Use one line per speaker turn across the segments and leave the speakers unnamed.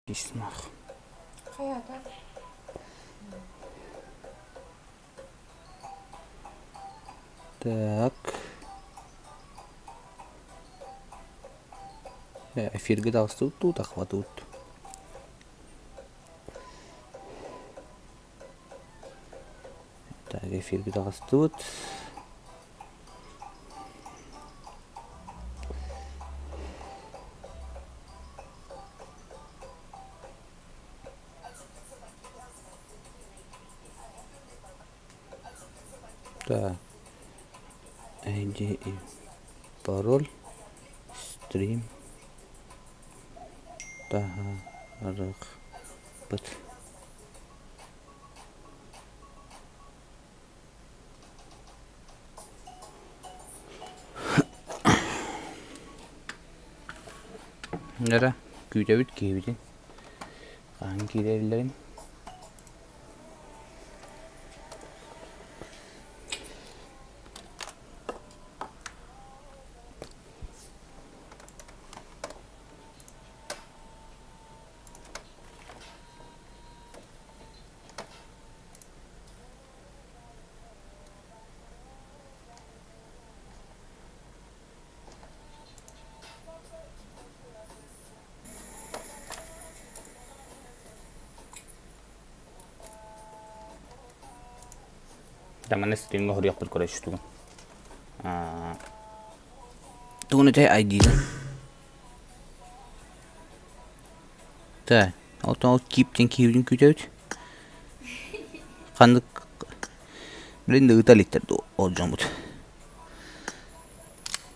Исмах.
Хайата?
Так. Эфиргэ таҕыстыбыт дуу, тахсыбатыбыт дуу? Так, эфиргэ таҕыстыбыт. Так, ID и пароль, стрим, таһаарыахпыт. Эрэ күүтэбит киһибитин хаһан киирэллэрин Манна стримҥа хоруйахпыт короче тугун тугун этэй ID-дан Так, оттон ол кииптэн киһибитин күүтэбит. Ханнык блин ыыта иликтэр дуу ол дьоммут.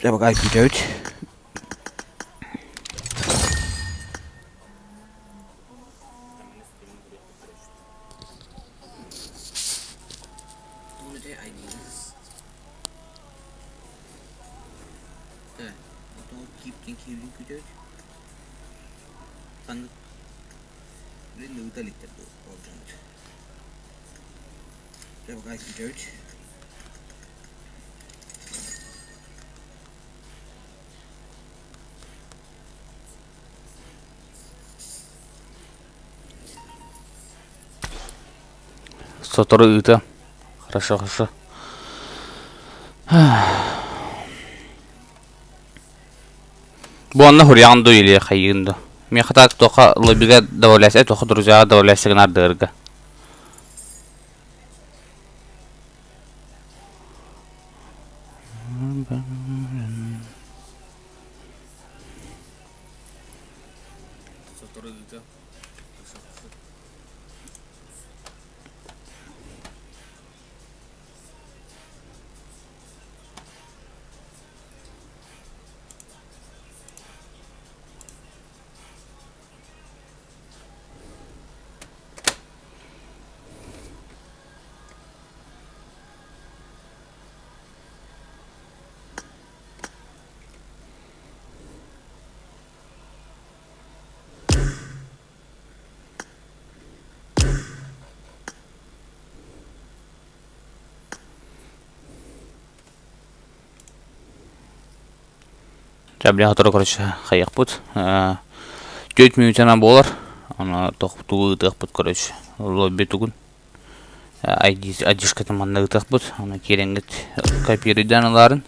Дьэ пока күүтэбит. Так, оттон ол кииптэн киһибитин күүтэбит. Ханнык блин ыыта иликтэр дуу ол дьоммут. Дьэ пока күүтэбит. Сотору ыыта. Хорошо, хорошо. Бу онно хуруйаҕын дуу или хайыыгын дуу? Миэхэ так туохха лоббига добавляйся, туохха друзьяҕа добавляйся гына ардыырга. Чэ, билигин сотору короче хайыахпыт. 4 мүнүүтэнэн буолар. Аны тугу ыытыахпыт короче. Лобби тугун. ID ID-шкатын манна ыытыахпыт. Аны киирэҥҥит копируйдаан ылаарын.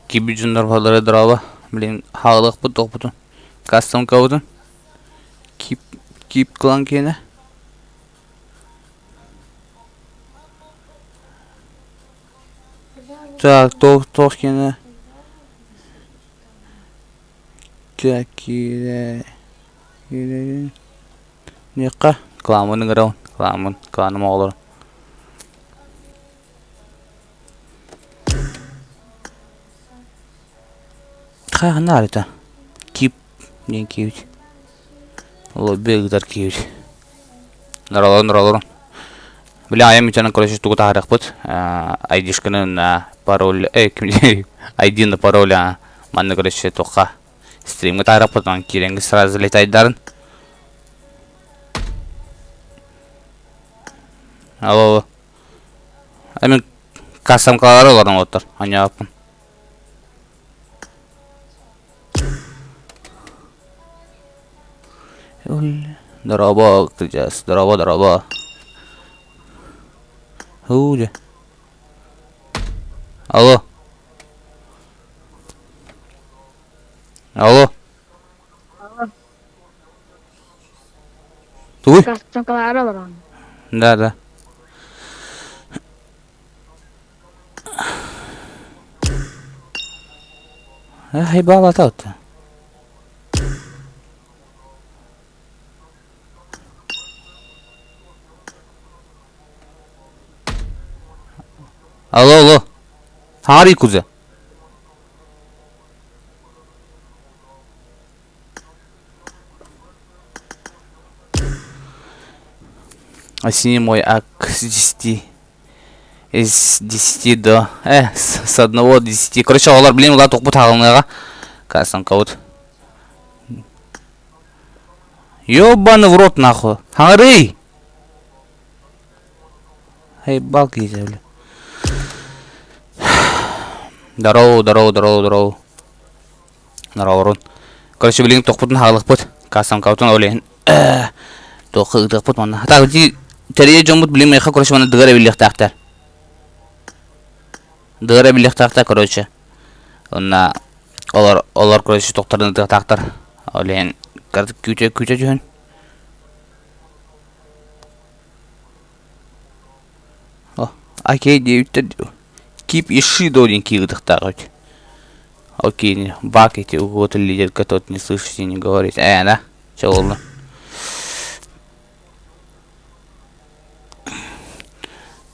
Киирбит дьоннор бааллара дорообо. Блин, хаалыахпыт туохпутун. Кастомкабытын. Кип кип кылан киэнэ. Так, туох туох киэнэ. Так, киирэ киирэ Миэхэ кыламмын ыҥырабын, кыламмын, кылааным оҕолорун. Хайаан аарыта? Кип диэн киэбит. Лобби ыытар киэбит. Норолорун, норолорун. Били айам үтэнэн короче тугу таһаарыахпыт. Айдишканы на пароль, ID на пароль манна короче туохха Стримҥа таараппытынан киирэҥҥит сразу залетайдарын. Алло, алло. Мин кассамкалары олорон оттор, аньааппын. Дорообо, кырдьаҕас, дорообо, дорообо. Һуу дьэ. Алло. Алло.
Алло.
Тугуй?
Кассамкалары олорон.
Да, да. Хайбаалата отто. Алло, алло. Хари куза. Осени мой ак с десяти. Из десяти до... Э, с, с одного до десяти. Короче, олар билин улаа тохпут хаалыныаҕа. Кассанкабыт. Ёбаный в рот нахуй. Хаҥырый! Эй, киһи бля. Здорово, здорово, здорово, здорово. Здорово, Короче, билигин тохпутун хаалыкпыт. Кассанкабытын ол иһин туохха ыытыахпыт манна. Так, ити тэрийэ дьоммут билигин миэхэ, короче, манна дыгар эбиллиэхтээхтэр. Дыгар эбиллиэхтээхтэр, короче. Онна олор, олор, короче, тохторун ытыахтаахтар. Ол иһин күүтэ, күүтэ түһүн. О, окей диэбиттэр Кип Ишидо диэн киһи ытыктаах эбит. Окей, бак эти вот лидерка тот не слышите, не говорит. Э, да? Чэ буолла.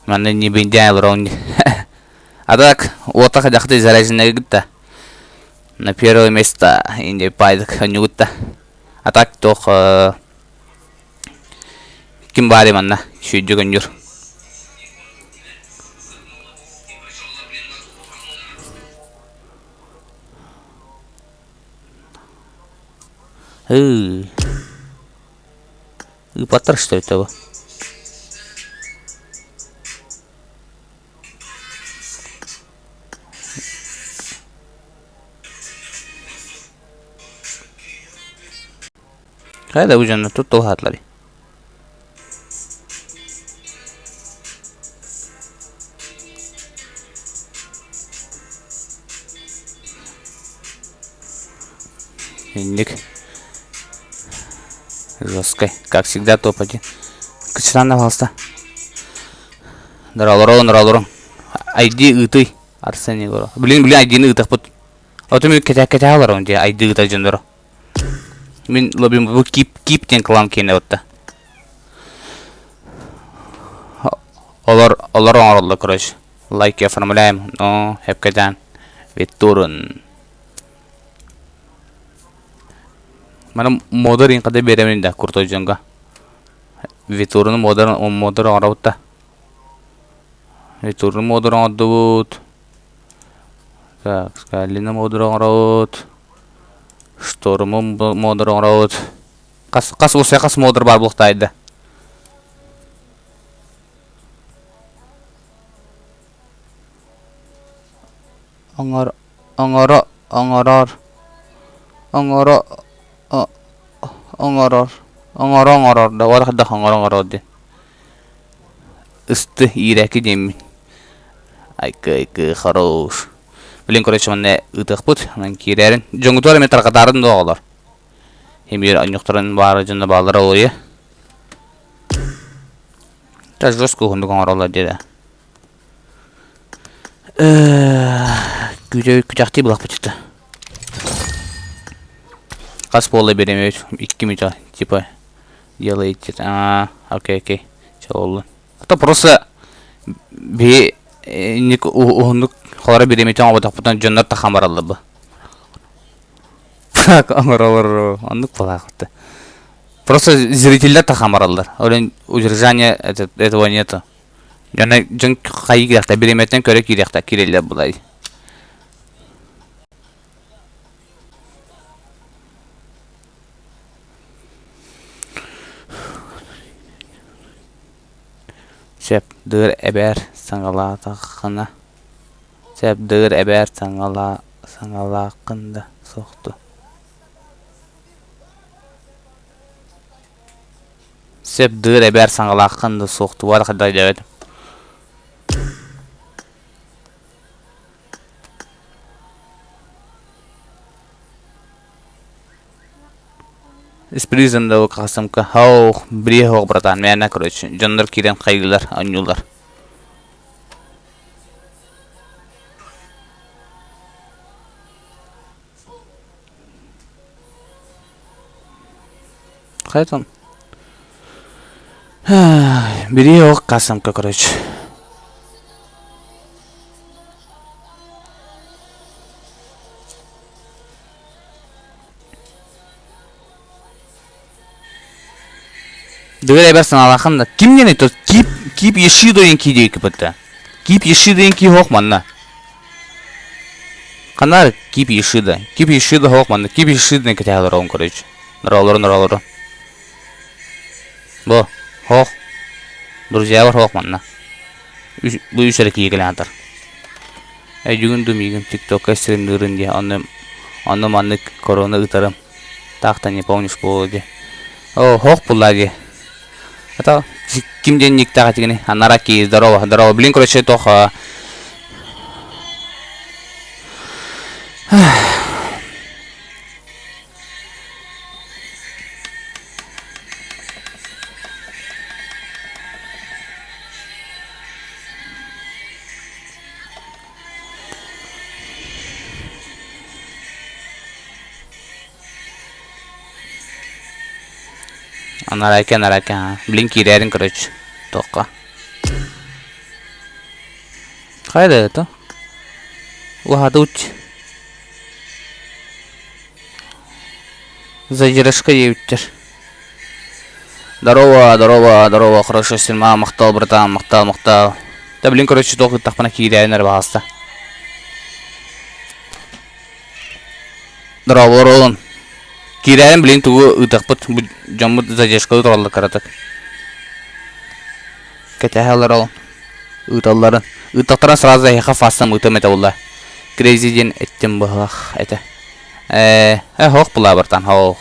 Манна не бендяй олорон. А так, уота хадахты заряженная гытта. На первое место инде пайдык онньугутта. А так тох ким баарый манна сүйдүк өнньүр. Ыы. Ыыпаттар что это бу? Хайа да бу дьоннор туттулаһаатылар Инник жесткой, как всегда топ-1. Кычытаан пожалуйста. Норолорон, норолорон. ID ыытый. Арсен Егоров. Блин, блин, ID-ны ыытахпыт. Оту мен кэтэ кэтэ олорон дии ID ыыта дьонноро. Мин лобим бу кип кип диэн клан киэнэ отта. Олор олор оҥороллор короче. Лайки оформляем, но хэпкэдээн Виттурун. Мана модер инкада беремин да крутой дьонго. Витуруну модер модер оҥоробут да. Витуруну модер оҥордубут. Так, Скалина модер оҥоробут. Шторму модер оҥоробут. Хас хас усе хас модер бар буолуохтаайда. Оҥоро оҥоро оҥорор оҥоро оҥорор оҥоро оҥорор да уонна оҥоро оҥорор диэн ысты иирээки диэммин айкы айкы хорош блин короче манна ыытыахпыт онон киирээрин дьоҥҥутугар эмиэ тарҕатаарын да оҕолор эмиэ онньохторун баара дьоно бааллара олуйа да жестко уһуннук оҥороллор диэ Күүтэ күтэхтии булахпыт Хас буолла бириэмэбит икки мүтэ типа делаете а окей окей чэ буоллун А просто биһи инник уһуннук холоро бириэмэтин оҥорботохпутуна дьоннор тахан бараллар бу оҥоролор оннук буолаахпыт просто зрителлэр тахан бараллар ол удержание этого нету Дьоно дьон хайыы киириэхтэ, бириэмэтинэн көрө киириэхтэ, киирэллэр булай. Сөп, дыыр эбээр саҥалаатаххына, сөп, дыыр эбээр саҥалааххын да суох дуо Сөп, дыыр эбээр саҥалааххын да суох дуо хайдах өйдөөбөтүм. Испризм да касымка хау бриэ хоох братан мээнэ короче дьоннор киирэн хайыылар оонньуулар Хайатан Бриэ хоох касымка короче Дыгыр эбэр санаалаахын да ким диэн то кип кип Ешидо диэн кии диэки Кип Ешидо диэн кии хоох манна. Ханар Кип Ешидо. Кип Ешидо хоох манна. Кип Ешидо диэн кэтэһэлэр оҕун короче. Норолору норолору. Бу хоох. Друзьялар хоох манна. Бу үс эрэ кии кэлэн атар. Өйдүүгүн дуу миигин тиктокка стримныырын дии онно онно маннык корона ыытарым таах да не помнишь буолуо дии оо һоох буллаа дии это ким диэн никтээх этигиний Анараки здорово здорово блин короче туох Анараки, анараки, аа. Блин, киирээрин, короче, туохха. Хайда это? Уһатыч. Задержка диэбиттэр. Здорово, здорово, здорово, хорошо сильма, махтал, братан, махтал, махтал. Да, блин, короче, туох ыттахпына киирээйин эрэ баҕаста. Здорово, Киирээйин, блин, тугу ыытахпыт, бу дьоммут задержкалыы тураллар кыратык. Кэтэһэллэр ол. Ыыталларын. Ыыттахтарына сразу эһиэхэ фастам ыытыам этэ буолла. Крейзи диэн эттим быһылах этэ. Ээ, э, хоох булаа бартан, хоох.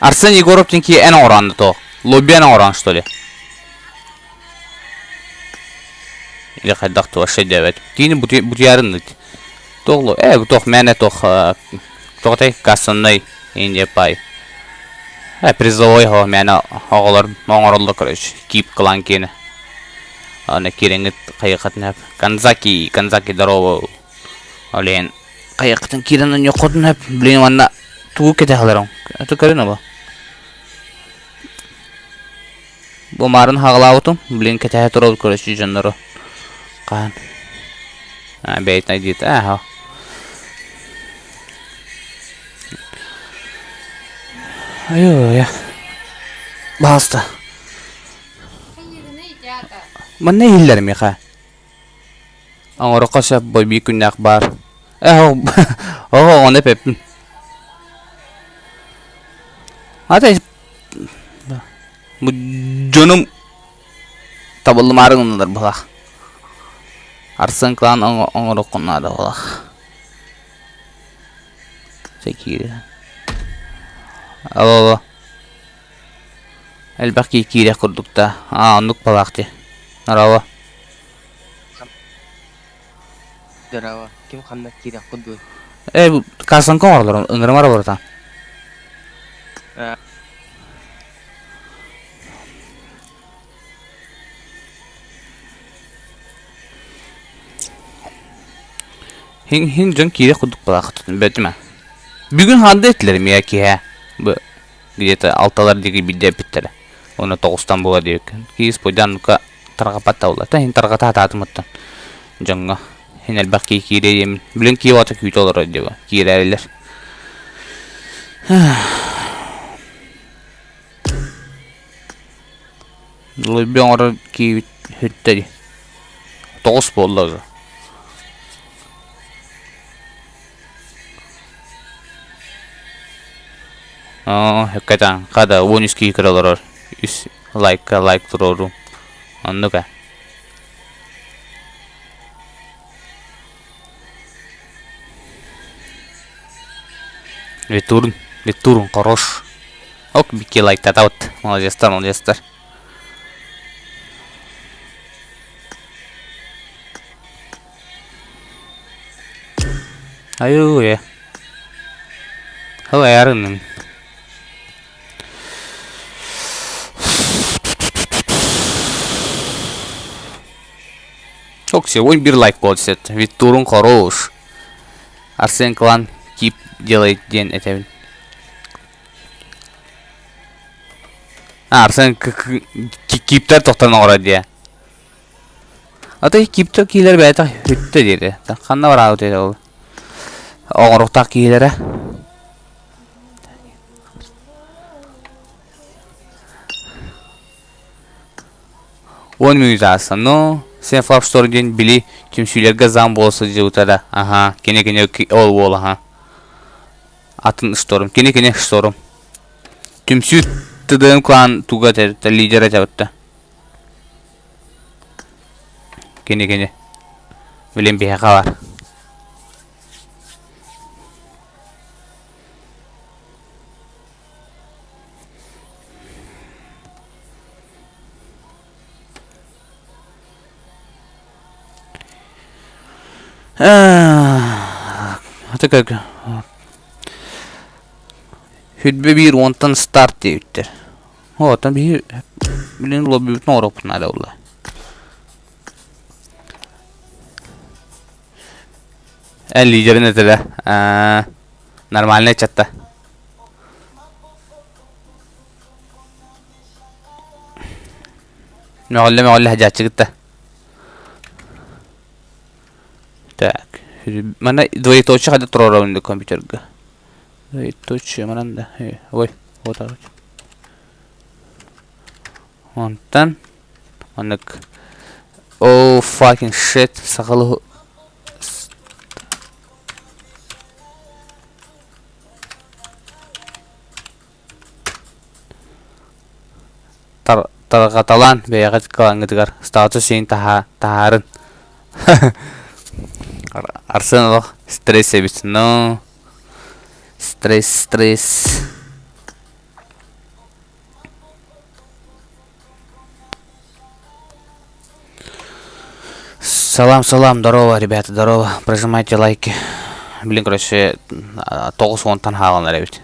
Арсен Егоров диэн эн оҥороон то лобби эн оҥороон что ли или хайдах то вообще диэбэт киини бутуйарын туох э туох мээнэ туох туох кассаннай инде пай э призовой хо мээнэ оҕолор оҥороллор короче кип клан киэнэ аны киирэҥҥит хайыаххытын Канзаки Канзаки здорово Олен хайыаххытын киирэн онньуоххутун сөп блин уонна тугу кэтэһэлэрин это көрүн оба бу маарын хаҕалаабытым блин кэтэһэ турабыт короче дьоннору хаһан бэйэтин айдита аа Айой, Баста. Манна иһиллэр миэхэ. Оҥороххо сөп бо биир күннээх баар. Э оҕо ону эппэппин. Ата бу дьонум табыллымаары гыннылар быһалаах. Арсен клан оҥороххун наада быһалаах. Киирэ. Алло алло. Элбэх киһи киирэх курдук да. Аа оннук балаах дии. Здорово.
Здорово. Ким ханна киирэх курдуй?
Э, кассанка оҥороллор, ыҥырымар олоротан.
Э,
Хин хин дьон киирэх курдук балаах бэтимэ. Бүгүн ханна этилэр эмиэ киһэ. Бу где-то алталар диэки биирдэ эппиттэрэ. Уонна тоҕустан буола диэбиккин. Киис пойдан ну-ка тарҕаппат да буолла. Иһин тарҕата сатаатым оттон дьоҥҥо. Иһин элбэх киһи киириэ диэммин. Билин киһи оҕото күүтэ олорор диэбэ. Киирээрилэр. Лойби оҥорор киһибит сүттэ дии. Тоҕус буолла уже. Оо, сөпкө Хада 13 киһи көрө олорор. Үс лайкка лайк туруоруу. Оннук ээ. Ветурн, Ветурн хорош. Ок, бикки лайктатабыт. Молодецтар, молодецтар. Айуу, Хыл аярынным. Ок, сегодня бир лайк болсет. Виттурун хорош. Арсен Клан кип делает день этэбин. А, Арсен киптер тохтон оҥорор диэ. Ата киптер киилэр бэйэтэ бүттэ диэри. Ханна бараабыт этэ ол? Оҥоруктаах киилэрэ. 10 мүнүүтэ ааста. Ну, сен флапштор диэн били түмсүүлэргэ зам буола сылдьыбыта да. Аха, кини-кини ол уол аха. Атын шторм. Кини-кини шторм. Түмсүү ТДМ клан туга этэ, лидер этэ бытта. Кини-кини. Билин биһиэхэ бар. Аты как Хүлбэ биир уонтан старт диэбиттэр. Оттон биһи билин лоббибытын оҥоруохпут наада буолла. Эн лидерин этилэ. Нормальный чатта. Мөҕүллэ мөҕүллэ садьааччыгыт да. Так, манна двоеточие хайда туруорабын компьютерга. Двоеточие манан да. Ой, вот так. Онтон маннык Oh fucking shit сахалы Тарҕаталаан бэйэҕит кылаҥҥытыгар статус иһин таһаарын. Арсен олох стресс эбит. Но стресс, стресс. Салам, салам, здорово, ребята, здорово. Прожимайте лайки. Блин, короче, 9 уонтан хаалан эбит.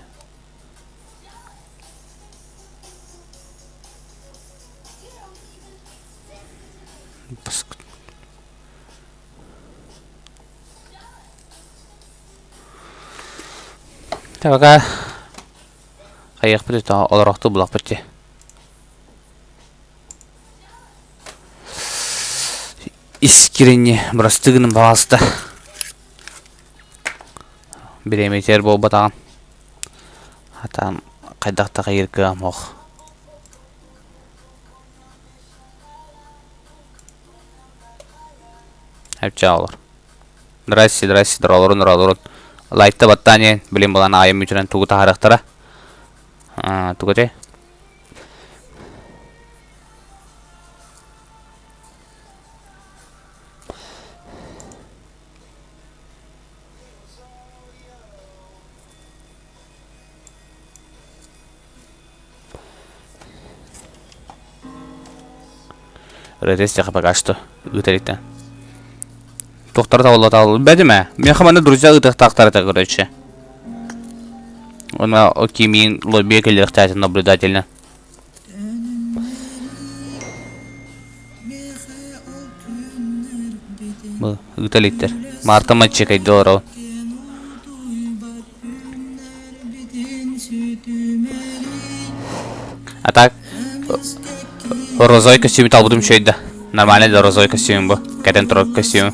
Пока хайыахпыт олорохтуу булахпыт дии. Искренне бырастыы гынан пожалуйста. Бириэмэтигэр буолбатаҕын. Хатаан хайдах да хайыыр кыаҕым суох. Эпчээ олор. Здрасте, здрасте, доролорун, доролорун. Лайкта баттаан иэн, билин балан аайым мүтүнэн тугу таһаарыахтара. Тугу этэй? Ретестиэхэ пока что ыытарыттан. Туохтара табылла табылла. Бэдим ээ. Миэхэ манна друзья ыытыахтаахтар этэ короче. Уонна кимиин лоббига кэлиэхтээтин наблюдательно. Бу ыыта иликтэр. Марта мальчикайда олоробун. А так розовый костюм талбытым үчүгэй да. Нормальный да розовый костюм бу. Кэтэн турар костюм.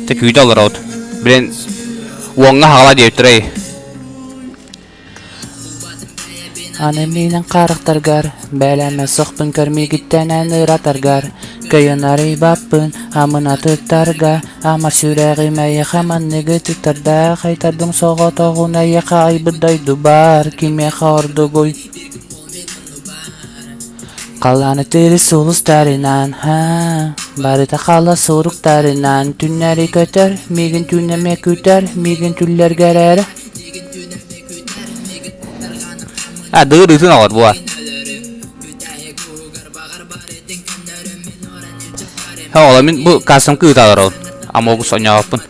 Тэ күүтэ олоробут. Блин, уоҥҥа хаҕала диэбиттэрэй. Аны миинэн харахтаргар, бэлэмэ сохпун көрмигиттэн эн ыратаргар, көйөн арыйбаппын, амын атыттарга, ама сүрэҕим эйиэхэ манныгы тыктарда, хайтардым соҕотоҕун эйиэхэ айбыт дойдубар, кимиэхэ ордугуй? Халлааны тыыры сулустарынан, барыта хала суруктарынан, түннэри көтөр, миигин түүннэмэ күтэр, миигин түллэргэ эрэр. А, дыыр ытын оҕор буа. Ола мин бу кассам кыыталар ол. Амогус оньооппун.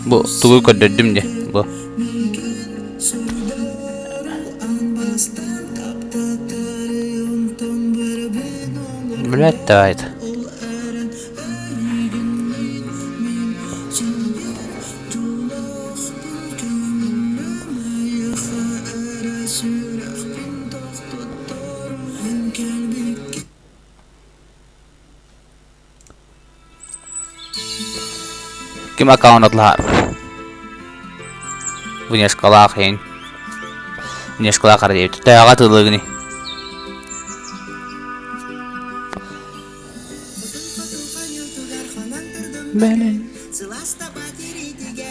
Бу тугу көрдөрдүм дии бу. Блядь, давай это. Ким аккаунт атлаһар? Внешкалаах иһин. Внешкалаах хара диэбит. Төһөҕө атыылыыгыный?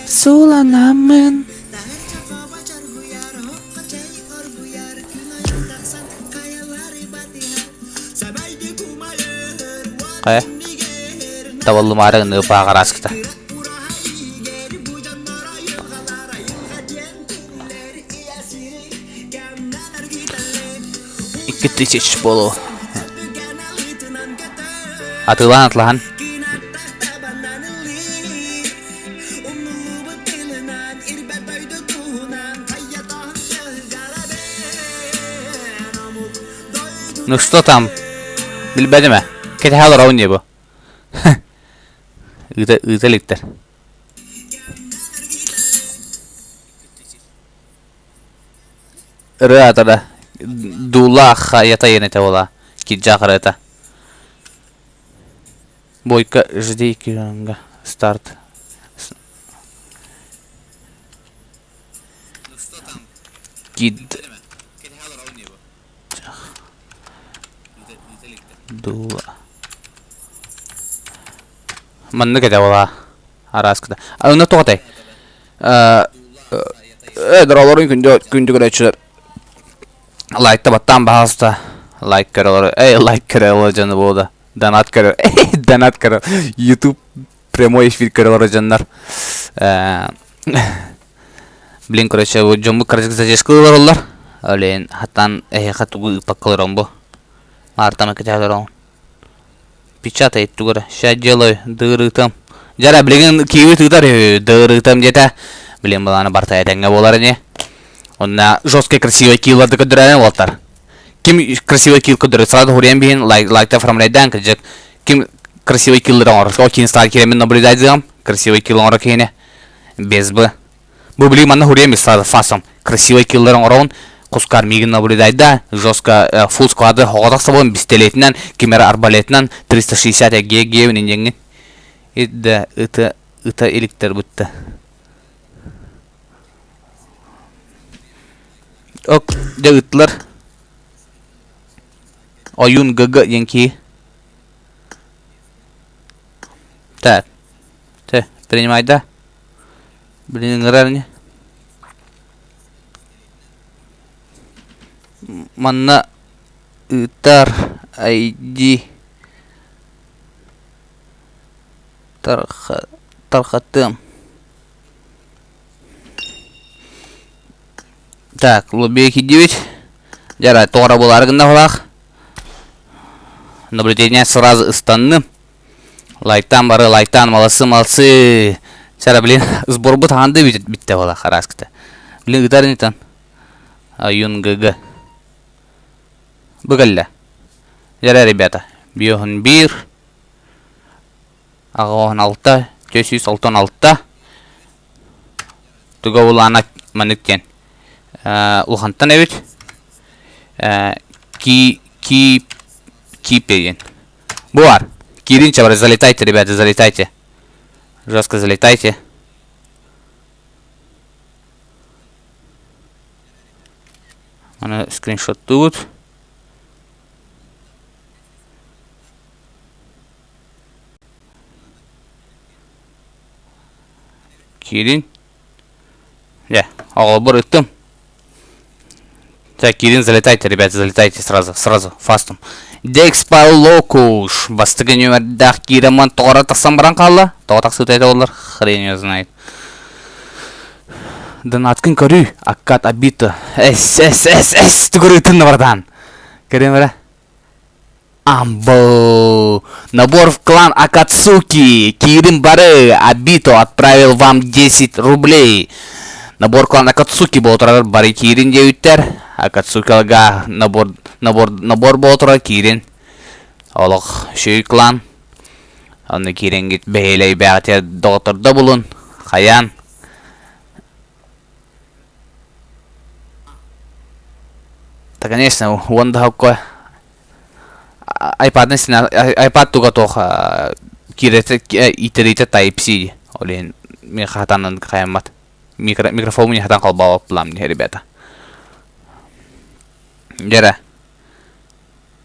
Суланаммын. Хайа? Табыллымаары ыныыпаах араскыта. 2000 буолуо. Атыылаан атлаһан. Ну что там? Билбэтим ээ. Кэтэһэ олоробун дии бу. Ыыта ыыта иликтэр. Ырыа аата Дуулаах хайата иэнэтэ буола. Кирдьаах ырыата. Бойко жди киранга старт. Кид Дуула. Маннык этэ буолаа. Арааскыта. Онно тоҕо этэй? Э, доролорун күндү күндү көрөөччүлэр. Лайкта баттаан баһаалыста. Лайк көрөлөр. Эй, лайк көрөлөр дьону буолда. Донат көрө. Донат көрө. YouTube прямой эфир көрөлөр дьоннор. Блин, короче, дьоммут короче задержка олороллор. Олен, хаттан эһиэхэ тугу ыыппакка олорон бу. Маартама кэтэһэ олорон. Печатает тугу эрэ. Ща делаю, дырытым. Дьара, билигин киви тыытар үһү, дырытым диэтэ. Блин, былаана барта этэҥҥэ буолар ини. Онно жесткий красивый килларды көрдөрөөрүн уолтар. Ким красивый килл көрдөрөр, сразу хуруйан биһин лайк лайкта оформляйдаан кырдьык. Ким красивый киллер оҥорор, ол киин стал киирэммин наблюдать красивый килл оҥорор киһини. Без бы. Бу билигин манна хуруйан сразу фасом. Красивый киллер оҥороҕун, кускар миигин наблюдайда, жестко фулл склады хоҕотох сабын пистолетинэн, ким эрэ арбалетынан 360 эгиэ гиэбин инжеҥҥин. Ит да ыта ыта иликтэр бытта. Ок, дьэ ыттылар. Ойуун ГГ диэн киһи. Так. Тэ, принимай да. Блин, ыҥырар ини. Манна ыытар ID тарҕатыам. Так, лобби киирдибит. Дьара, тоҕо буолаары гынна Наблюдение сразу ыстанным. Лайктаан бары, лайктаан, молодцы, молодцы. Сара, блин, сборбут хаанды битте буола, хараскыта. Блин, ытар инитан. Аюн ГГ. Бу кэллэ. Дьара, ребята, биоһун биир. Аҕыһын алта, 466. Туга улаана маннык диэн. Улахантан эбит. Ки ки Кипе диэн. Бу бар. Киирин чабары залетайте, ребята, залетайте. Жестко залетайте. Аны скриншоттуубут. Киирин. Дьэ, оҕолорбор ыттым. Так, киирин, залетайте, ребята, залетайте сразу, сразу, фастом. Декспа Локуш. Бастакы нүөмэрдээх киирэммин тоҕо тахсан баран хаалла. Тоҕо тахсыыта этэ буоллар, хрен ее знает. Донаткын көрүү, аккат обита. Эс, эс, эс, эс, тугурытын братан. Көрүм эрэ. Амбо! Набор в клан Акацуки! Киирин бары! Абито отправил вам 10 рублей! Набор клан Акацуки буола турар бары киирин диэбиттэр. Акацукига набор, набор, набор буола турар киирин. Олох үчүгэй клан. Онно кииренгит бэһиэлэй бэҕэтигэр доҕоттордо булун. Хайаан. Да, конечно, уон да iPad iPad туга туох киирэтэ иитэритэ Type-C ол иһин мин хатанан хайаммат микро микрофон хатан холбообоп дии ребята дьэрэ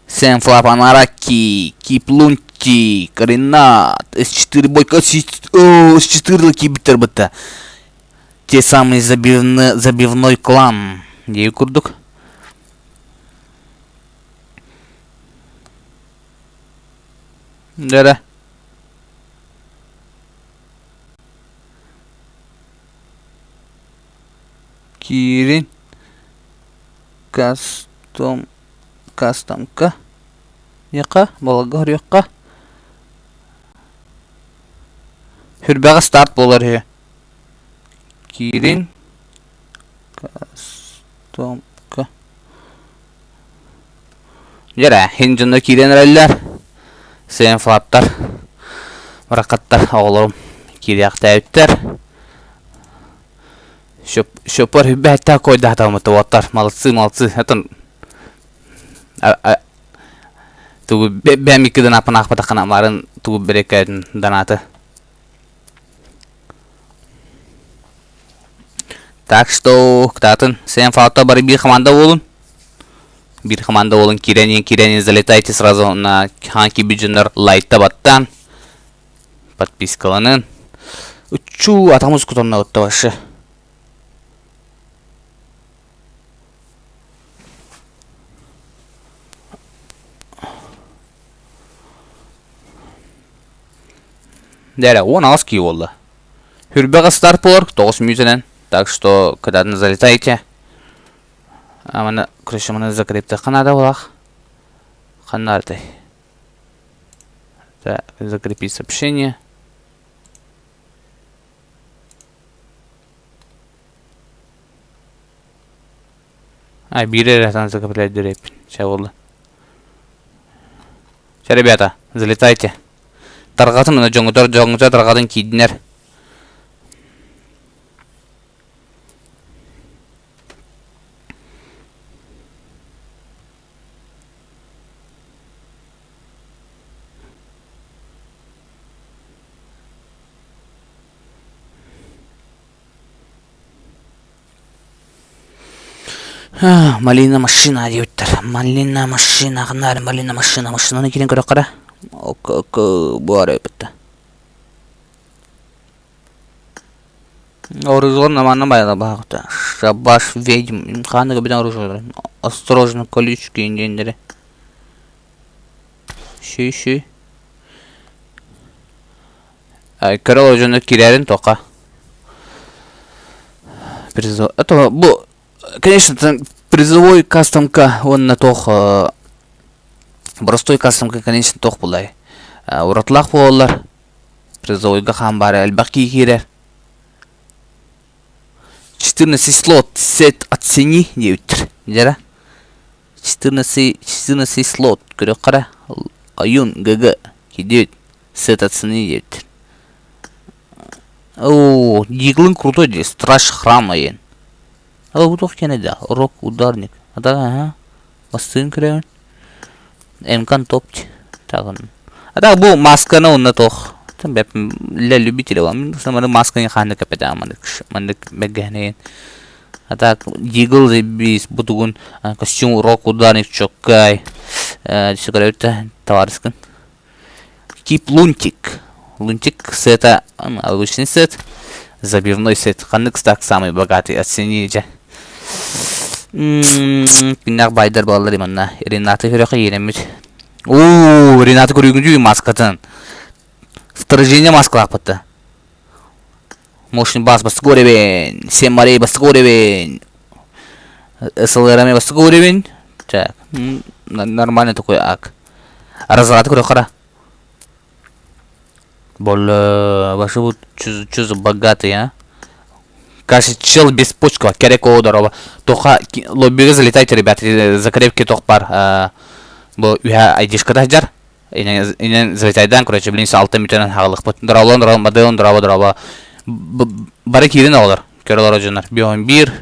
Сэм Флапанараки Киплунти Ренат С4 Бойко С4 киирбиттэр бытта те самые забивной забивной клан дии курдук Дьэрэ. Киирин кастом кастомка Яха баларга хоруйахха Хүрбэҕэ старт буолар үһү. Киирин кастомка Дьэрэ, иһин дьоно киирэн эрэллэр. Сээн флаттар, барахаттар оҕолорум киириэхтээбиттэр. Шөпөр хүбээттээх койдаатаммыт уоттар. Молодцы, молодцы. Это тугу бэм икки данааппын аахпатаххына марын тугу береккээтин данааты. Так что кытаатын Сэм Фалта бары биир команда буолун. Биир команда буолун киирэн киирэн залетайте сразу на Ханки Биджинер лайкта баттаан подпискаланын. Учу атамыз кутанна отта вообще. Дээрэ, 18 киһи буолла. Хүрбэҕэ старт буолар, 9 мүнүүтэнэн. Так что, когда залетаете, маны, короче, маны закрептехха наада буолах. Ханна артай? Так, закрепить сообщение. А, биир эрэ закреплять диэппин. Чэ буолла. Чэ, ребята, залетайте. Тарҕатын уонна дьоҥҥутар дьоҥҥутар тарҕатын киирдинэр. Малина машина диэбиттэр. Малина машина, ханна малина машина, машинаны киирэн көрөххө эрэ. Буора эбит. Оружие наманна байла баахта. Шабаш ведьм. Ханныгы битен оружие. Осторожно, колючки диэннэри. Шүй-шүй. Көрө дьоно киирэрин тока. Призов. Это бу, конечно, призовой кастомка уонна туох простой кастомка, конечно, туох булай. Уратылаах буолаллар. Призовойга хаан баара элбэх киһи киирэр. 14 слот сет оцени диэбиттэр. Дьэрэ. 14 14 слот көрүөххэ эрэ. Ойуун ГГ кидиэт сет оцени диэбиттэр. Оо, Диглин крутой дии, страж храма диэн. Ол бу туох киэнэ да? Рок ударник. А да, ага. Бастыын көрөбүн. Эмкан топч. Так, а так бу масканы онно тох. Для любителей вам. Самары масканы ханнык кэпэтэ маннык маннык бэггэһинэйин. А так Дигл заебись бутугун костюм урок ударник чоккай. Көрөбүт товарыскын. Тип Лунтик. Лунтик сета обычный сет. Забивной сет. Ханнык стак самый богатый оцени дьэ. Күннээх байдар балалар манна. Ренаты көрөхө иэнэммит. Уу, Ренаты көрүүгүн маскатын. Вторжение маскалаахпытта. Мощный бас бастакы уровень. Семь морей бастакы уровень. СЛРМ бастакы уровень. Так, нормальный такой ак. Разраты көрө Бля, ваши вот чё за богатый, а? Кажется, чел без почка, керек здорово. Тоха лоббиге залетайте, ребят, закрепки тохпар. Бу үһә айдишкада жар. Инен залетайдан, короче, блин, алты мүтенен хаалықпыт. Дорабалан, дорабалан, моделон, дораба, дораба. Бары киирин оҕолор, көрөлөр дьоннор. 511,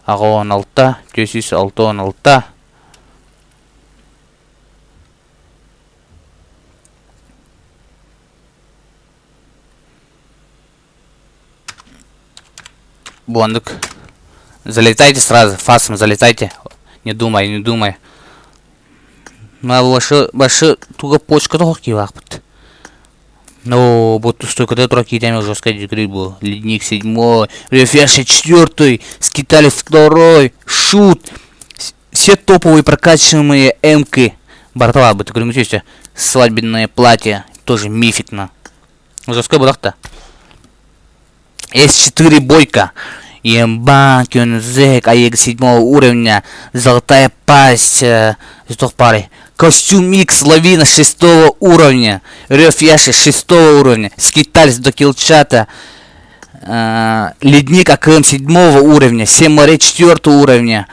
аҕа 16, 406 16. Буондук. Залетайте сразу, фасом залетайте. Не думай, не думай. Башы, башы туга почка тоох киилаахпыт. Ну, вот стойкада тура киитэми жесткая дегри был. Ледник седьмой, Рефеша четвертый, Скитали второй, Шут. Все топовые прокачиваемые эмки. Бартала бы, ты говорю, свадебное платье, тоже мификно. Жесткая будахта. С4 бойка. Емба, Кёнзек, АЕГ седьмого уровня, Золотая пасть, э, пары. Костюм Икс, Лавина шестого уровня, Рев Яши шестого уровня, Скиталец до Килчата, Ледник АКМ седьмого уровня, Семь морей четвертого уровня,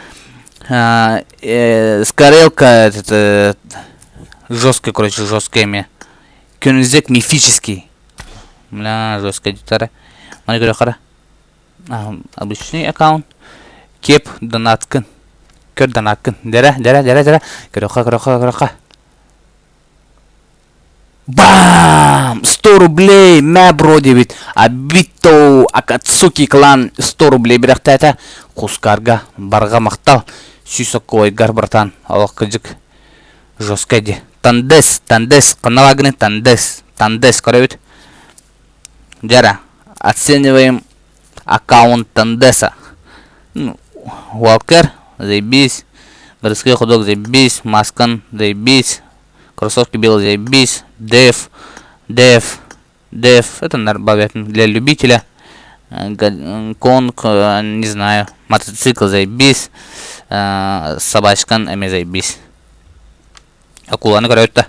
Скорелка, этот, жесткая, короче, жесткая. Кёнзек мифический. Бля, жесткая детали. Маны көрө Обычный аккаунт. Кеп донаткын. Көр донаткын. Дәрә, дәрә, дәрә, дәрә. Көрөха, көрөха, көрөха. Бам! 100 рублей! Мә бро дебит. Абито Акацуки клан 100 рублей бирэхтээтэ. Кускарга барга махтал. Сүүс оккойгар братан. Олох кыдьык. Жесткай ди. Тандес, Тандес. Ханна Тандес. Тандес көрөбүт. Дьара. Оцениваем аккаунт Тандеса. Ну, Уалкер, заебись. Городской ходок, заебись. Маскан, заебись. Кроссовки белые, заебись. Деф, Деф, Деф. Это для любителя. Конг, не знаю. Мотоцикл, заебись. Собачкан, эме заебись. Акуланы көрөбүт да.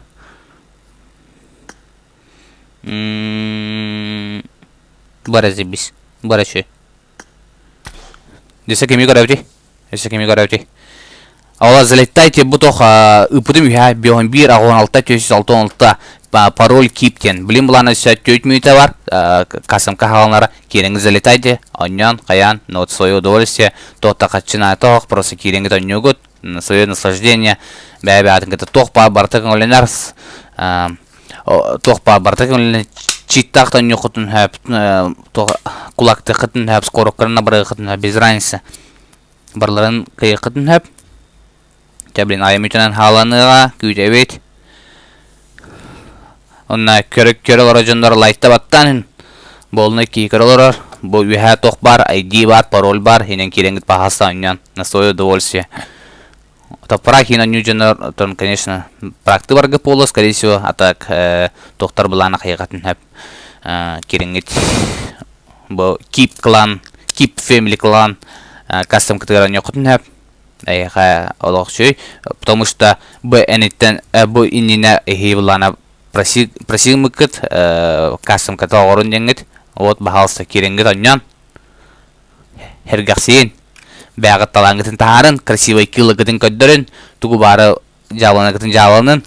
Бара заебись. Бара чөй. Десе кими көрөбүтүй? Десе кими көрөбүтүй? Ола залетайте бу тох ыпытым үһэ бион 1 16 406 пароль киптен. Билин булана сөт мүйтэ бар. Касымка хаалнара кириңи залетайте. Онньон хаян на вот свое удовольствие. Тота хачына тох просто кириңи тонньугут на свое наслаждение. Бәбе атын кыта тох па барта көңүлэнэр туох баар барыта көҥүлүнэн читтаах тонньуоххутун сөп туох кулактыаххытын сөп скороккарына барыаххытын сөп без разницы барыларын кыйыаххытын сөп Чэ блин айым үтүнэн хааланыаҕа күүтэбит Онно көрө көрө олорор дьоннор лайкта баттаан буолуна киһи көрө олорор бу үөһээ туох баар ID баар пароль баар инэн киирэҥҥит паһаста онньон на свое удовольствие Топпора киин оонньуу дьоннор оттон конечно практы барга буолуо скорее всего а так туохтар былаана хайҕатын сөп кириҥҥит бу Кип клан Кип Family клан кастом кытыгар оонньуоххутун сөп эйиэхэ олох үчүгэй потому что бу эниттэн бу иннинэ эһии былаана проси просиммыккыт кастом-ката оҕорун диэҥҥит вот баһаалыста киирэҥҥит оонньоон Сэргэхсийин, бэйэҕит талааҥҥытын таһаарын, красивай кыылыгытын көрдөрүн, тугу баары дьааланаргытын дьааланын.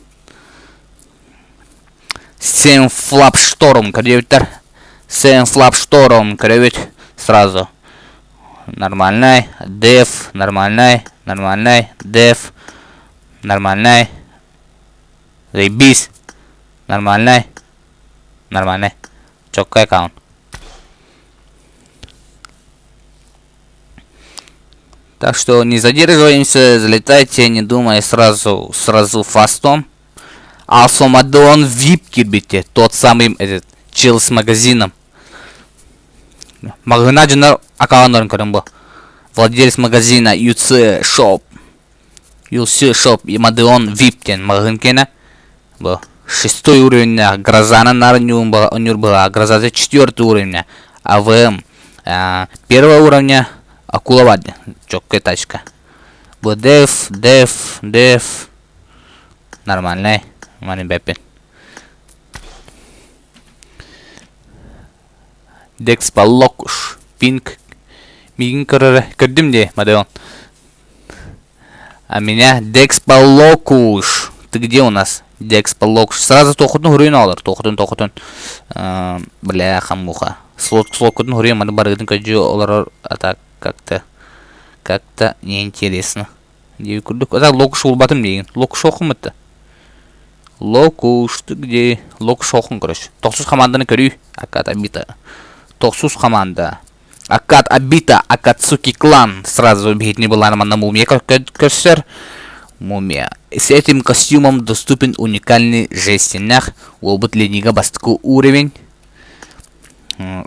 Сэм Флап Шторм көрдүбүттэр. Сэм Флап Шторм көрөбүт сразу. Нормальный, деф, нормальный, нормальный, деф. Нормальный. Заебись. Нормальный. Нормальный. Чоккай аккаунт. Так что не задерживаемся, залетайте, не думая сразу, сразу фастом. Алсомадон VIP киирбитэ, тот самый этот чел с магазином. Маҕаһыына дьоннор аккауннарын көрөн бу. Владелец магазина UC Shop. UC Shop Мадеон VIP диэн маҕаһыын киэнэ. Бу шестой уровеньнээх Грозана наар онньуур быһа Гроза четвертый уровня АВМ первого уровня Акула бар диэн чоккай тачка. Бу Деф, Деф, Деф нормальный маны бэппин. Декс Баллокуш Пинк миигин көрөрө көрдүм дии Мадеон. А меня Декс Баллокуш. Ты где у нас? Декс Баллокуш. Сразу туохутун хуруйун олор. Туохутун туохутун. Бля, хамуха. Слот слокутун хуруйун маны барыгытын көдьү олорор а так как-то как-то неинтересно. Дии курдук. А так локуш улбатым диигин. Локуш оқумытты. Локуш, ты где? Локуш оқын, короче. Тохсус команданы көрүү. Акат Абита. Тохсус команда. Акат Абита, Акацуки клан. Сразу биһитини былаана манна мумия көрсөр. Мумия. С этим костюмом доступен уникальный жестинах. Уолбут ленига бастыку уровень.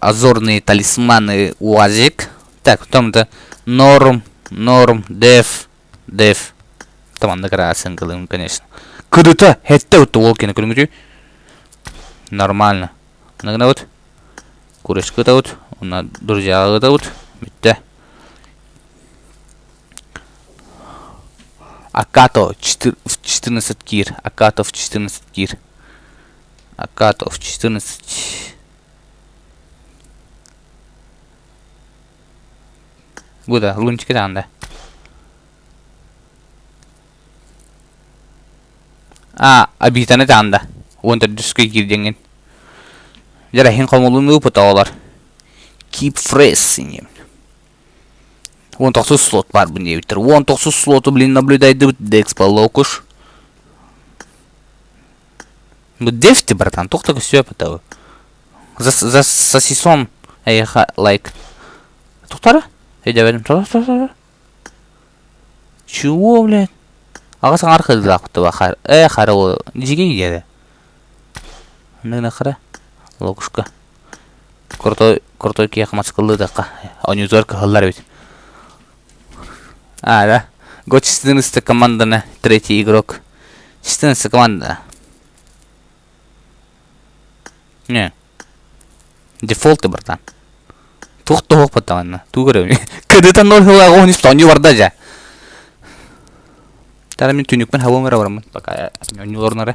Азорные талисманы УАЗик. Так, потом-то норм, норм, деф, деф. Там аннык оценкалыым, конечно. Кыдыта, хетте утtu уол кene көрүҥүтүй. Нормально. Аны Курочка ытабыт, уонна друзьяҕа ытабыт. Бүттэ. Акато в 14 кир. Акато в 14 кир. Акато в 14. Бу да, лунчики да. А, обитаны таанда. Уон төрдүскэ киирдиҥҥин. Дьэ, иһин хомулун ыыппыт оҕолор. Keep fresh иньим. 19 слот баар бу диэбиттэр. 19 слоту, блин, наблюдайдыбыт Декспа Локуш. Бу дефти, братан, туох да көстүө бу За, за сосисон эйиэхэ лайк. Тухтара? Өйдөөбөтүм. Торо, торо, торо. Чего, блядь? Аҕа саҥар кырдылаахпыт хар э хара ол дьиҥин диэри. Ныгына хара локушка. Крутой крутой киһиэхэ маскыллыытахха онньутугар кыһаллар эбит. А, да. Год 14 команданы третий игрок. 14 команда. Не. Дефолт братан. Туох туох баттаҕына тугу көрөбүн КД-та ноль сыллааҕы уон үс оонньуу барда дьэ. Тара мин түннүкпүн хабыам эрэ бараммын пока оонньууларын эрэ.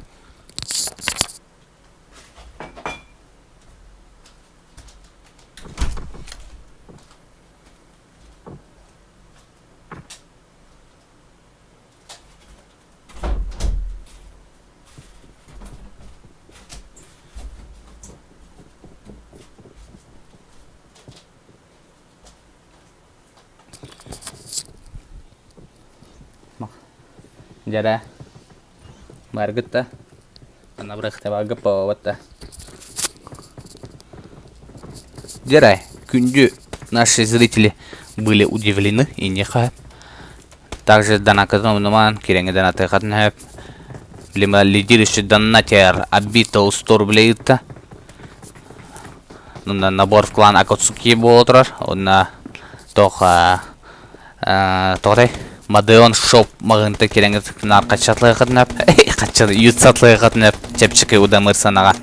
Дьэрэ баргыт да манна бырахтабарга буолбат да Дьэрэ күндү наши зрители были удивлены и не Также донакытын умнумаан, кирэҥҥэ донатыаххытын сөп. Либо лидирующий донатер Абито 100 рублей ыытта. Онно набор в клан Акацуки буола турар. Онно туох тоҕотой Мадеон шоп маҕаһыынта кирэҥҥэ наар хаччатлыаххытын сөп. Хачча ютсатлыаххытын сөп чэпчэки удамыр сыанаҕа.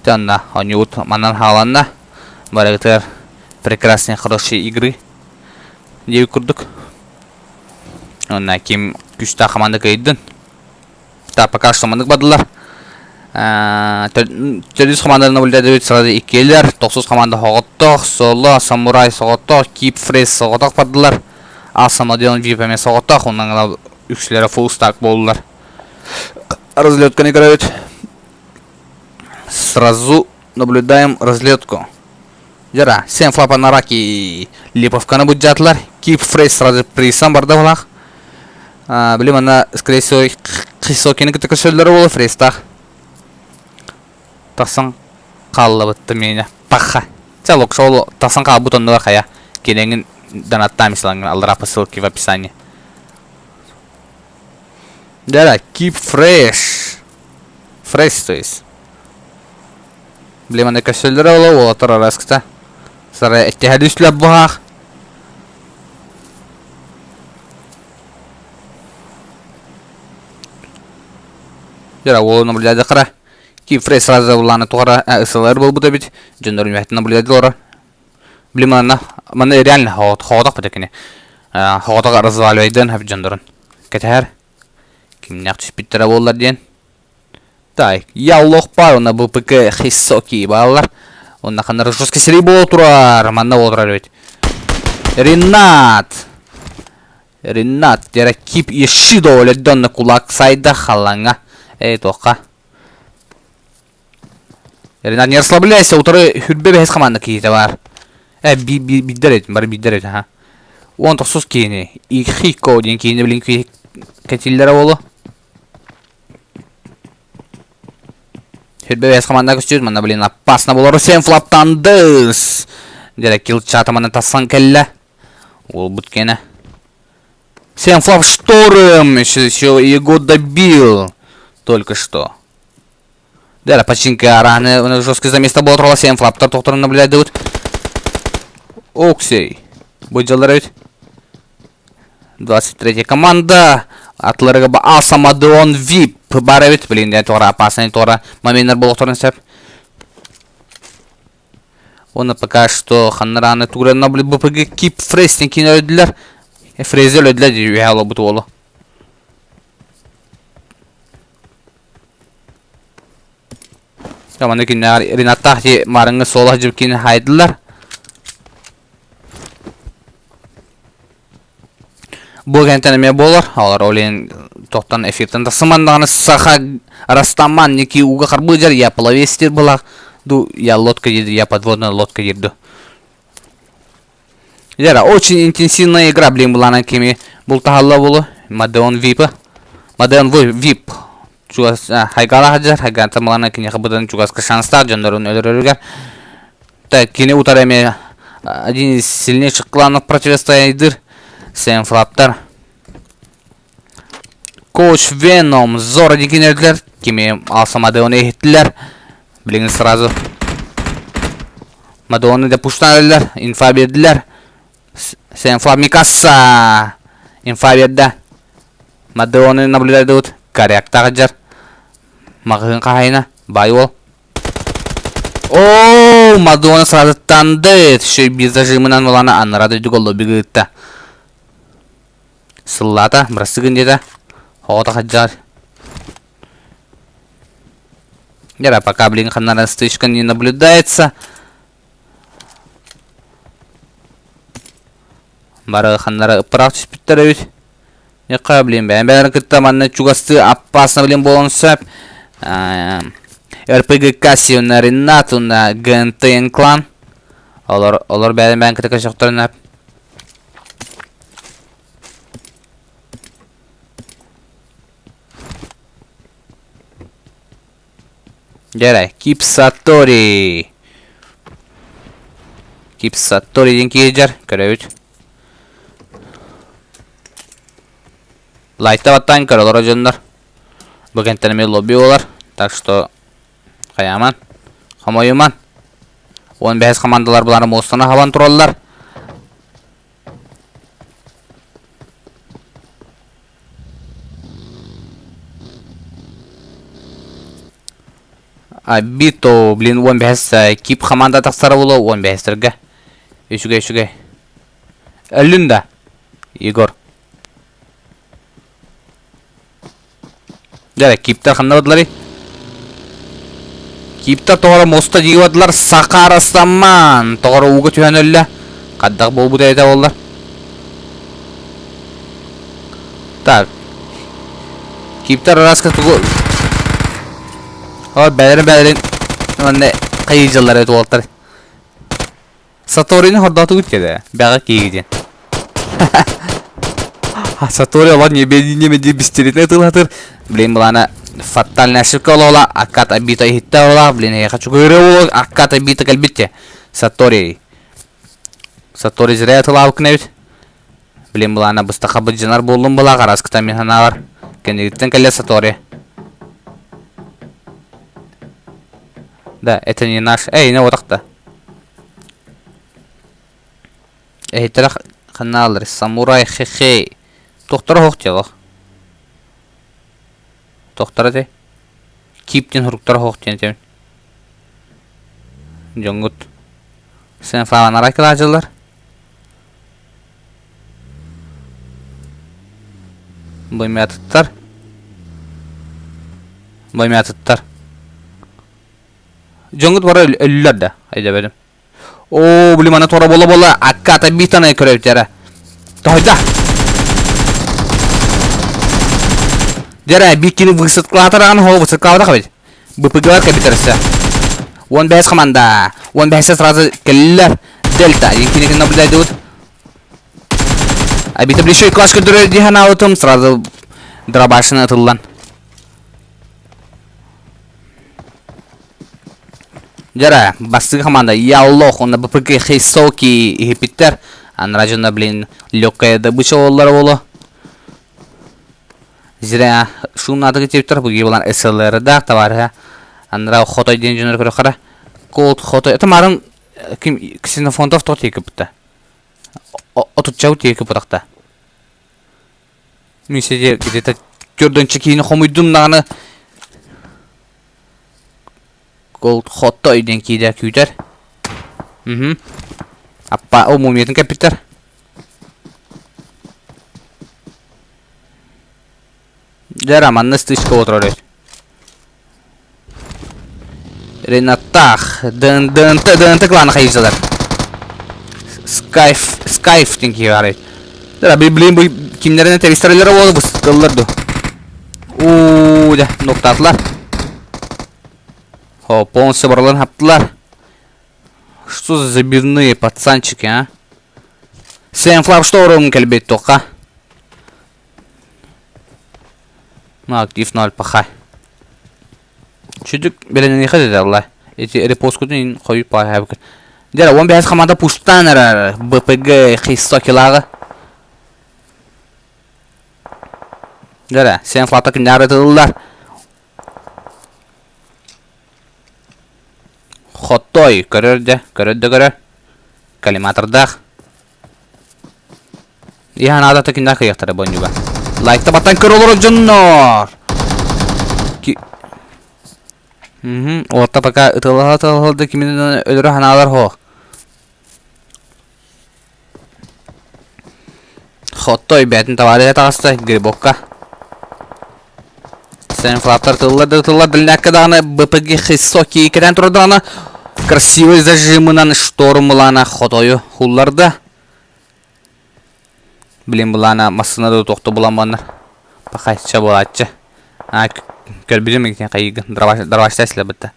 Онно оонньуубут манан хааланна. Барыгытыгар прекрасные хорошие игры диэбит курдук. Уонна ким күүстээх команда кыайдын. Так, пока что маннык бардылар. Төрдүс команданы наблюдать сразу иккиэлэр. Тохсус команда соҕотох, Соло, Самурай соҕотох, Кип Фрейс соҕотох бардылар. Ал Самодион Вип эмиэ соҕотох. Онон үксүлэрэ фулл стак буоллулар. Разлетканы көрөбүт. Сразу наблюдаем разлетку. Жара, сен флапа на раки Липовканы буддьаатылар. Кип Фрейс сразу прийсан барда булах. Били манна, скорее всего, Хисокины кытта көрсөллөрө буолуо фрейстаах. Тахсан хааллабытта миэнэ. Паха. Чэ, локшол тахсан хаалбыт оннугар хайа. Киэҥин донаттаам исламҥын аллараа по ссылке в описании. Да-да, keep fresh. Fresh, то есть. Блин, манна көрсөллөрө буолуо уолаттар араскыта. Сара эттэһэр үслэп буһаах. Дьэ, уолу наблюдайдахара. Кифре сразу улаана тугара ысылар буолбут эбит. Дьоннорун үөһэттэн наблюдайдылар. Блин, манна манна реально хоҕотох бит кини. Хоҕотох разваливайдыан хэп дьоннорун. Кэтэһэр. Кимнээх түспүттэрэ буоллар диэн. Так, я лох баар, уонна БПК Хисоки бааллар. Уонна ханна жесткий сирий буола турар. Манна буола турар эбит. Ренат! Ренат, дьэрэ кип Ишидо өлөддө онно кулак сайда халлаҥҥа. Эй, туохха. Ренат, не расслабляйся, утары хүрбэ бэһис команда киһитэ баар. Э, биирдэр эбит, бары биирдэр эбит, аха. Уон тохсус киһини, Ихико диэн киһини билин кэтиллэрэ буолуо. Хүрбэ бэһис команда көстүүр, манна, блин, опасно болор. Сен флаптандыс! Дьэрэ килчата манна тассан кэллэ. Уолбут кэнэ. Сен флап шторм! Еще, еще его добил. Только что. Дьэрэ починка араны жесткий заместа болотрола сен флаптар тохторун наблюдать Оксей. Бу дьаллар эбит. 23 команда. Атларыга Асамадон VIP бар эбит. Блин, я туора опасный туора моменттар болохторун сөп. Оны пока что ханнараны туграна блин БПГ кип фрейстен кин өлдүлэр. Фрейзи өлдүлэр дии үһэ олобут уолу. Маны киннэр Ренаттаах ди марыңы суола жып кин хайдылар. Бу кэнтэн эмиэ буолар. Олор ол иһин тохтон эфиртэн тахсыман даҕаны саха Растаман ники ууга харбыыдьар я половестир былаах ду я лодка диир я подводная лодка диир ду. Лера, очень интенсивная игра, блин, была на кими бултаһалла булу. Мадеон випа. Мадеон вип. Чугас хайгала хаджар, хайгаата малана киниэхэ быдан чугаска шанстаах дьоннорун өлөрөрүгэр. Так, кини утары эмиэ один из сильнейших кланов противостояйдыр. Сэм Флаптар. Коуч Веном Зора дикинердилер. Кими алса Мадеоны иһиттилэр. Билигин сразу Мадеоны да пуштан инфа бердилер. Сэм Флап Микаса инфа берді. Мадеоны наблюдайдыбыт. Коряктаах дьар. Маҕаһыын хаһайына. Бай уол. Оо, Мадонна сразу тандыт. Еще биир зажимынан булана аннара дойдуга лоббига ыытта. Сыллаата, бырастыгын диэтэ. Оҕото хадьаар. Дера, пока, блин, ханнара стычка не наблюдается. Бары ханнара ыппыраах түспүттэр эбит. Яка, блин, бэйэм бэйэлэрин кытта манна чугастыы опасно, блин, буолуон сөп. РПГ Кассио на Ренату на ГНТ клан. Олор, олор бэйэлэрин бэйэн кытта көрсөхтөрүнэ Дьэрэ, Кипсатори. Кипсатори диэн киһи көрөбүт. Лайта баттаан көрө олорор дьоннор. Бу кэнтэн эмиэ лобби буолар. Так что хайааман, хомойуман. 15 командалар булары муостаны хабан тураллар. Абито, блин, 15 кип команда тахсара буолуо 15-терге. Үчүгэй, үчүгэй. Өллүн да, Егор. Дьэ, киптэр ханна бардыларый? Киптэр тоҕоро муоста дии бардылар. Сахара саммаан тоҕоро ууга түһэн өллө. Хайдах буолбута этэ буоллар. Так. Киптэр араска тугу... О, бэлэрин бэлэрин манна хайыдьаллар эбит уолаттар. Саторини хордоотугут кэлэ. Бэҕэ киһи диэн. Сатори олор небе бистеритне тылатыр. Блин, булана фатальная ошибка олола, аккат обита иһитте ола, блин, я хочу говорю, аккат обита кэлбитте. Сатори. Сатори зря тылаабыккын эбит. Блин, булана быстаха быдьынар буоллум была, караскыта мин ханаалар. Кэннигиттэн кэллэ Сатори. Да, это не наш. Эй, не отақта. Эһиттэрэ ханаалар самурай хе-хей. Тохторо хоох диэх. Тохторо этэй. Кип диэн суруктара хоох диэн этэбин. Дьоҥҥут Сен-Флаван арай кылаадьылар. Бымятыттар. Бымятыттар. Дьоҥҥут бары өллүлэр да, өйдөбөтүм. Оо, блин, мана туора буола-буола акката битаны көрөбүт Тойда. Дьэрэ, биккини высадкалаатар хоо высадкалаабатах эбит. БПГ-лар кэбитэрсэ. 15 команда. 15 сразу кэллилэр. Дельта. Киники наблюдайдыбыт. Абита еще класс көрдөрөр дии санаабытым. Сразу дробашына ытыллан. Дьэрэ, бастакы команда Яллох уонна БПГ Хейсоки иһиппиттэр. Анараа дьоно, блин, легкая добыча буоллара буолуо. Зря шумнаатык итиэбиттэр, бу булан СЛР-даах товарища. Анараа Хотой диэн дьоннор көрөххөрө. Код Хотой. Это марын ким Ксенофонтов тоҕо тиэкиппитэ. Отучча тиэкиппытахта. Мин сиде где-то төрдөнчө киини хомуйдум даҕаны Голд хотто өйдөн киирэ күүтэр. Мхм. Аппа о мумиятын кэппиттэр. Дьэ манна стычка отырор эбит. Ренаттаах ДНТ ДНТ клана хайыылар. Скайф Скайф диэн киһи баар эбит. Дьэ блин бу кимнэринэ тэбистэрэллэрэ буолла быстыллар ду. Уу дьэ нуктаатылар. О, полностью барыларын хаптылар. Что за забивные пацанчики, а? Сенфлав что урон кэлбит туохха? Ну, актив 0 паха. Чүдүк бэлэнэниэхэ деді алла. Эти репосткутун хойут паха. Дьэ, 15 команда пуштан эрэр БПГ Хисокилааҕы. Дьэ, сен флата күннээр ытыллар. Хотой көрөр дьэ, көрөр да көрөр. Коллиматордаах. Иһан аата күннээх кыйахтара бонньуга. Лайкта баттан көр олорор дьоннор. Мм, Орта пока ытылаха ытылаха да кимин өлөрө ханаалар хоох. Хоттой бэйэтин товарыһа таҕыста грибокка. Сенфлаттар тыллар да тыллар билинэккэ даҕаны БПГ Хисоки кэтэн турар даҕаны красивый зажимынан шторм ылаана хотойу хулларда. Блин былаана массыына да тохто булан баннар. Пахайча буолааччы. А көрбүтүм иккин хайыгын дробашта силэбитте.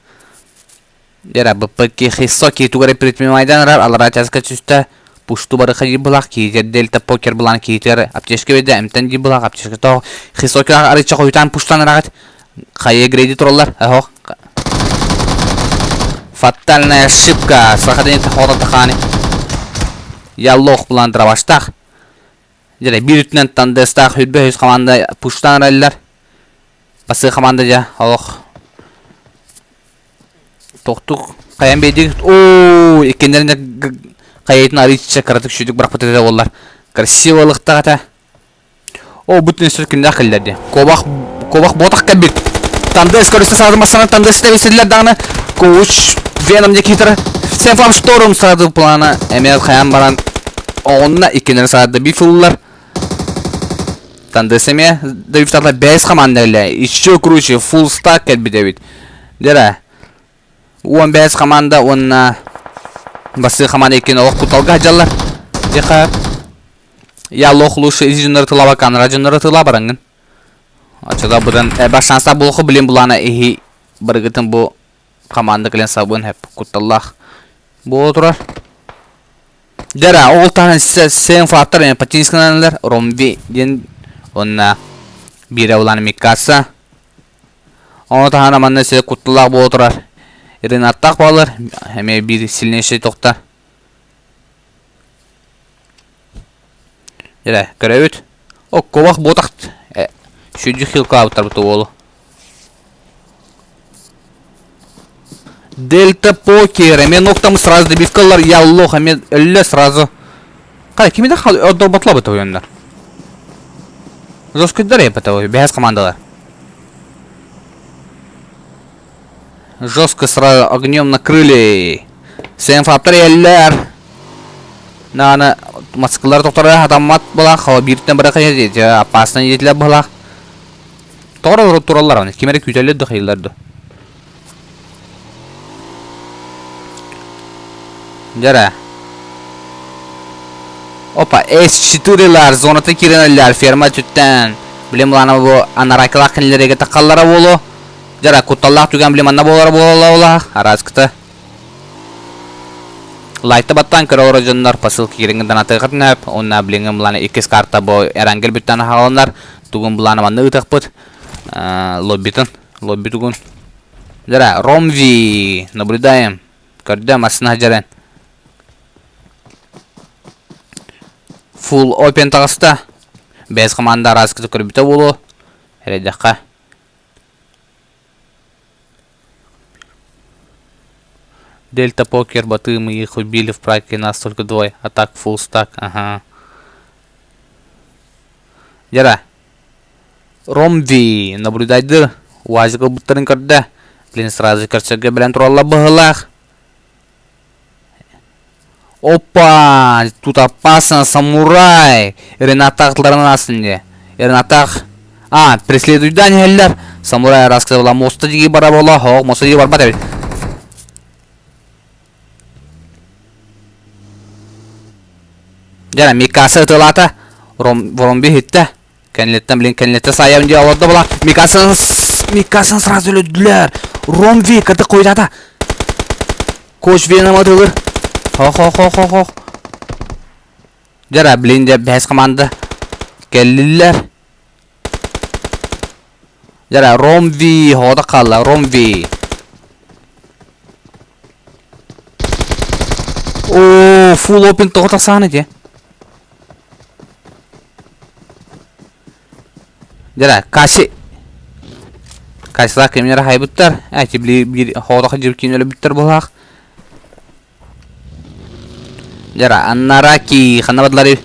Дьэ, БПК Хисоки тугу эрэ предпринимайдан ырар, аллараа чааска түстэ, пушту барыха диир былаах, киһитигэр Дельта покер былаан киһитигэр аптечка биэрдэ, эмтэн диир былаах, аптечка тоҕо Хисокига арыйча хойутаан пуштан ыраҕыт, хайа грейди тураллар, оһох. Фатальная ошибка, сахадин хоро тахаани. Я лох булан дробаштаах. Дьэ, биир үтүнэн тандестаах үрбэ үс команда пуштан ыраллар. Басыы команда дьэ, олох Тохтук хайан биэрдигит оо иккиннэрин да хайытын арыычча кыратык сүдүк бырахпыт этэ буоллар красивалыктаах этэ оо бу түнүстэр күннээх кэллэр дии куобах куобах буотах кэлбит тандес көрүстэ саады массанан тандес тэбисиллэр даҕаны коуч веном диэки киитэр сенфам шторм саады плана эмиэ хайан баран оҕунна иккиннэрин саады бифыллар Тандес эмиэ Давид бэс команда элэ еще круче фулл стак кэлбит эбит Дьэ 15 команда уонна бастыы команда иккин олох куталга сылдьаллар. Диэхэ я лох лучше из дьоннору тылаба камера дьоннору тыла бараҥҥын. Оччото быдан элбэх шанса буолуоху билин булаана иһи барыгытын бу команда кэлэн сабыан хэп кутталлаах буола турар. Дьэ ол таһынан сен флаттар патинскананылар Ромви диэн. Уонна биирэ улаан Микаса. Ону таһынан манна сир кутталаах буола турар. Ренаттаах буолар, эмиэ биир сильнейший тохтар. Дьэ, көрөбүт. О, кубах буотах сүдү хилкаабыттар уолу. Дельта покер, эмиэ ноктам сразу добивкалар, я лох, эмиэ өллө сразу. Қай, кими да хал ордорботлабыт ойоннор. Жесткойдар епата бэһэс командалар. Жестко сразу огнем накрыли. Сенфаптар эллэр. Наана маскалар тохторо хатаммат былах, бииртэн бара опасно диэтилэр былах. Тоҕо тураллар аны, ким эрэ күүтэллэр да хайыллар да. Дьэрэ. Опа, С4-лар зоната киирэнэллэр ферма өттүттэн. Билим былаана бу анаракылаах кинилэргэ таххаллара буолуо. Дьара кутталлаах түгэн билим анна буолара буолала араскыта. Лайкта баттаан көрө олорор дьоннор посылка киириҥин донатыахытын сөп. Уонна билиҥҥи былаана иккис карта бу Эрангел бүттэн аһаҕаланар. Тугун былаана манна ыытыахпыт. Лоббитын. Лобби тугун. Дьара, Ромви. Наблюдаем. Көрдө, массына дьаран. Full open таҕыста. Бэс команда араскыты көрбүтэ буолуо. Эрэйдэххэ. Дельта покер, баты, мы их убили в праке, нас только двое. А так full stack, ага. Дьара. Ромви наблюдайдыр. УАЗик ылбыттарын көрдө. Блин, сразу көрсөргө билэн тураллар быһыылаах. Опа! Тут опасно, самурай! Ренатахларынан астын дии. Ренатах... А, преследуйдан иһэллэр. Самурай рассказывала, моста дии бара буола, хоох, моста дии барбат эбит. Дьэ, Микаса ытылаата. Ром, Ромби иһиттэ. Кэннилэттэн, блин, кэннилэттэ саайам дии олордо була. Микасаны, Микасаны сразу өлөрдүлэр. Ромви кырдык койдата. Коч Веном атылыр. Хо-хо-хо-хо-хо. Дьара, блин, дьэ, бэһэс команда кэллилэр. Дьара, Ромви, хода хаалла, Ромви. О, full open тоҕо тахсаан ити. Дьара, Каси. Касилаах кимнэр хайбыттар. Эти били биир хоодох дьиркин өлбүттэр буолаах. Дьара, Аннараки ханна бардылар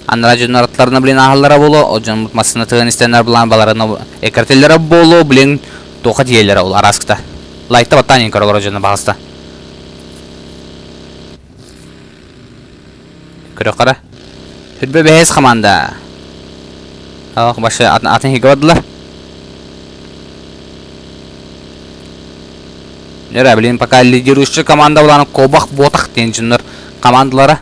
Аннара дьоннор аттарына блин ааһаллара буолуо, ол дьон массыына тыган истэннэр былаан баларына эккирэтэллэрэ буолуо, блин туохха тиийэллэрэ ол араскыта. Лайкта баттаан иһин көрө олорор дьоно баҕаста. Көрөххө эрэ. Хүрбэ бэһис команда. Ох, башы атын атын иһигэ бардылар. Дьэ, блин, пока лидирующая команда булан Кобах Ботах диэн дьоннор командалара.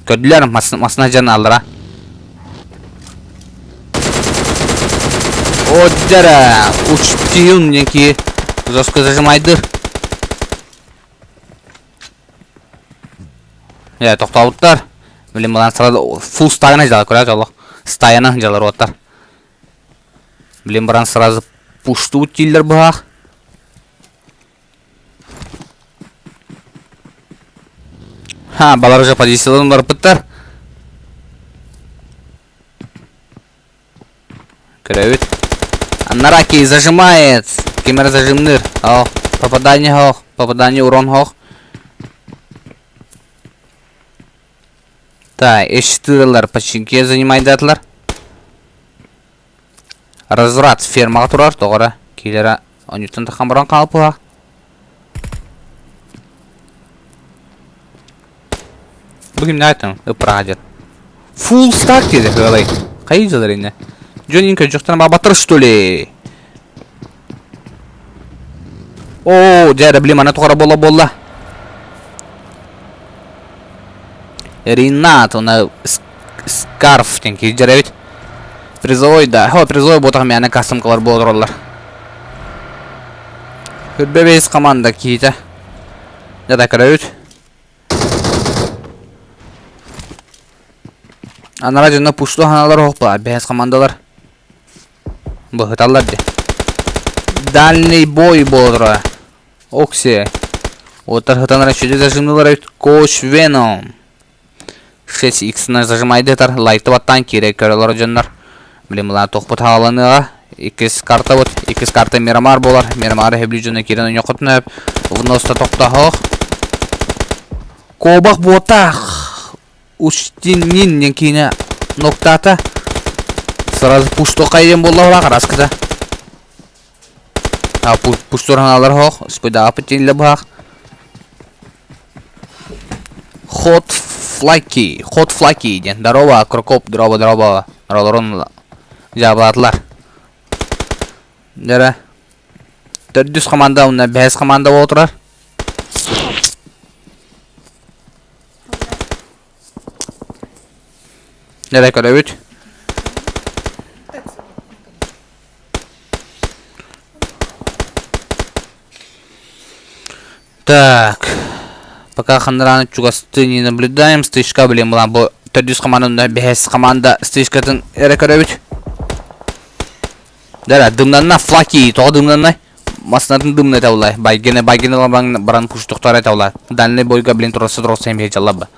Көрдүлэр масына дьон аллара. О, дьара, учтиюн некий жестко зажимайдыр. Э, тохтообуттар. Блин, балан сразу фул стаяна дьала көрөөт олох. Стаяна дьалар уоттар. Блин, баран сразу пуштуут дииллэр быһаах. Ха, балар уже позицияларын барбыттар. Көрөбүт. Аннараки зажимает. Кимер зажимныр. Ох, попадание ох, попадание урон ох. Так, эштырылар починке занимайдатылар. Разврат фермаҕа турар, тоҕо эрэ киилэрэ онньуттан таххан баран хаалпыһа. Бу кимнээх этим ыппыраха дьэр. Full start диэтэ кыалай. Хайыы дьылар инне. Дьон иин көрдьөхтөрө баабаттар что ли? Оо, дьэ эрэ блин, мана тухара буола буолла. Ринат, она Скарф диэн киирдэр эбит. Призовой да. Хо, призовой буотах мээнэ кастымкалар буола тураллар. Хүрбэ бэйс команда киһитэ. Дьэ да көрөбүт. Анара дьоно пушту ханалар оһохпа, бэһэс командалар. Быһыталлар дии. Дальний бой буолара. Окси. Уоттар хытанара чүдү зажимнулар эбит. Коуч Веном. 6x зажимайдытар. Лайкты баттаан киирэ көрөлөр дьоннор. Блин, мылаа тохпут хааланыаҕа. Иккис карта вот. Иккис карта Мирамар буолар. Мирамар хэблүү дьоно киирэн ойнохотун өп. Вноста тохтоһох. Кобах буотах. Устиннин диэн киинэ ноктаата. Сразу пуштуохха диэн буолла хараскыта. А пуштур ханалар хоох, спыдаапыт тииллэ быһаах. Хот флаки, хот флаки диэн. Здорово, Крокоп, здорово, здорово. Ролорон жаабылаатылар. Дьэрэ. Төрдүс команда уонна бэһис команда буола турар. Эрэ көрөбүт. Так. Пока ханнарааны чугастыы не наблюдаем. Стычка, блин, была бу төрдүс команда, бэһэс команда стычкатын эрэ көрөбүт. Дара, дымнанна флаки, тоҕо дымнаннай? Массыынатын дымната улай. Байгене, байгене баран пуштуктар это улай. Дальний бойга, блин, тураса тураса им жалаба.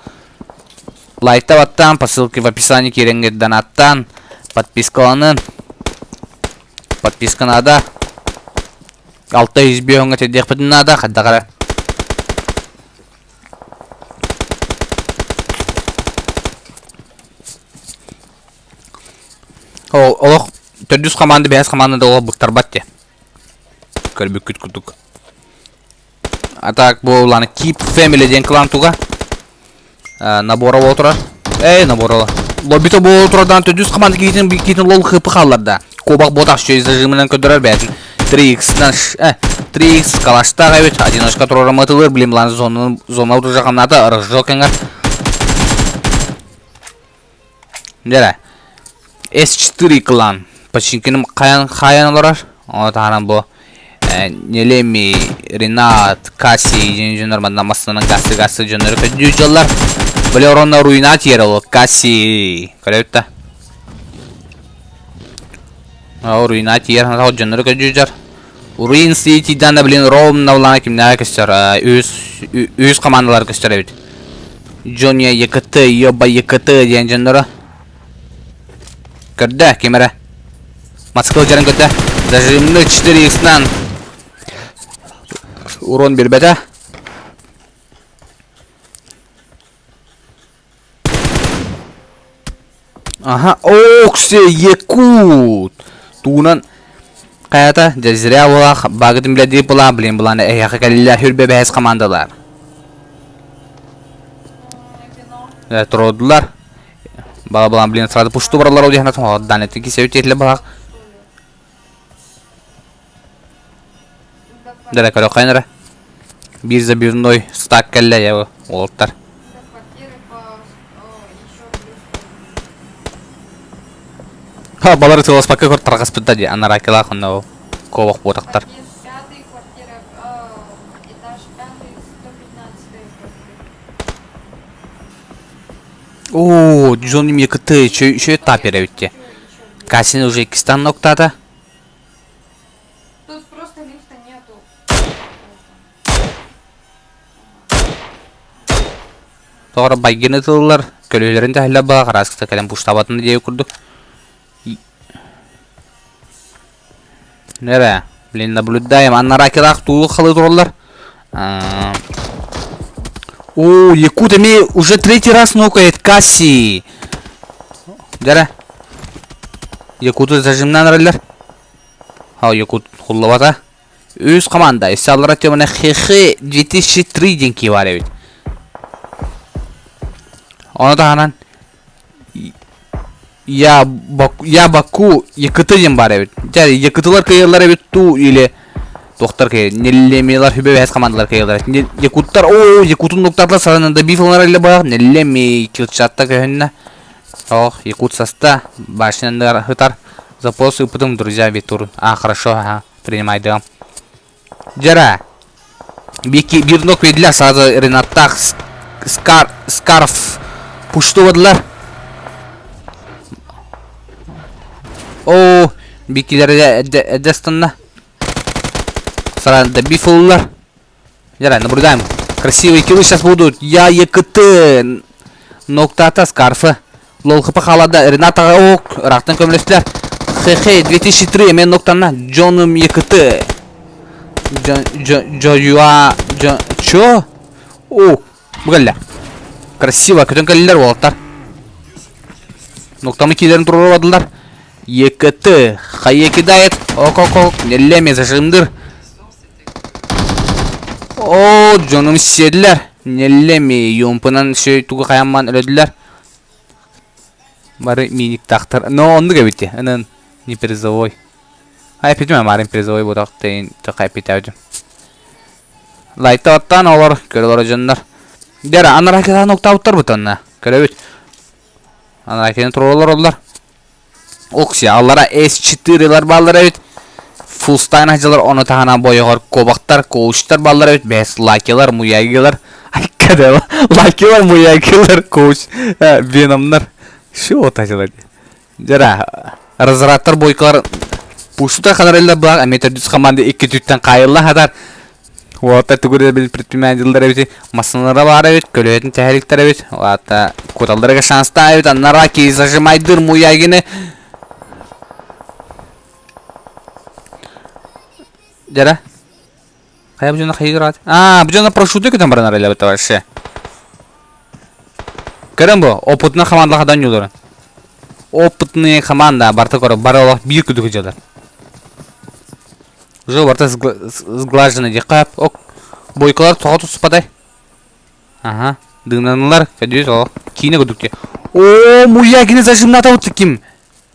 Лайкта баттан, по ссылке в описании киирэҥҥит донаттан, подпискаланын. Подписка надо. 605 ҥа тиэрдиэхпитин наада, хайдах эрэ. Олох төрдүс команда, бэһис команда да олох быктарбат те. Көрбүккүт курдук. А так бу улаана Keep Family диэн клан туга. Набора буола турар. Эй, набора. Лоббито буола турардан төрдүс команда киитин киитин лол хыпы хаалларда. Кобах ботах шөй зажимынан көдөрөр бэт. 3x-нан 3x калаштаах эбит. Одиночка турара мытылыр, блин, лан зона зона уже хамната рыжок эҥэр. Дьэрэ. С4 клан. Починкиным хайан хайан олорор. Оны таһынан бу Нелеми, Ренат, Касси диэн дьоннор манна массыынанан гассы гассы дьоннору көрдүү дьоллар. Били оронно руина тиэрэ ол Касси. Көрөбүт да. Руина тиэр ханатах дьоннору көрдүү дьар. Руин Сити дан блин ровно улаана кимнээҕэ көстөр. Үс үс командалар көстөр эбит. Джония ЕКТ, Йоба ЕКТ диэн дьонноро. Көрдө ким эрэ. Москва дьарын көрдө. Зажимны 4x-нан урон бербэтэ. Аха, оксе якут. Туунан хайата дьэ зря буолаах багытын билэдии була блин булан эһиэхэ кэллилэр хүрбэ бэһэс командалар. Туродулар. Бала булан блин сразу пушту баралар ол диһана тоһооддан эти кисеби тиэтиле балах. Дара көрө хайнара. Биир забивной стак кэллэ я уолаттар. Ха, балары тыласпакка көр тарҕаспыта дии, анаракилаах онно ол куобах буотахтар. Оо, Джон ЕКТ еще этап эбит дии. Кассин уже иккистан ноктаата.
Тут просто лифта нету.
Тоҕо байгины тыллар көлүөлэрин тэһэллэр баҕа хараскыта кэлэн пуштаабатын диэби курдук. Небе, блин, наблюдаем. Аннаракилаах туу халы тураллар. О, Якут эми уже третий раз нокает Касси. Дара. Якуту зажимнан араллар. Ха, Якут хуллабата. Үс команда. Исаллара теміне ХХ 2003 диэн кии бар эбит. Ону таһынан Я Баку, Я Баку ЕКТ диэн бар эбит. Дьэ, ЕКТлар кыайаллар эбит туу или тохтар кыайар. Неллемилар хүбэ бэһэс командалар кыайаллар. Якуттар, оо, Якутун нуктарлар саранан да биф ылынар эле баах. Неллеми килчатта көһүннэ. Ох, Якут саста, башняндар хытар. Запрос ыпытым, друзья, Витурун. А, хорошо, ага, принимай, да. Дьара. Бики бирнок ведля сразу Ренаттах Скар Скарф пуштувадылар. Оо, бикилэрэ эрдэ ыстанна. Саранда бифуллар. Дьэ, наблюдаем. Красивые киллы сейчас будут. Я ЕКТ. Ноктата Скарфа. Лолхпа халада Рената ок. Ыраахтан көмөлөстүлэр. Хе-хе, 2003 эмиэ ноктанна. Джоном ЕКТ. Джоюа... Чё? О, бу кэллэ. Красиво, көтөн кэллилэр уолаттар. Ноктамы киилэрин туруорбатылар. ЕКТ. Хайа кидает. Ок-ок-ок. Неллеме зажимдыр. Оо, дьонум сиэдилэр. Неллеми юмпунан сүй тугу хайамман өлөдүлэр. Бары миниктаахтар. Но оннук эбит Ынан не призовой. Ай эппитим марын призовой буотах тейин тоха эппитээбитим. Лайктабаттаан олор, көрөлөр дьоннор. Дера анараа кытаан октаабыттар бутанна. Көрөбүт. Анараа кини туролор оллар. Оксия, аллара S4-лар бааллар эбит. Фулстайн сылдьалар, ону таһынан бойоҕор куобахтар, коучтар бааллар эбит. Бэс лакилар, муягилар. Айкадела. Лакилар, муягилар, коуч, веномнар. Все вот дела. Дьара, разраттар бойкалар пушута ханарылла былаах эмиэ төрдүс команда икки түттэн хаайылла хатар. Уолаттар тугу эрэ предпринимателлэр эбит, массыыналара баар эбит, көлөһөтүн тэһэриктэр эбит, уолатта куталларыгар шанстаах эбит, аннара киһи зажимайдыыр муягины. Дьара, хайа бу дьоно хайыыр аат? Аа, бу дьоно парашюту көтөн баран арыйлабыт товарищи. Көрөн бу, опытный команда хадан юларын. Опытные команда барта көрө, бары олох биир күдүк дьалар. Уже барыта сглажено диэххэ ок бойкалар тоҕо туспатай аха дыынанылар көдүүс ол киинэ курдук дии оо муягини зажимнатабыт ким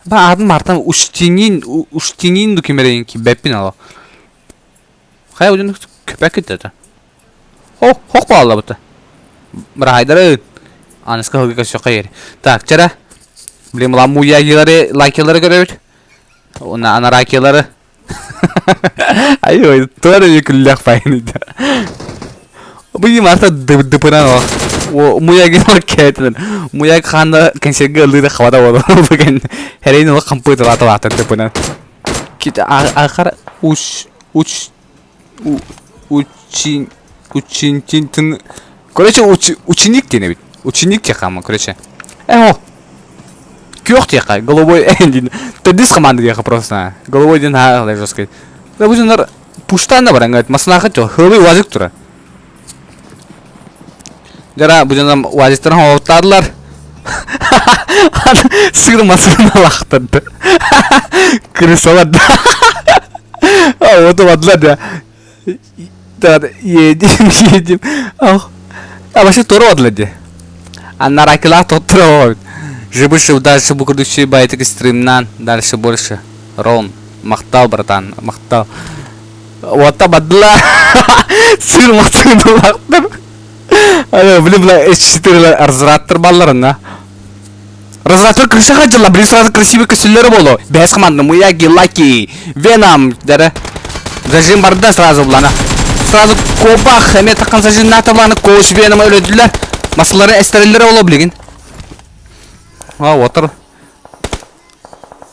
ба аатын мартан уштинин уштинин ду ким эрэ кимбэппин ол хайа удун көпөк это хох хох бааллабыта бырахайдары аныска хылгы көссөккө ери так чара блин мула муягилары лайкилары көрөбүт уна анаракилары Ай, тоже күллэх пайныйда. Бу марта дыпынан о муяги кэтин. Муяг ханда кенсерге ылыды хавада боло. Буген херейн ол кампы тала тала дыпынан. Кит ахар уч уч учин учин Короче, ученик диэн эбит. Ученик диэхэ короче. Э, о, Күөх диэхэ, голубой диэн. Төрдүс команда диэхэ просто. Голубой диэн хаалар жесткий. Да бу дьоннор пуштаан да баран говорит, масынаахыт жо, хылый уазик тура. Жара бу дьоннор уазиктарын хоҕоттаадылар. Сыр масына лахтарды. Крысалар да. А вот бадылар да. Да, едем, едем. А вообще тура бадылар дии. Анаракилаах тоттура Жибышев дальше бу курдук байтык стримнан дальше больше. Рон, махтал, братан, махтал. Уотта бадла. Сыр махтал. Блин, бля, S4 разраттыр балларына. Разраттыр крышаға жылла, блин, сразу красивый костюмлары болу. Бәс команда, Муяги, Лаки, Веном, дәрі. Зажим барды сразу булана. Сразу кобах, эме таққан зажим ната буланы, коуч Веном өлөдүлөр. Масылары эстерилери болу билигин. А, отыр.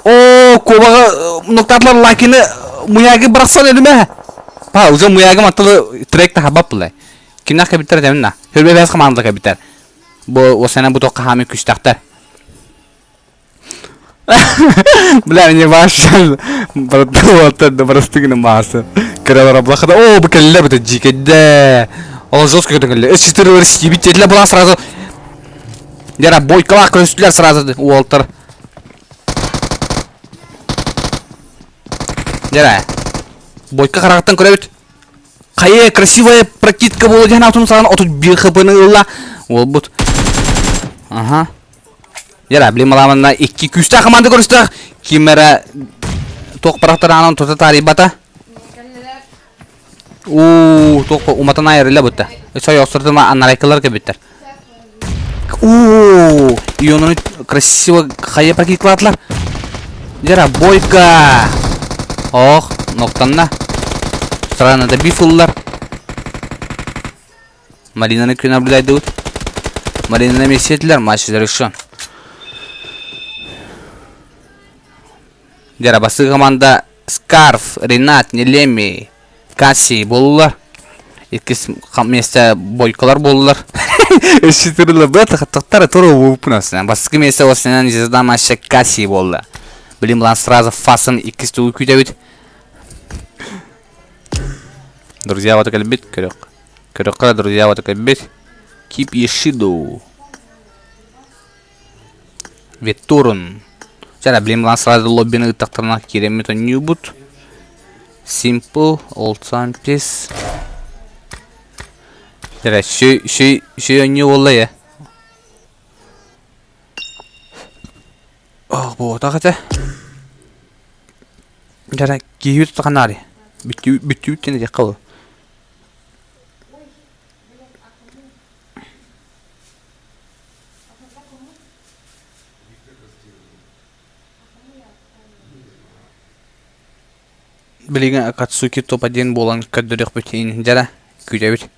О, кобаға ноктатлар Лакины Муяги бырақсан өлүмэ. Па, уже Муяги маттылы трек тахабап булай. Кимнах кэбиттер дэминна. Хөрбе бәс команда кэбиттер. Бу осана бу тоққа хами күстәхтер. Бля, мне вообще братан, просто масса. Кыралар блахада. О, бу кэллэ бу жикедде. Ол жестко көтөн С4 сибит дедилер була сразу. Дера бойкалар көстүлөр сразу Уолтер. Дера. Бойка характан көрөбүт. Хайа красивая прокидка буолла диэн атын саҕана 31 хпны ылла. Ол бут. Ага. Яра, блин, маламанна икки күүстээх команда көрүстэх. Ким эрэ туох барахтараанан тута таарыйбата. Уу, туох уматан айырыла бутта. Сой осырдыма анарайкалар кебиттер. Уу, ионуну красиво хайа прокидкалаатылар. Яра, бойка. Ох, ноктанна. Странно да бифуллар. Маринаны күн наблюдайдыбыт. Маринаны мессиетилер, матч завершен. Дьэ, бастакы команда Скарф, Ренат, Нелеми, Касси буоллулар. Иккис миэстэ Бойколар буоллулар. Өссө турулла быат тура ууппун астынан. Бастакы миэстэ осынан звезда матча Касси буолла. Билим булан сразу фасын иккис тугу күүтэбит. Друзья вот кэлбит көрөх. Көрөххө друзья вот кэлбит. Кип Ишиду. Ветурун. Чара билим булан сразу лоббины ыттахтарына кииреммит онньуубут. Simple, Old Time Peace. Чара шүй шүй шүй онньуу буолла я. Ох, буотах этэ. Дьара киһи тутаханаары. Бүттүү бүттүүт диэн этиэххэ ол. Билигин Акацуки топ один буолан көрдөрүөхпүт иһин дьара күүтэбит.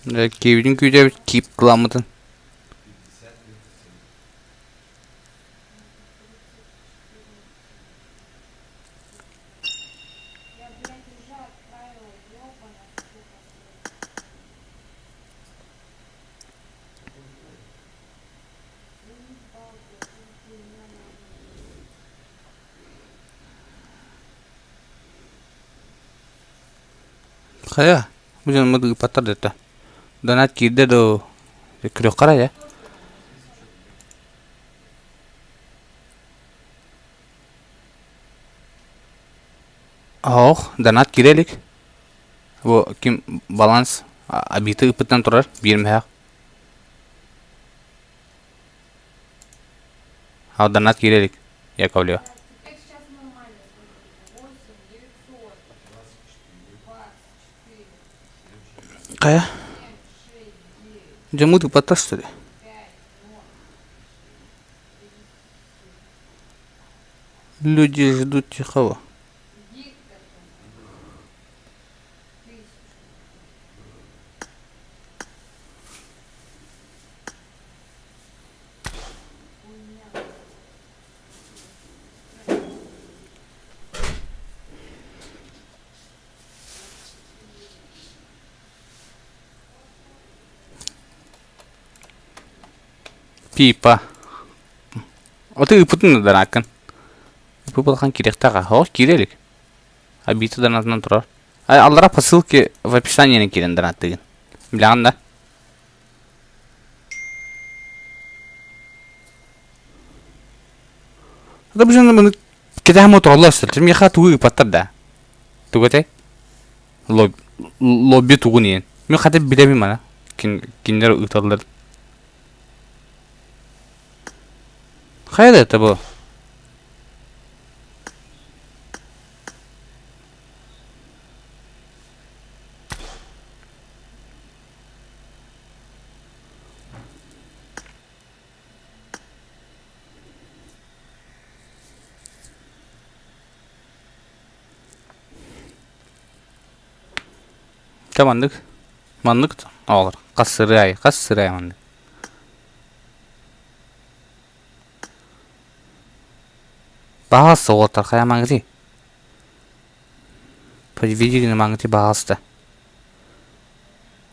Киэбитин күүтэбит, киип кыламмытын. Хайа, бу дьон ыыппаттар да этэ. Донат киирдэ доо, күрүөххэ эрэ. Оһох, донат киирэ илик. Бу ким баланс обиты ыыппытынан турар, биир мөһөөх. А донат киирэ илик, Яковлева. Хайа? Дьоммут ыыппаттар что ли? Люди ждут тихого. Пипа. Оты ыыппытын да дарааккын. Ыыппыт киириэхтээх аа. киирэ илик. Обита донатынан турар. Аллара по ссылке в описании киирэн донаттыгын. Билэҕин да? Да бу дьон кэтэһэн мотороллор сылдьар. Миэхэ тугу ыыппаттар да? Тугу этэй? Лобби тугун иэн. Мин хата билэбин мана. Кинилэр ыыталлар. Хайа да это бу? Чэ маннык маннык оҕолор хас сырыы аайы хас сырыы аайы маннык Баҕаласта уолаттар хайа маҥҥытый? Подведи гына маҥҥытый баҕаласта.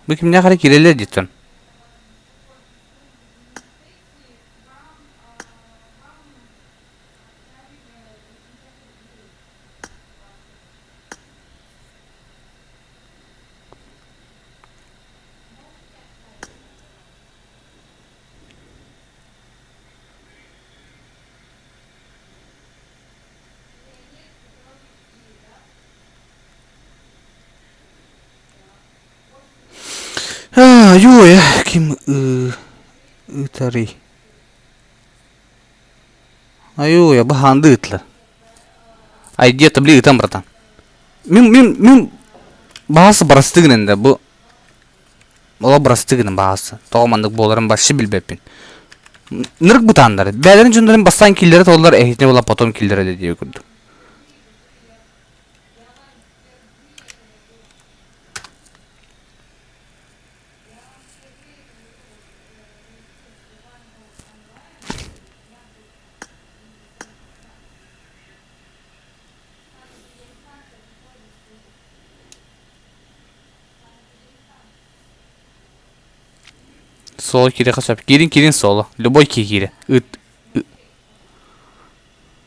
Бу кимнээх эрэ киирэллэр диттэн. Айуу ким ыытарый? Айуу бу хаанды ыытлар. Айдиа били ыытан братан. Мин мин мин баҕасы барасты гынан да бу Олох бырастыы гынан баҕас. Тоҕо маннык буоларын вообще билбэппин. Нырык бытааннар. Бэйэлэрин дьоннорун бастаан киллэрэ толлор, эһитини була потом киллэрэллэр диэбит курдук. Соло киириэххэ сөп. Киирин киирин соло. Любой киһи киирэ. Ыыт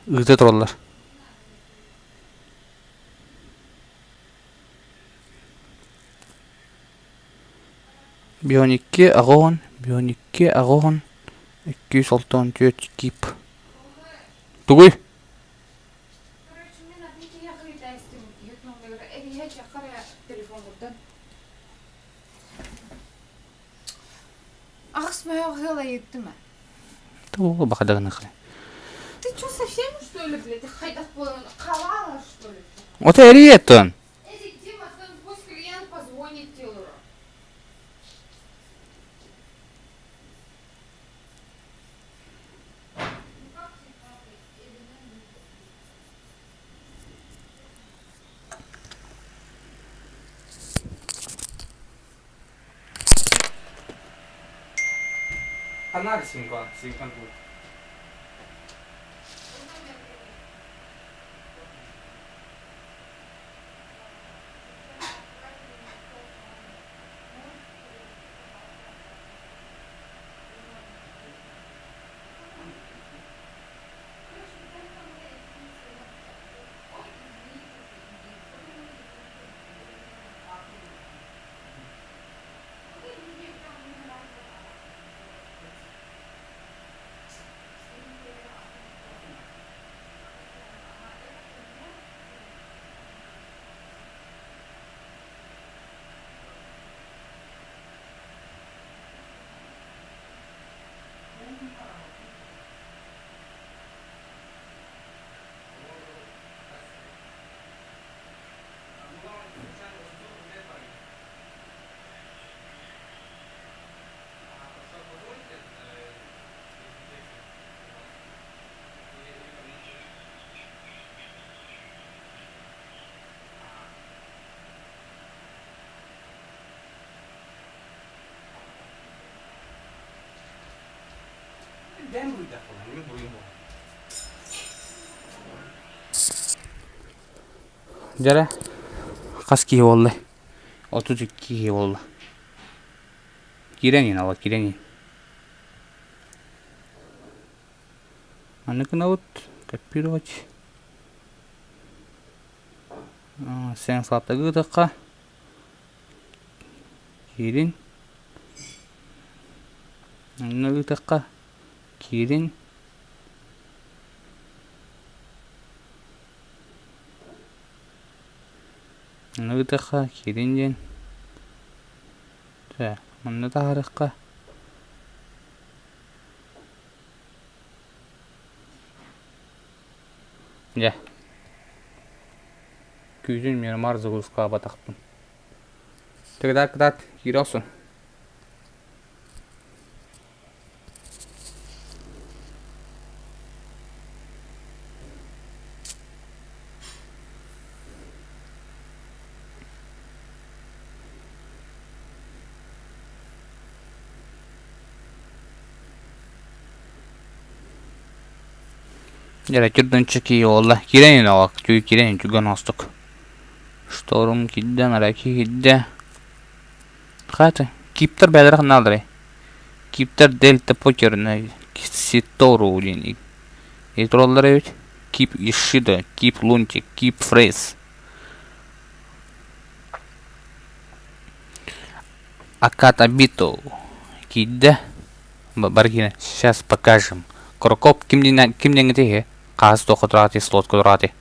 ыыта тураллар. Бионикки аҕоон, бионикки аҕоон, 264 кип. Тугуй?
Короче, мин атын киһиэхэ ыйытаайыстым эриһэ чаххара телефоҥҥуттан Аҕыс мөһөөх ыал ыйыттым ээ.
Тугу бахадагыныхы.
Ты что, совсем что ли, блядь, хайдах буолан халаала что ли?
Ото эрийеттон.
Эти Дима, пусть клиент позвонит Тейлору.
Ханна симка, симкан тут. Дьэрэ, хас киһи буолла? 32 киһи буолла. Киирэн иһин, ала киирэн иһин. Маннык гынабыт, копировать. Сен сааттагы ыытыахха. Киирин. Манна ыытыахха. Киирин. Манна ыытыахха киирин диэн. Чэ, манна таһаарыахха. Дьэ. Күүтүн Мирамар загрузкалаабатахпын. Кытаат, кытаат, киирэ охсун. Дьэ, түрдүнчү кии буолла. Киирэн иһин оҕо, киирэн иһин түргэн оҥостук. Шторм киирдэ, Мараки киирдэ. Хаата, киптер бэйэлэрэ ханнаалларый? Киптер Дельта Покер Ситору диэн и тураллар эбит. Кип Ишида, Кип Лунтик, Кип Фрейс. Аката Бито киирдэ. Бар киирэ. Сейчас покажем. Крокоп ким диэн ким диэҥҥитий Хаас туохха тураатый, слотка тураатый.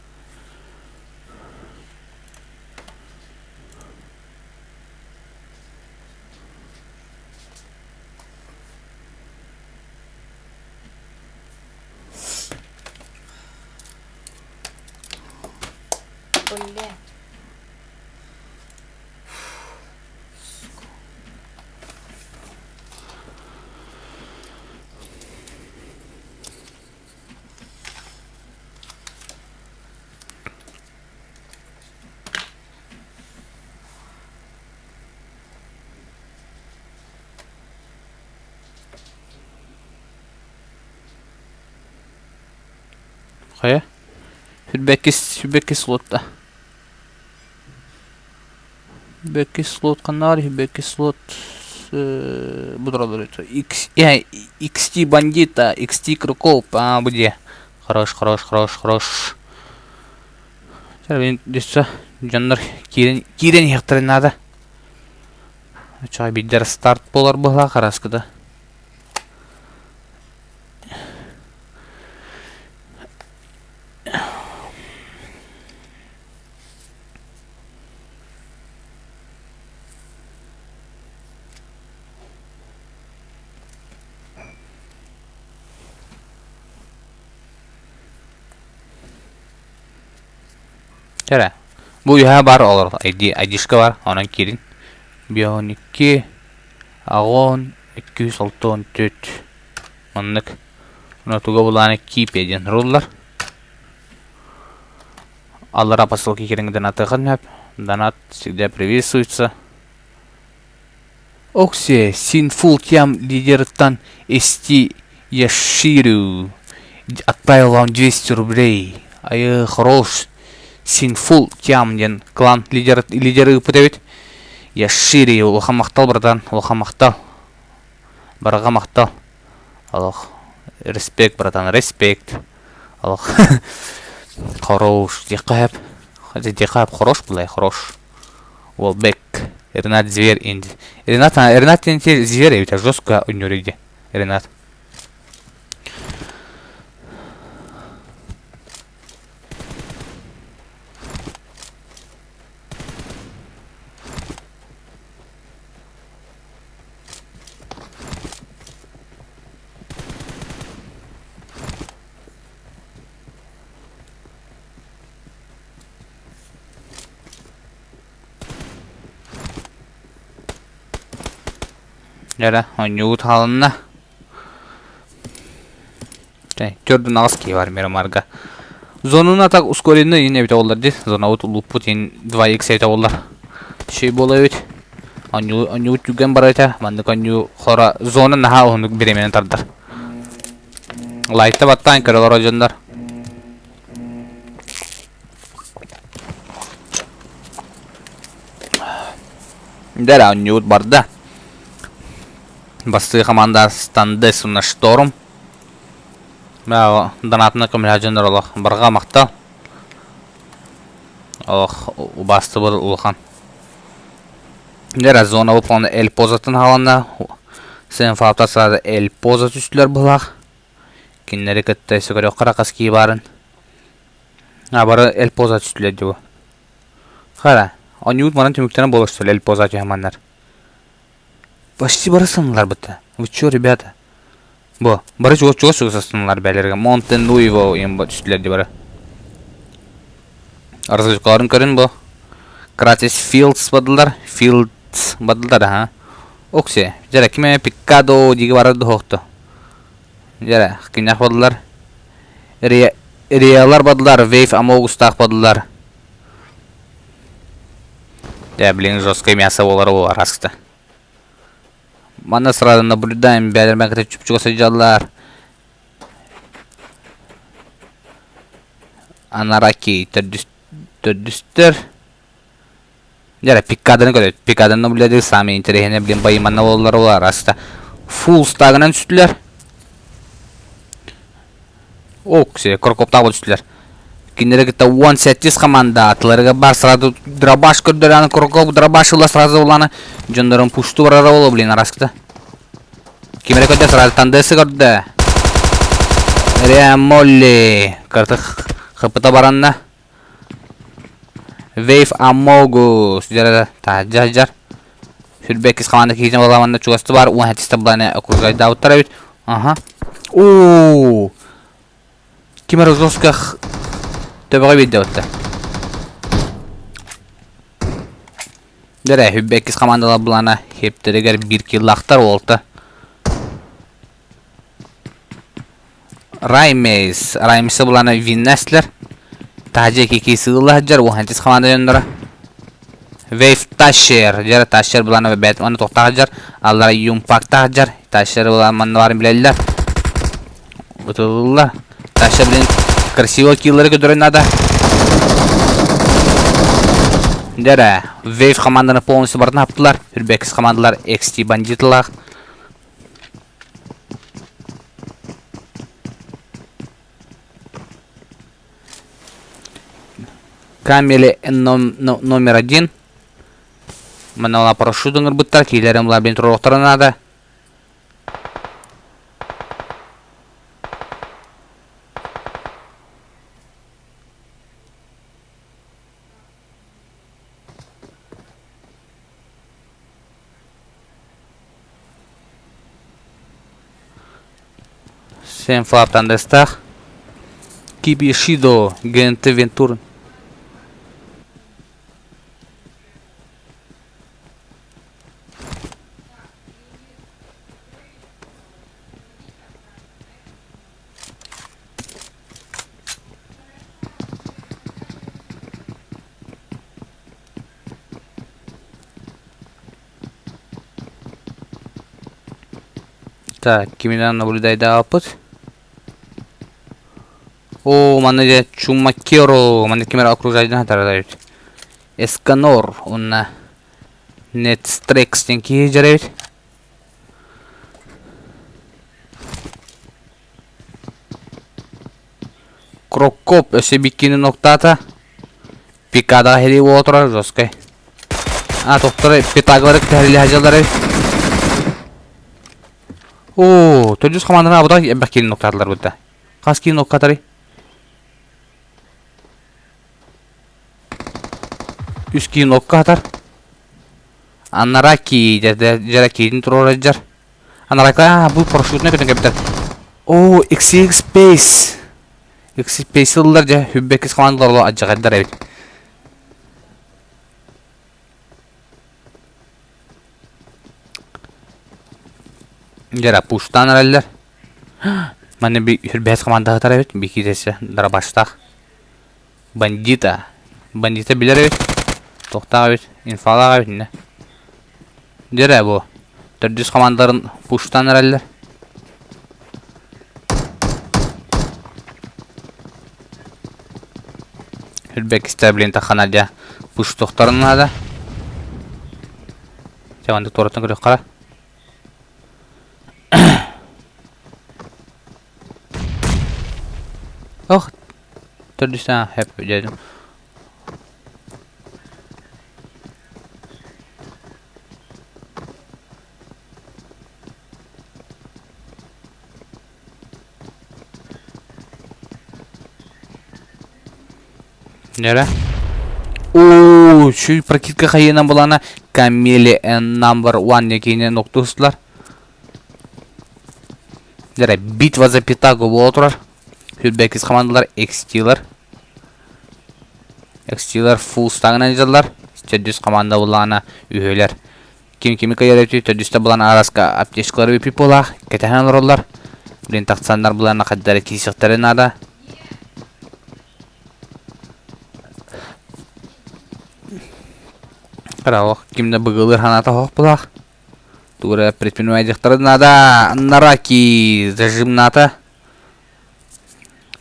Бля.
Хайа? Сүрбэккис, сүрбэккис слотта. Бэккис слот ханна баар Бэккис слот. Бу тураллар X, XT бандита, XT Круков, а, бу дьиэ. Хорош, хорош, хорош, хорош. Дьэ, дьоннор киирэн, киирэн иһиэхтэрин наада. Чай биирдэр старт буолар быһалаах араскыда. Чэрэ, бу үөһэ баар олор ID, айдишка бар, онон киирин. 52, 8, 264. Маннык. Уна туга булааны киипе диэн руллар. Аллара по ссылке кириҥ донатыахын сөп. Донат всегда приветствуется. Оксе, Синфул Тям лидерыттан Эсти Яширю отправил вам 200 рублей. Айы, хорош. Синфул Тям диэн клан лидер, лидеры ыыппыт эбит. Яшири, улахан махтал, братан, улахан махтал. Барҕа махтал. Олох. Респект, братан, респект. Олох. Хорош. Диэххэ сөп. Диэххэ сөп, хорош былай, хорош. Уолбек. Ренат Зверь инди. Ренат, Ренат диэн зверь эбит, жестко ойнуур иди. Ренат. Эрэ, оонньуубут хаалынна. Төрдүн аҕыс киһи бар Мирамарга. Зонуна так ускоренный иин эбитэ буоллар дии. Зонабыт улууппут иин 2x эбитэ буоллар. Шей буола эбит. Оонньуу оонньуубут түргэн барар этэ. Маннык оонньуу хора зона наһаа уһуннук бириэмэни тардар. Лайкта баттаан көрө олорор дьоннор. Дэр оонньуубут барда. Бастыы хамаанда Стандес уонна Шторм. Донатына көмөлөһө дьоннор олох барҕа махтал. Олох убаастыбыл улахан. Дэр зона выполнена Эль позатын хааланна. Сенфаптар сразу Эль поза түстүлэр быһылаах. Кинилэри кытта өссө көрүөххэ хас кии баарын. А бары Эль поза түстүлэр дии бу. Хара, оонньуут манан түмүктэнэн буолар что ли Эль поза түһэманнар. Почти бары сыннылар бытта. Вы чё, ребята? Бу, бары чугас чугас чугас сыннылар бээлэргэ. Монтен Луиво им түстүлэр дии бары. Разведкаларын көрүн бу. Кратис Филдс бадылар. Филдс бадылар, аха. Оксе, дьэрэ, ким эмэ Пиккадо диги барар дуһуохту. Дьэрэ, киннэх бадылар. Риалар бадылар, Вейв Амогустаах бадылар. Дьэ, блин, жесткое мясо буолар ол араскыта. Манна сразу наблюдаем, бээлэрмэ кытта чупчуга сылдьаллар. Анараки төрдүстэр. Дьэ, пиккаданы көрөт. Пиккаданы наблюдать самые интересные, блин, байыманна буоллар ол араста. Фул стагынан түстүлэр. Ок, Крокоптаах түстүлэр. Кинилэри кытта 18 команда атыларыгар бар сразу дробаш көрдөрөн Крокоп дробаш ыла сразу уланы дьоннорун пушту барара боло блин араскыта. Ким эрэ көрдө сразу тандесы көрдө. Ремолли карты хыпыта баранна. Вейв Амогус дьара таһырдьа сылдьар. Сүрбэккис команда киһитин буоламанна чугасты бар уон сэттис табланы окружайдаабыттар эбит. Аха. Оо! Ким эрэ жестко төбөҕө биэрдэ батта. Дэрэ, сүрбэккис командалар булана хептэригэр биир киллаахтар уолта. Раймейс, Раймса булана Виннеслер. Таһдьа кики сыылла сылдьар, уһантис команда дьонноро. Вейв Ташер, дьара Ташер булана бэт манна тохтаах сылдьар, аллара Юмпактаах сылдьар, Ташер булана манна баарын билэллэр. Ытылла. Ташер блин красиво киллары көрдөрөн надо. Дьэ Wave команданы полностью барытын хаптылар. Үрбэкис командалар XT бандитылаах. Камели номер один. Манала парашют ыҥырбыттар, киилэрин булар туруохтара наада. Сен флаптандестах. Кибишидо ГНТ Вентур. Так, киминэн наблюдайдаабыт. Оо, манна дьэ Чумакеро, манна ким эрэ окружайдан хатарар эбит. Эсканор уонна Нетстрекс диэн киһи дьэр эбит. Крокоп өссө биккини ноктаата. Пикадаҕа хили буола турар жесткай. А, тохторо петагалары кытта хадьаллар эбит. Оо, төрдүс хамаанданы абыта элбэх киини ноктаатылар бытта. Хас киин ноккатарый? Үс киин окка хатар. Аннара кии дьара киитин туруора дьар. Анаракла бу парашютuna көтөн кэбитэр. Оо, XX Space. XX Space ыллар дьэ, хүббэккис командалар адьаҕайдар эбит. Дьара пуштаан эрэллэр. Манна би хүрбэһэс команда сытар эбит, бикитэсэ дарабаштаах. Бандита. Бандита билэр эбит. Тохтоох эбит. Инфалаах эбит иннэ. Дьэрэ бу. Төрдүс командаларын пуштаан эрэллэр. Үрбэкистэр блин таххана дьэ пуштуохтарын наада. Чэ маннык туораттан көрүөххэ. Ох, төрдүстээх хэп дьэ. Нэрэ? Оо, шүй прокидка хайынан булана Камели number one некине ноктустулар. Дьэ, битва за Питаго буола турар. Сүүрбэккис командалар XT-лар. XT-лар full стагынан дьаллар. Төрдүс команда буллаҕына үһүөлэр. Ким кими кыайар эбитий төрдүстэ булан араска аптечкалары үпүп буолаах кэтэһэн олороллор. Блин тахсаннар булан хаддара киисэхтэрэ наада. Караох ким да быгылыр ханата хоох булаах. Тугу предпринимательдары наада. Нараки зажимната.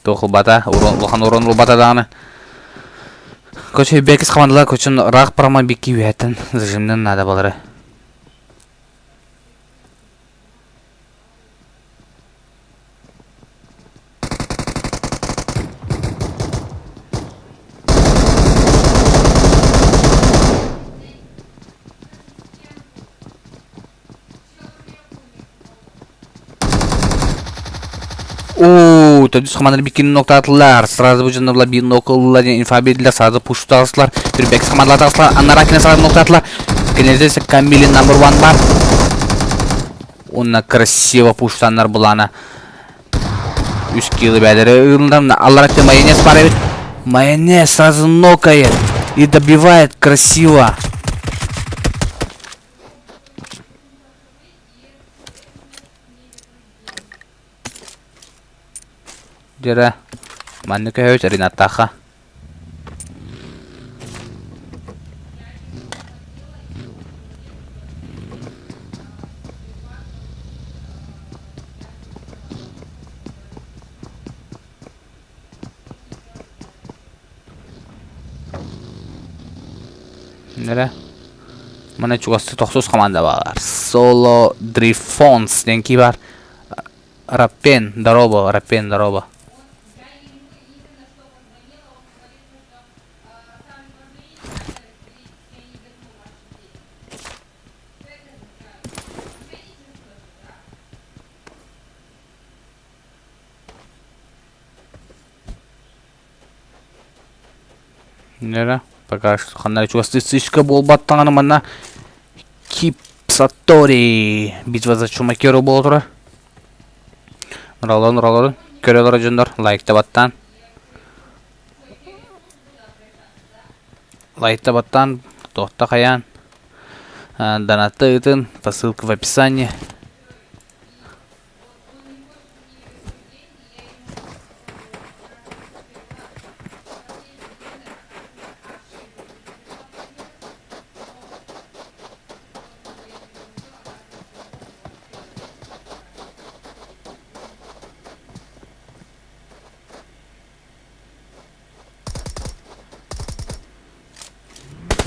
Туох ылбата, улахан урон ылбата даҕаны. Көчө бэкис хамандалар көчөн ыраах парама бикки үһэттэн зажимнан наада балары. Оо, төрдүс команда биккини ноктаатылар. Сразу бу дьонно биир нок ыллылар диэн инфа биэрдилэр. Сразу пуштаастылар. Түрбэкс командалар таҕыстылар. Анараа сразу ноктаатылар. Кинилэрде Камилин number one бар. Уонна красиво пуштаннар булаана. Үс кило бээлери ылындар. Аллар майонез бар эбит. Майонез сразу нокает и добивает красиво. Дьэрэ, маннык өһөбүт Ринаттаахха. Нэрэ. Мана чугастыы тохсус команда баар. Соло Дрифонс диэн кии бар. Раппен, здорово, Раппен, здорово. Нэрэ, пока что ханна чугастыы сыычка буолбат даҕаны манна Кип Сатори битва за Чумакеру буола турар. Нураларын нураларын көрө олорор дьоннор лайкта баттаан лайкта баттаан туохта хайаан донатта ыытын по ссылке в описании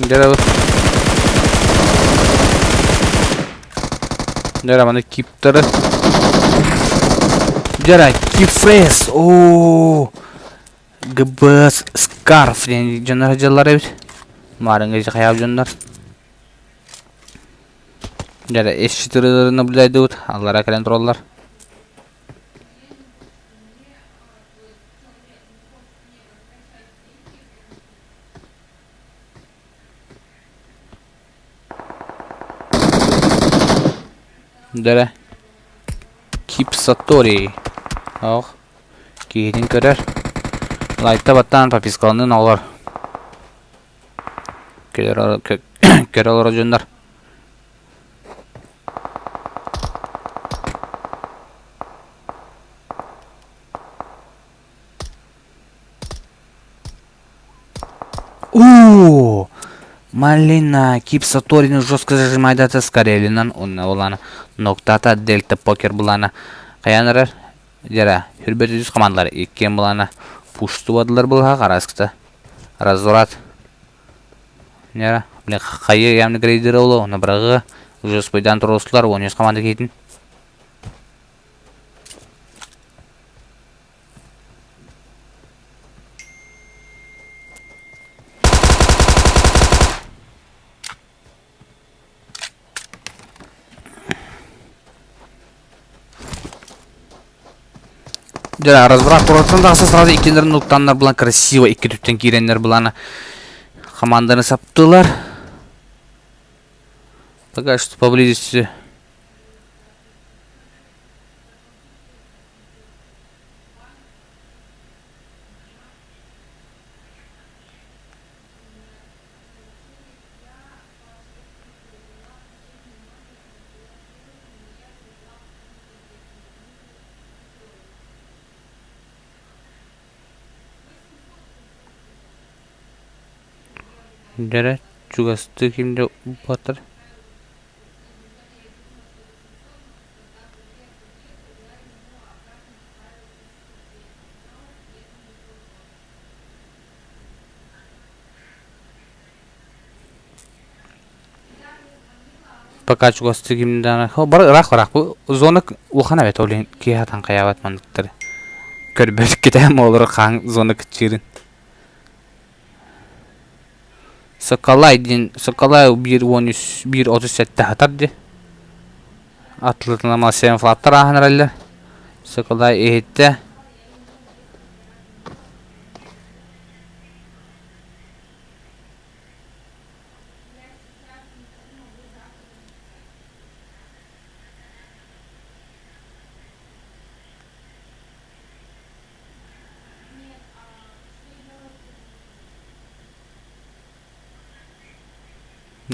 Дьэ Дьэ маны киптары. Дьэ кипфрес. Оо. ГБС Скарф диэн дьоннор дьыллар эбит. Маарыҥҥа хайаабыт дьоннор. Дьэ С4 наблюдайдыбыт. Аллара кэлэн тураллар. Дэрэ. Кипсатори. Ох. Киһитин көрөр. Лайта баттаан подпискаланын олор. Көрө олорор дьоннор. Уу! Малина Кип Саторин жестко зажимайдата с Карелинан уонна булана Ноктата Дельта Покер булана хайаан эрэр дьэрэ хүрбэт үс командалар иккиэн булана пуштубадылар былаха хараскыта разврат нера блин хайы явно грейдер оло на бырагы уже спайдан туруслар 13 команда киһитин Дьэ, разврат куораттан тахса сразу иккилэрин уктаннар булан красиво икки түптэн киирэннэр булана команданы саптылар. Пока что поблизости Дьэрэ, чугастыы ким да батар. Пока чугастыы ким даҕаны бары ыраах ыраах бу зона улахан эбит ол иһин киһи сатаан хайаабат манныктары көрбөт кэтээн олорор хаан зона кыччыырын Соколай диэн Соколай 1.13 1.37 хатар дии. Атлытынан Малсен флаттар ааһан эрэллэр. Соколай иһиттэ.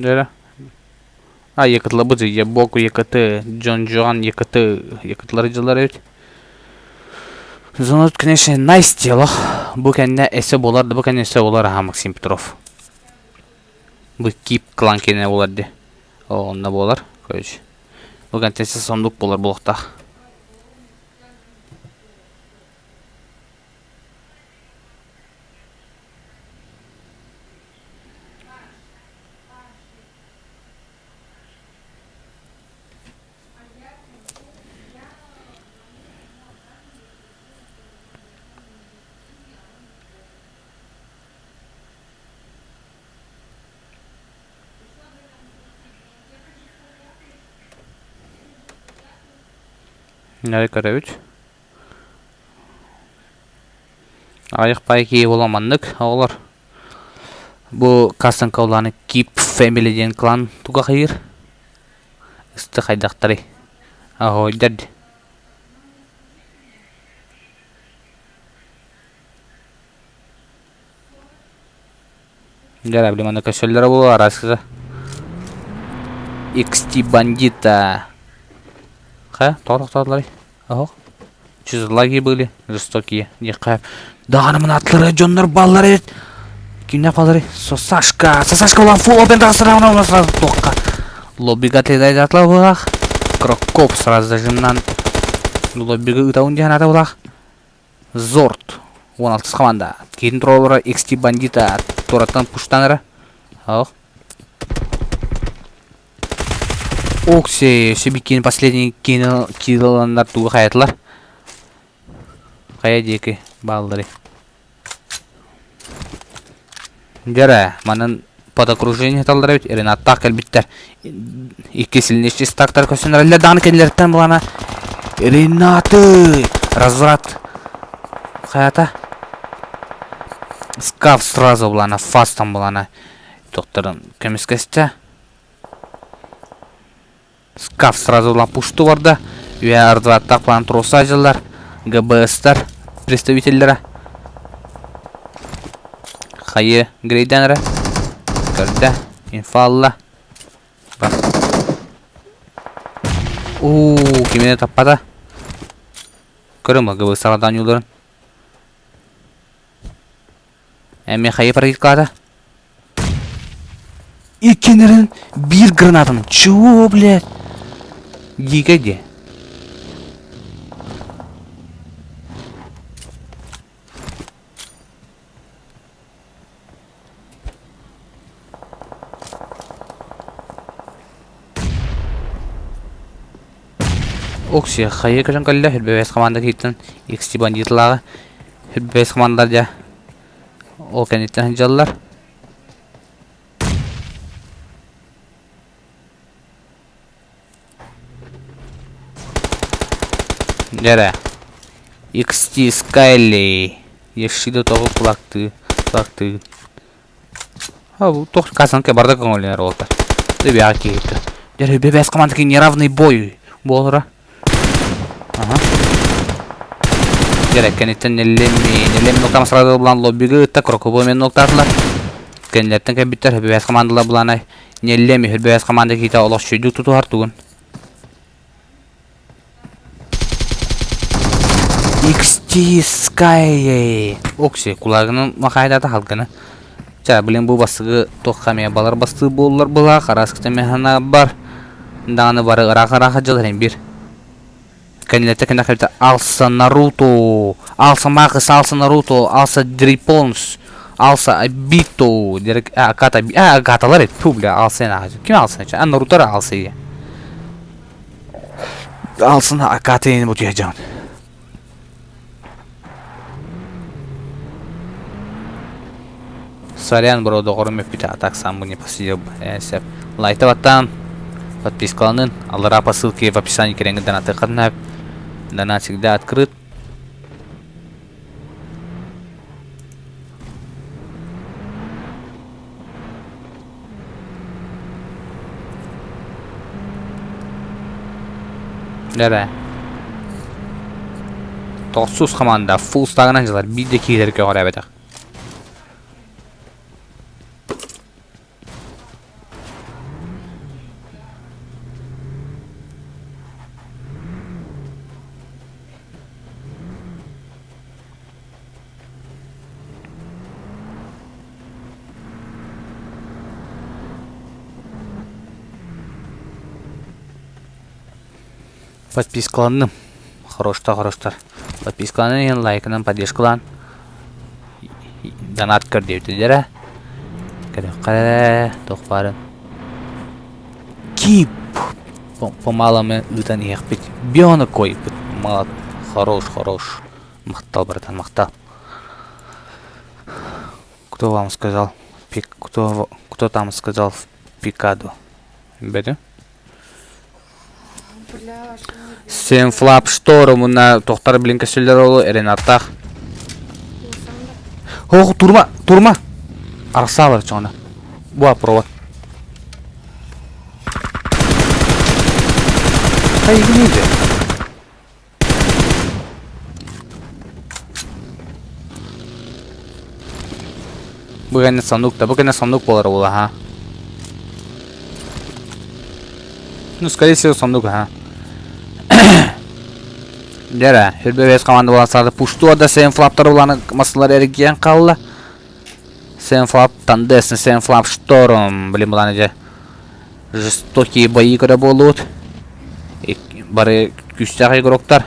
Дьэ А якытлабыт Ябоку ЯКТ, Джон Джоан ЯКТ, якытлар дьыллар эбит. Зонут, конечно, найс дело. Бу кэннэ эссе буолар да бу кэннэ эссе буолар аха Максим Петров. Бу Кип клан кэннэ буолар ди. О, онно буолар, короче. Бу кэнтэн сондук буолар буолуохтаах. Нөрө көрөбүт. Аҕыйах пай киһи буолан маннык оҕолор. Бу Кастан Кауланы Keep Family диэн клан туга хайыыр? Ысты хайдахтарый? Аһойдар ди. Дьэ, били манна көсөллөрө буолуо араскыта. XT бандита. Ха, тоҕо тохтоотуларый? Оһох. Чизлаги были, жестокие. Диэххэ. Даҕаны мынатлары дьоннор баллар эбит. Кимнээх баллары? Сосашка. Сосашка улахан фул опен тахсара сразу туохха. Лоббига тылайдатла булах. Крокоп сразу зажимнан лоббига ытауын диэн ата булах. Зорт. 16 команда. Киһитин тураллара XT бандита тураттан пуштанара. Ох. Окси, Себикин последний килоланнар тугу хаятылар. Хайа диэки бааллары. Дьэрэ, манан под окружение таллар эбит, Ренаттаах кэлбиттэр. Икки сильнейший стактар көстөн даҕаны кэннилэриттэн булана Ренаты! Разврат. Хайата? Скаф сразу булана, фастом булана. Докторын көмүскэстэ. Скаф сразу булан пушту барда. Үө ардваттаах план троса дьыллар. ГБСтар представителлэрэ. Хайы грейден эрэ. Көрдө. Инфа алла. Уу, кимини таппата. Көрүм ГБС саҕадан юларын. Эми хайы прокиткалата? Иккинерин биир гранатаны. Чего, блядь? Дикой где? Окси, хайы көтөн кэллэ, Хүрбэбэс команда киһиттэн XT бандитлааҕы Хүрбэбэс командалар дьэ ол кэнниттэн сылдьаллар. Дьэрэ. XT Skyly. Ешиде тоҕу кулактыы, кулактыы. А, бу туох касанка барда көҥүллэнэр уолаттар. Дебяҕа киһитэ. Дьэрэ бэбэс командaki неравный бой буолара. Ага. Дьэрэ кэнниттэн нэллэмми, нэллэмми нуктам сразу булан лоббига ытта крокобу мен нуктаатылар. Кэннилэртэн кэлбиттэр бэбэс командалар буланай. Нэллэми бэбэс команда киһитэ олох сүдүк тутуһар тугун. XT Sky Окси кулагынан махайдата халгана. Ча, блин, бу бастыгы туохха эмиэ балар бастыы буоллар была, хараскыта механа бар. Даҕаны бары ыраах-ыраах дьылар бир. Кэннилэртэ кэннэ кэлбитэ Алса Наруто, Алса Макс, Алса Наруто, Алса Дрипонс, Алса Абито, дерек Аката, а Агаталар ту бля, Алса ким Алса? А Наруто Алса иә. Алсын Акатыны бутуйаджан. Сорян, бро, доҕорум эппитэ, а так сам бы не посидел бы. Сеп. Лайта баттаан, подпискаланын, аллара по ссылке в описании кирэҥҥин донатыаххытын Донат всегда открыт. Дэрэ. Тохсус команда фулл стагынан дьылар биир да киирэр көҕүрээбэтэх. Подпискаланным. Хорошта, хороштар. Подпискаланан иһин лайкынан поддержкалаан донат көрдүбүтүлэрэ. Көрүөххэ туох баарын. Кип помалами ыытан иһиэхпит. Бионы койбут. Мало хорош, хорош. Махтал, братан, махтал. Кто вам сказал? Пик, кто, кто там сказал в Пикаду? Беду?
Бля, что мне делать?
Сенфлап шторм уна тохтар блин көсөллөр ол Ренаттах. Ох, турма, турма. Арсалар чоңна. Буа провод. Хайгынды. Бу кэннэ сундук да, бу кэннэ сундук буолар буолла, ха. Ну, скорее всего, сундук, ага. Дьэ, хүрбэ бэс команда буолан саады пуштуа да Сенфлаптар уланы масылар эргийэн хаалла. Сенфлап Тандесен, Сенфлап Шторм, блин, буланы дьэ жестокие бои көрө буолуут. Бары күүстээх игроктар.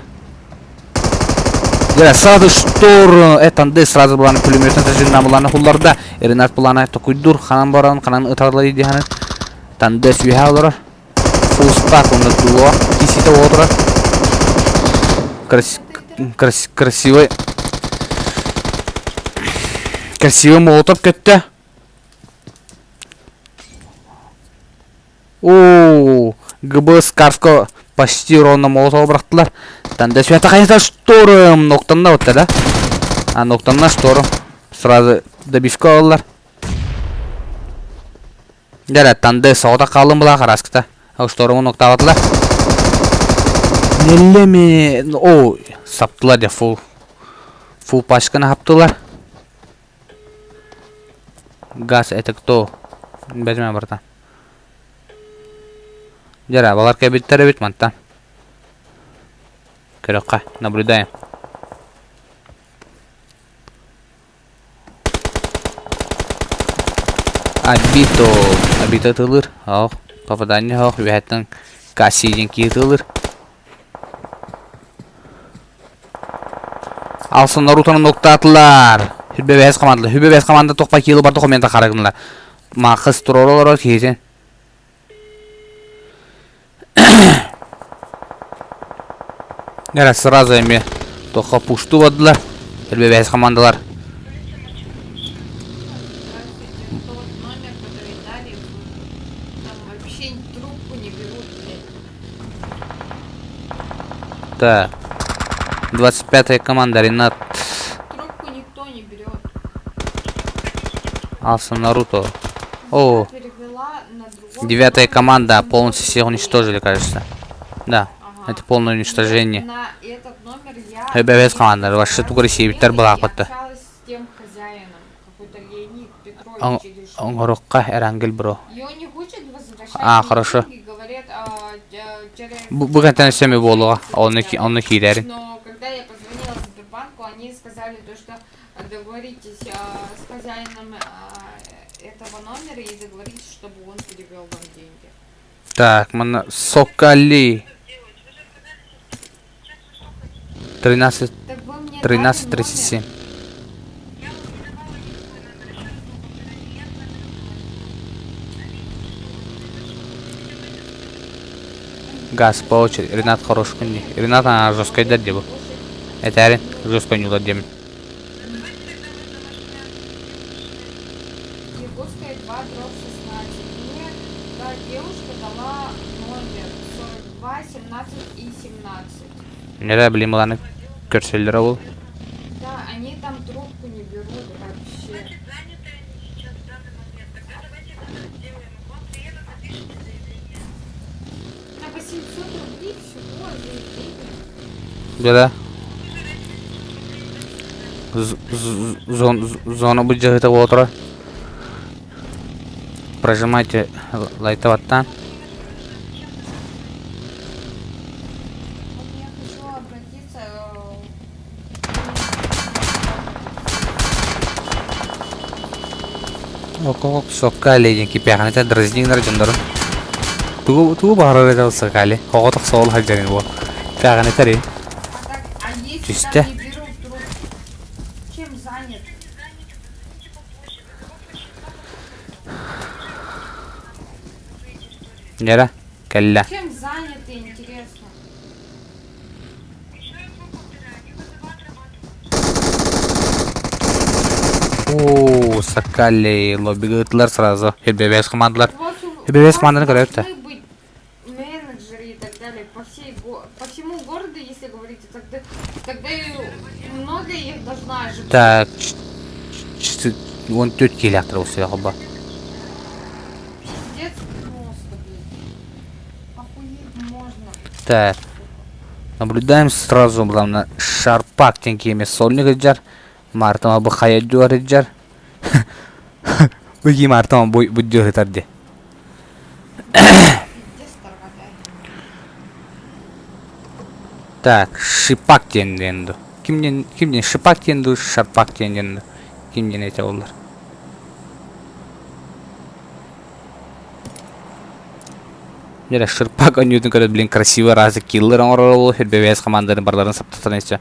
Дьэ, сразу Шторм, э, Тандес сразу буланы пулеметын сажынна буланы хулларда. Ренат буланы токуйдур, ханан баран, ханан ытарлар диһаны. Тандес үһэ олорор. Фулстак уонна дуо киситэ уотура. Крас крас красивый красивый молотов көттө. О, ГБ Скарско почти ровно молотов бырахтылар. Танда свята хайта шторм ноктанна вот да? А ноктанна шторм. Сразу добивка аллар. Дьэ, танды соҕотох хааллым былаа хараскыта. Шторумун октаабатылар. Неллеми о саптылар дьэ фул. Фул пачканы хаптылар. Газ это кто? Бэтмен братан. Дьэ, балар кэбиттэр эбит мантан. Көрөххө, наблюдаем. Абито, абито ытылыр, оох, попадание оох, үөһэттэн Кассий диэн киһи ытылыр. Алсын Нарутоны ноктаатылар. Хүбэ бэс команда, хүбэ бэс команда тохпа киилы барда коммента харагынлар. Махыс турор олорор киһитин. Нера сразу эми тохо пушту бардылар. Хүбэ бэс командалар.
Тот номер, который дали, там вообще трубку не берут, блядь.
Так. 25-я команда Ренат
Трубку никто не берет.
Алсын Наруто. О,
Перевела на другой
девятая
номер
команда
800
полностью всех
рублей.
уничтожили, кажется. Да,
Ага.
это полное уничтожение.
На этот номер я
Хэбэбэс команда, вообще
раз
тугу сиэбиттэр
звонила и
былаахпатта.
общалась с тем хозяином, какой-то Леонид Петрович или что.
Оҥорукка Эрангел бро.
И он не хочет возвращать
А,
мне
хорошо.
деньги, говорят, а, через
Бу бу кэнтэн сөмү буолуоҕа, онно онно киирэрин.
Но когда я позвонила в Сбербанку, они сказали то, что договоритесь а, с хозяином а, этого номера и договоритесь, чтобы он перевел вам деньги.
Так, манна Сокали. 13
Так вы мне дали
13.37.
номер.
Газ по очереди. Ренат хорош күн Ренат ана жесткайдар дии бу. Этээрин жесткой ньуулар диэмин.
Якутская 2, дробь 16. Мне та девушка дала номер 42, 17 и 17.
Нэрэ блин баланы көрсөллөрө ол.
Да, они там трубку не берут вообще. На 800 рублей всего заявление.
Да. Зона бюджета буола Прожимайте лайтоваттан.
Вот я хочу обратиться
Окок сокка диэн кипиэхэнэтэ дразнигнар дьоннорун. Тугу тугу баҕарар этэ сокали. Оҕотох суол сылдьарын буо. Пиэхэнэтэ
А так, а если
Түстэ.
там не берут трубку? Чем занят?
Нера кэллэ.
Чем заняты, интересно?
Оо, Сокали лоббига ыттылар сразу. Хебебес командалар.
У вас, у
Хебебес
вас
команданы көрөбүт
должны быть менеджеры и так далее по всей. Тогда и много их должна же быть.
Так, 14 киилээхтэр устуйаҕа ба.
Пиздец просто, блин. Охуеть можно.
Так, наблюдаем сразу, главное, Шарпак диэн киһи эмиэ сольник ыдьар. Мартама бу хайа дьуор ыдьар. Бу кии Мартама бу бу дьуор ытар дии.
Пиздец тарҕатай.
Так, Шипак диэн диэн ду. Ким диэн ким диэн Шипак диэн ду, Шарпак диэн диэн ду. Ким диэн этэ оллар. Дьэ, Ширпак оонньуутун көрө блин красивый разы киллер оҥорор ол бэбээс команданы барларын саптатан исчэ.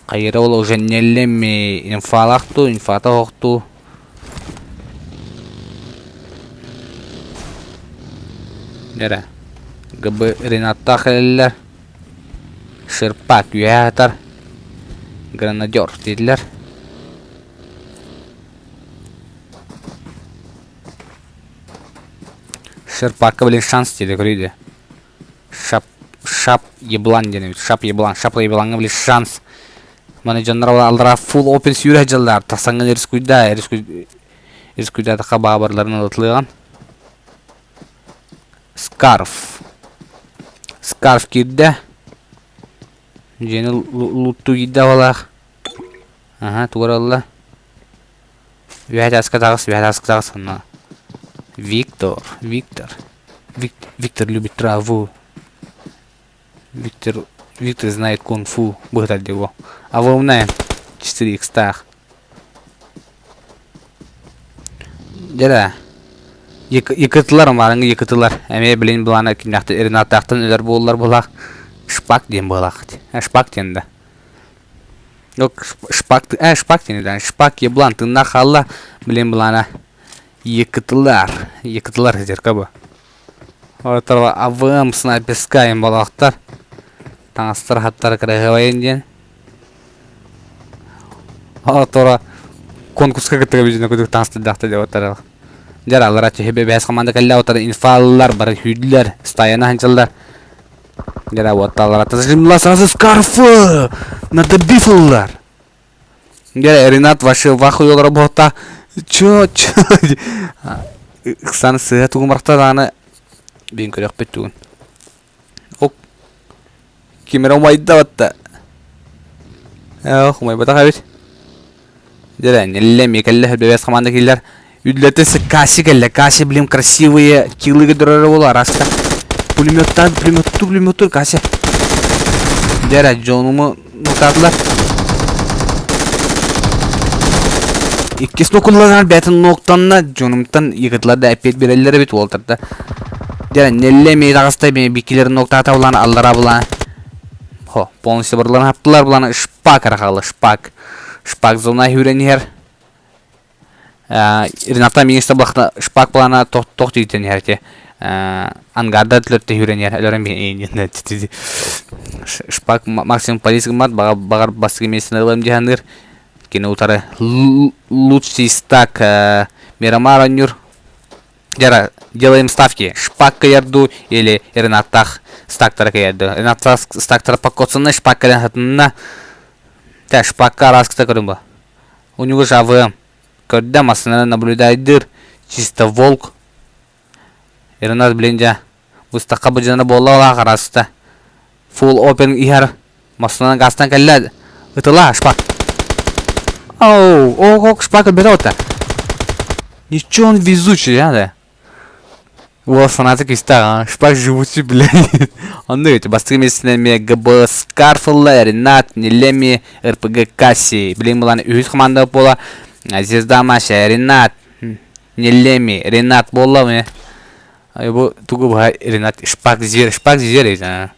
Хайыра ол уже неллеми инфалаах туу, инфата оһохтуу. Дьэ, ГБ Ренаттаах кэлэллэр. Ширпак үөһэ атар. Гранадер дииллэр. Ширпакка блин шанс диэри көрүйдэ. Шап шап еблан диэн эбит. Шап еблан. Шап еблаҥҥа блин шанс. Маны дьоннор аллара full open сүүрэ дьыллар. Тахсаҥҥын рискуйда, рискуйдаатахха баабарларын ылытылыаҕын. Скарф. Скарф киирдэ. Дьиэни луттуу киирдэ абалаах. Аха, тугу ылла? Үөһэ тааска таҕыс, үөһэ тааска таҕыс онно. Виктор, Виктор. Виктор любит траву. Виктор, Виктор знает кунг-фу быһытар дии буо. А волна 4 икстаах. Дьэ Якытлар маарыҥҥы якытылар эмиэ билин былаана киннэхтэн Ренаттаахтан өлөр буоллар буолаах шпак диэн буолаах шпак диэн да шпак шпак диэн да шпак еблан тыыннаах хаалла билин былаана якытылар якытылар сидерка бу Оттор АВМ снайперская балаахтар таҥастар хаттар кыраһыабайын диэн Оттора конкурска кытта бүжүнэ кудук таҥастырдаахта деп оттар Дьэр аллара түһэ бэбээс команда кэллэ отар инфаллар бары сүүрдүлэр стаяна ханчаллар Дьэр уотталлар зажимла сразу скарфы надо бифллар Дьэ Ренат вообще в ахуй олоро буолта чё чё ыксаан сыыһа тугун барахта даҕаны биин көрүөхпүт тугун Ок ким эрэ умайда батта эх умайбатах эбит Дьэ нэллэ эмиэ кэллэ бэбээс команда киллэр Үллэтэ Касси кэллэ Касси блин красивые киллы көрдөрөр буолар араска пулеметтан пулеметту пулеметтур Касси Дьэ дьонуму нуктаатылар Иккис нокулланар бэйэтин ноктанна дьонумтан йыгытылар да эппиэт биэрэллэр эбит уолтарда. Дьэ нэллэ эмиэ таҕыста эмиэ биккилэрин ноктаата булан аллара булан хо полностью барыларын хаптылар булан шпак арахалы шпак шпак зона үүрэн иһэр Ренатта министр булахта шпак плана тох тох тиитен иһэр ти ангарда төлөртө үүрэн иһэр өлөрөн шпак максимум полис гыммат баҕар бастакы миэстэни ылыам дии саныыр Кини утары лучший стак Мирамар оонньуур. Дьара, делаем ставки. Шпак кыйарду или Ренаттаах стактара кыйарду. Ренаттаах стактара покоцанна, шпак кэлэн хатынна. Тэ, шпакка араскыта көрүн бу. У него же АВМ. Көрдө, массыынаны наблюдайдыр. Чисто волк. Ренат, блин, дьэ. Быстахха быдьана буолла олаах араста. Full open иһэр. Массыынанан газтан кэллэ. Ытыла, шпак. Оу, ох, шпак өлбөтө отта. Ничего он везучий, а, да? Уол санаата күүстээх, а? Шпак живучий, блядь. Онно ведь бастакы миэстэнэн эмиэ ГБ Скарфылла, Ренат, Нелеми, РПГ Касси. Билин булан үһүс команда буола. Звезда Маша, Ренат, Нелеми, Ренат буолла мне. Бу тугу быһа Ренат Шпак зверь, Шпак зверь ведь, а?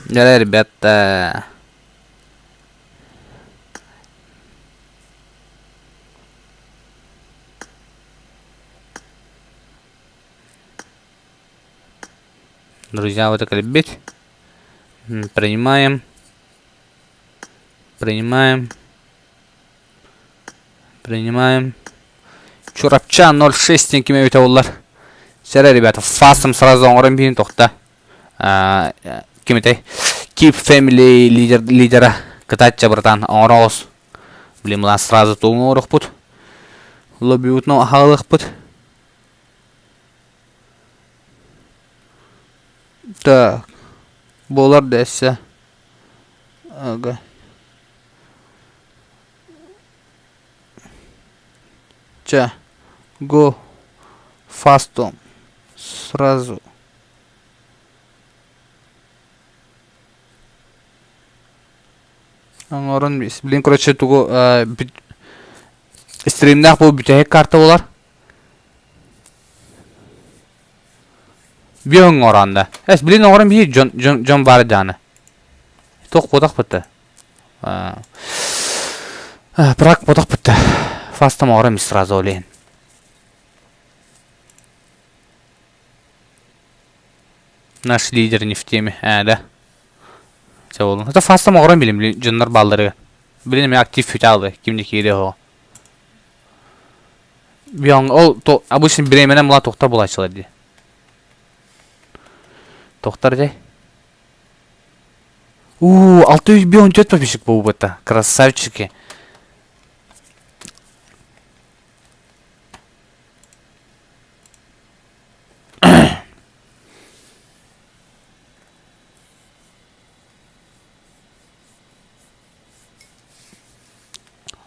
Да, ребята. Друзья, вот так любить. Принимаем. Принимаем. Принимаем. Чурапча 06 теңкеме өтө боллар. Сэрэ, ребята, фастом сразу оҥорон биһин тохта. Ким этэй? Keep Family лидер, лидера кытаачча братан оҥороҕус. Блин, мына сразу тугу оҥоруохпут? Лоббибутун аһаалыахпыт. Так. Буолар да эссе. Ага. Чэ, го фастом сразу. Оҥорон блин, короче, тугу стримнээх бу бүтэһик карта буолар. Биэ оҥорон да. Эс, блин, оҥорон биир дьон дьон дьон баар дааны. Туох буотах бытта. Прак буотах бытта. Фастом оҥорон сразу олейн. Наш лидер не в теме. Ээ, да. Чэ буоллун. Это фастом оҥорон билим, дьоннор баалларыгар. Билин эмиэ актив фиталы, ким не киириэ оһо. Бион ол то обычно бириэмэнэн була тохтор булааччылар дии. Тохтор дии. Уу, 654 подписчик буолбута. Красавчики.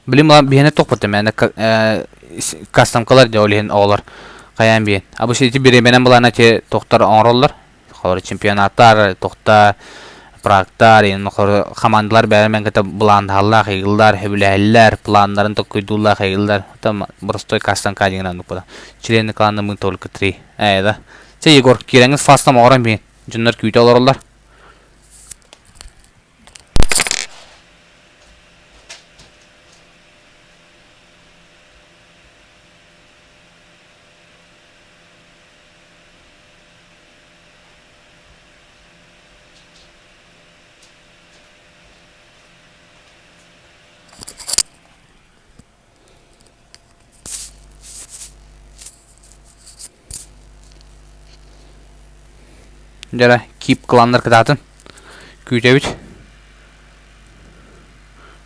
Билим биһиэнэ тохпут мээнэ кастамкалар дьэ ол иһин оҕолор хайаан биһиэн. Обычно ити бириэмэнэн былаана ити тохтор оҥороллор. Холор чемпионаттар, тохта практар, хамаандалар бэйэлэрин кытта былааннаһаллар, ыйыллар, сөбүлэһэллэр, планнарын толкуйдууллар, ыйыллар. Там простой кастамка диэн оннук буолар. Члены клана мы только три. Ээ да. Чэ Егор, киирэҥҥит фастам оҥорон биһин. Дьоннор күүтэ олороллор. Дьэ кип кланнар кытаатын күүтэбит.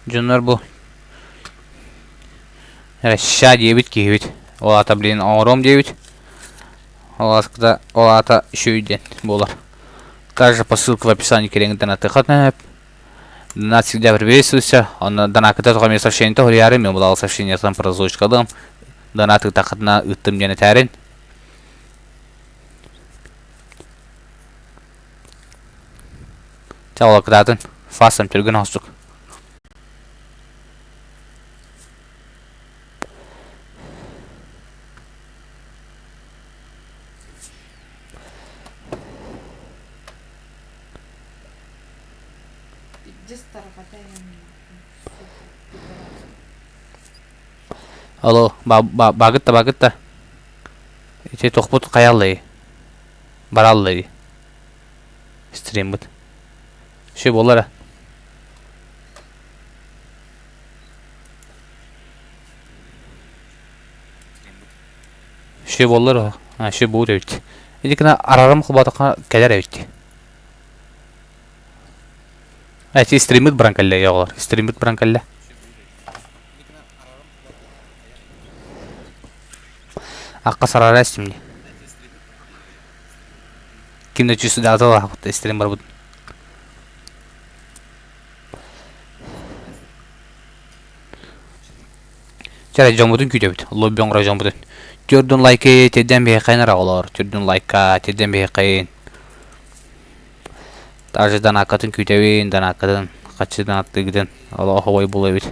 Дьоннор бу Ща диэбит киһибит. Ол аата блин оҥоруом диэбит. Ол аата ол аата үчүгэй диэн буолар. Также по ссылке в описании кириҥ донатыхат Донат всегда приветствуется. Онно донакыта тоҕо эмиэ сообщение хоруйаары мен булал сообщениетын прозвучкалыам. Донат ыытаххытына ыыттым диэн этээрин. Чэ ол кытаатын. Фастом түргэн оҥостук.
Пиздец тарҕатайын сука пидорас.
Алло, багытта багытта. Ити тохпут хайаллай? Бараллай. Стриммыт. Все буолара. Все буоллар, а все будет эбит. Ити гына арарым кубатаха кэлэр эбит. Эти стриммит баран кэллэ оҕолор. Стриммит баран кэллэ. Акка сарара истимни. Ким да чувствует да стрим барбыт. Чара дьоммутун күүтэбит. Лобби оҥоро дьоммутун. Төрдүн лайкы тирдэн биһиэхэйин эрэ оҕолор. Төрдүн лайка тирдэн биһиэхэйин. Даже донаккатын күүтэбин, донаккатын хаччы донаттыыгытын. Олох оһуой буолуо эбит.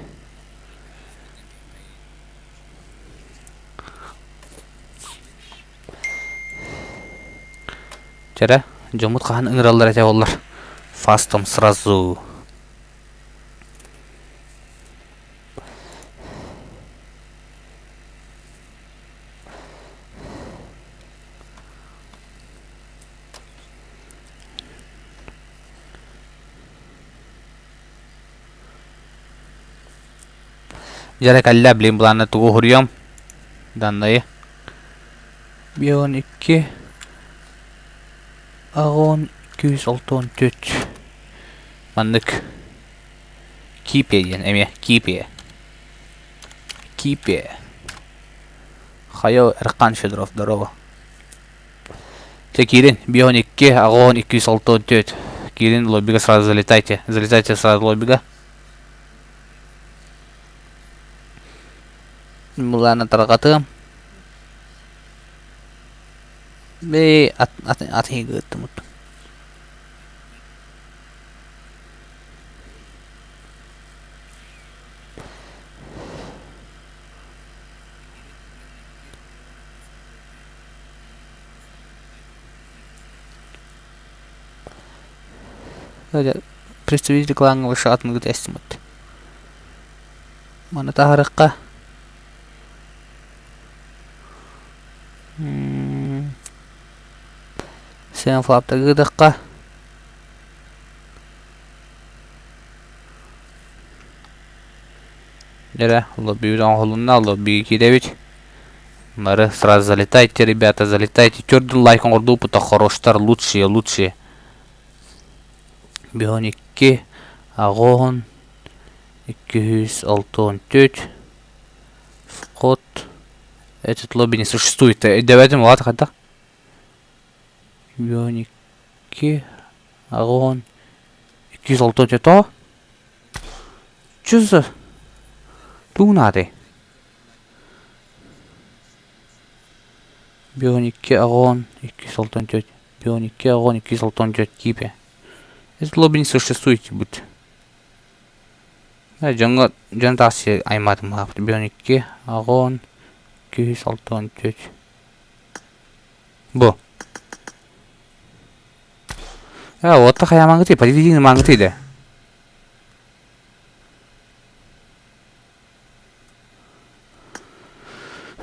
Чэрэ, дьоммут хаһан ыҥыраллар этэ буоллар. Фастом сразу. Дьэ кэллэ, блин, былаанна тугу уһуруйуом? Данные. Бион 2. Агон. 264. Маннык Кипия диэн эмиэ Кипия. Кипия. Хайа Эрхан Федоров, здорово. Чэ киирин, 52, аҕыс 264. Киирин лоббига сразу залетайте. Залетайте сразу лоббига. Мылааны тарҕатыам. Бэй, ат, ат, ат ыыттым. Представитель клаҥҥа вышатыныгыт эстимут. Маны таһарыкка Сен флаптагыдахха Дьэ, лоббибит оҥоһулунна, лоббига киирэбит. Бары сразу залетайте, ребята, залетайте. Төрдүн лайк оҥордууппута хороштар, лучшие, лучшие. Биһон икки, аҕоһун, 264, вход. Этот лобби не существует. Өйдөөбөтүм, улаата хайдах? Биһон икки, аҕоһун, 264 тоҕо? Чё за... Тугу наадый? Бион икки аҕон, 264. Бион икки аҕон, 264 киипэ. Этот лобби не существует будет. Дьоҥҥо дьон тахси аймаатым хааппыт. Бион икки аҕон, 264. Бу. Э, уотта хайаамаҥҥытый, подведение маҥҥытый да.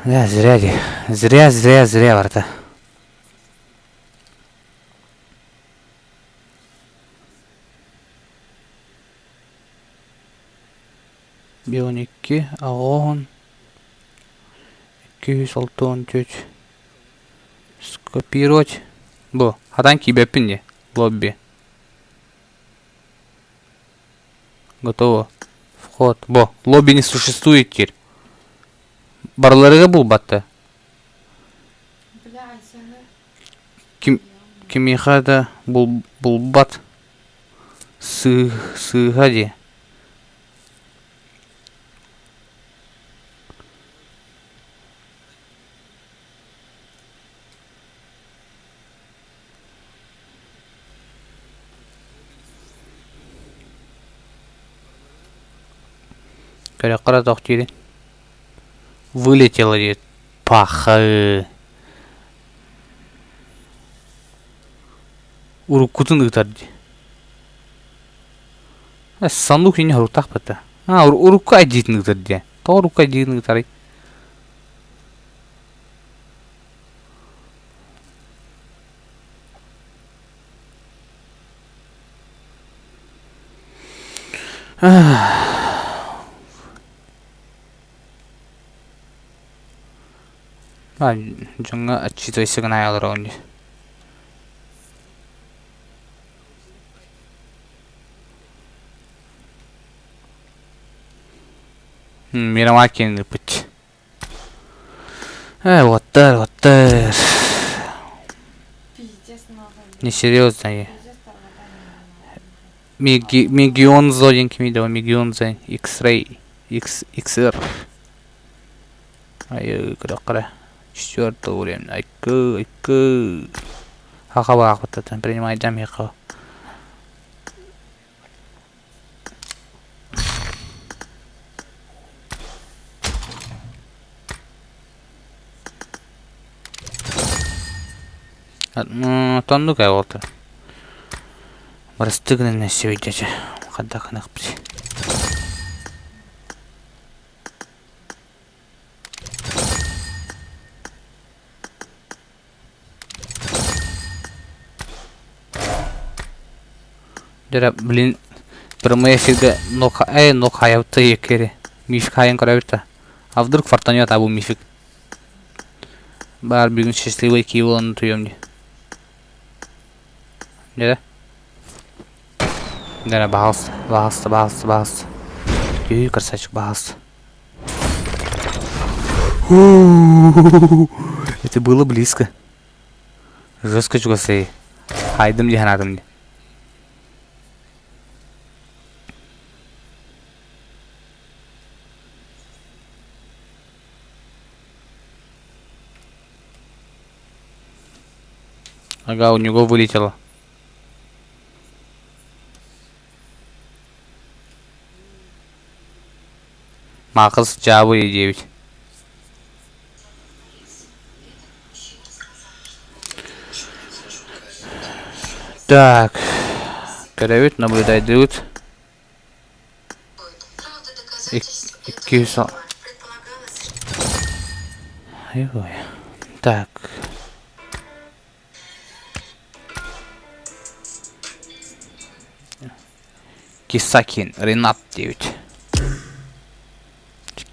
Да, зря ди. Зря, зря, зря барыта. Бион икки, аҕоһун, 264. Скопировать. Бу, хатан киирбэппин дии, лобби. Готово. Вход. Бу, лобби не существует теперь. Барыларыга булбатта.
Бля, Айсена.
Ким, кимиэхэ да бул, булбат. Сыы, сыыһа дии. Көрөххө эрэ тохтуурун Вылетела диэт пахы Уруккутун ыытар дии Санлук инньэ уруктаахпыт да урукку айдиитин ыытар диэн Тоҕо урукку айдиитин ыытарый Дьоҥҥо отчитывайся гына олороҕун дии. Мировая киэн ыыппыт. Э, уоттар, уоттар.
Пиздец много.
Несерьезно я.
Пиздец таргатание.
Меги, Мегионзо диэн кимий да Мегионзо X-Ray X XR. Айы көрө Четвертого уровня. Айкы, айкы. Хахабаахпыттан принимайдам хиха. Тоннук ээ уолта. Барыстыы гынан өссө хайдах гыныахпытый. Дьэ, блин, прямой эфиргэ нок нок хайабыта мифик хайан көрөбүт да. А вдруг фартанет, а бу мифик. Баар бүгүн счастливый киһи буолан утуйуом дии. Дьэ. Дэрэ, баҕалыс, баҕалыс, баҕалыс, баҕалыс. Үһү красавчик, баҕалыс. Это было близко. Жестко чугасый. Хайдым дии санаатым дии. Ага, у него вылетело. Маакыс дьаабы диэбит. Так, көрөбүт, наблюдайдыыбыт. Икки Так. Кисакин Ренат диэбит.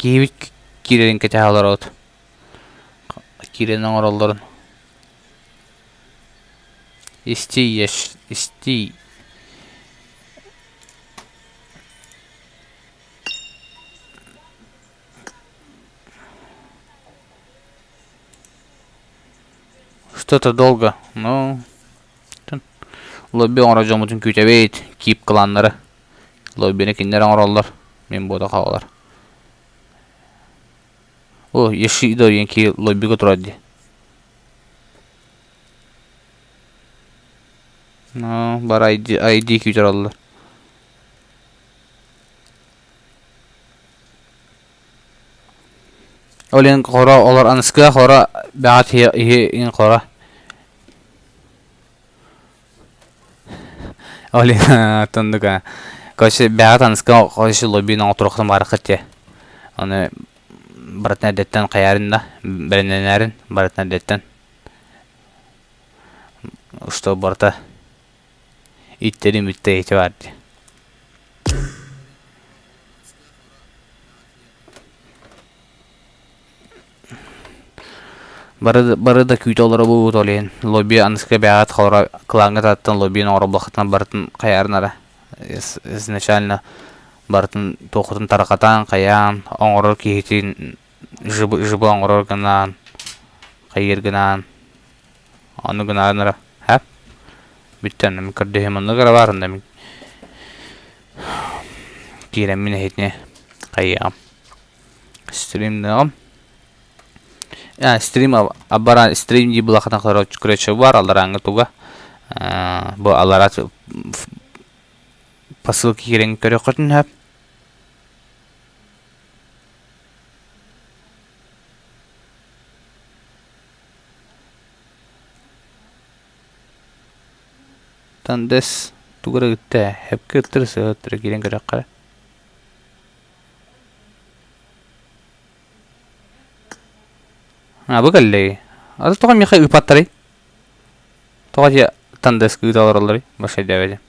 Киһибит киирэрин кэтэһэ олоробут. Киирэн оҥороллорун. Истий, истий. Что-то долго, ну лобби оҥорор дьоммутун күүтэбит, киип кланнары. Лоббины кинилэр оҥороллор, мин буотах оҕолор. О, Йошидо диэн киһи лоббига турар дии. Ну, бары ID, ID күүтэр оллор. Ол иһин хоро олор аныскыга хоро бэҕэт иһи хоро. Ол иһин оттон короче бэҕэт аныска короче лоббин оҥотуруохтан баараххыт дии. Аны барытын эрдэттэн хайаарын да бэлэмнэнээрин барытын эрдэттэн что барыта иттерин бүттэ ити баар дии. Бары, бары да күүтэ олоробут ол иһин лобби аныска бэҕэт холоро кылааҥҥа таттан лоббин оҥоробулаххытына барытын хайаарынара изначально барытын туоххутун тарҕатан хайаан оҥорор киһитин жыбы, жыбы оҥорор гынаан хайыыр гынаан ону гынаарынара һэ бүттэн мин көрдөһүм оннук эрэ баар онно мин киирэммин эһитини хайыаҕым стримныаҕым а стрим абаран стрим дии булахына короче бар аларааҥҥа туга бу алара посылка киирэн көрүөххүтүн сөп Тандес тугу эрэ ыытта ээ, сөпкө ыттар сыа ыттара киирэн көрүөххэ эрэ. А бу кэллэй. Аты тоҕо миэхэ ыыппаттарый? Тоҕо дьэ Тандеска ыыта олороллорүй? Баша өйдөөбөтүм.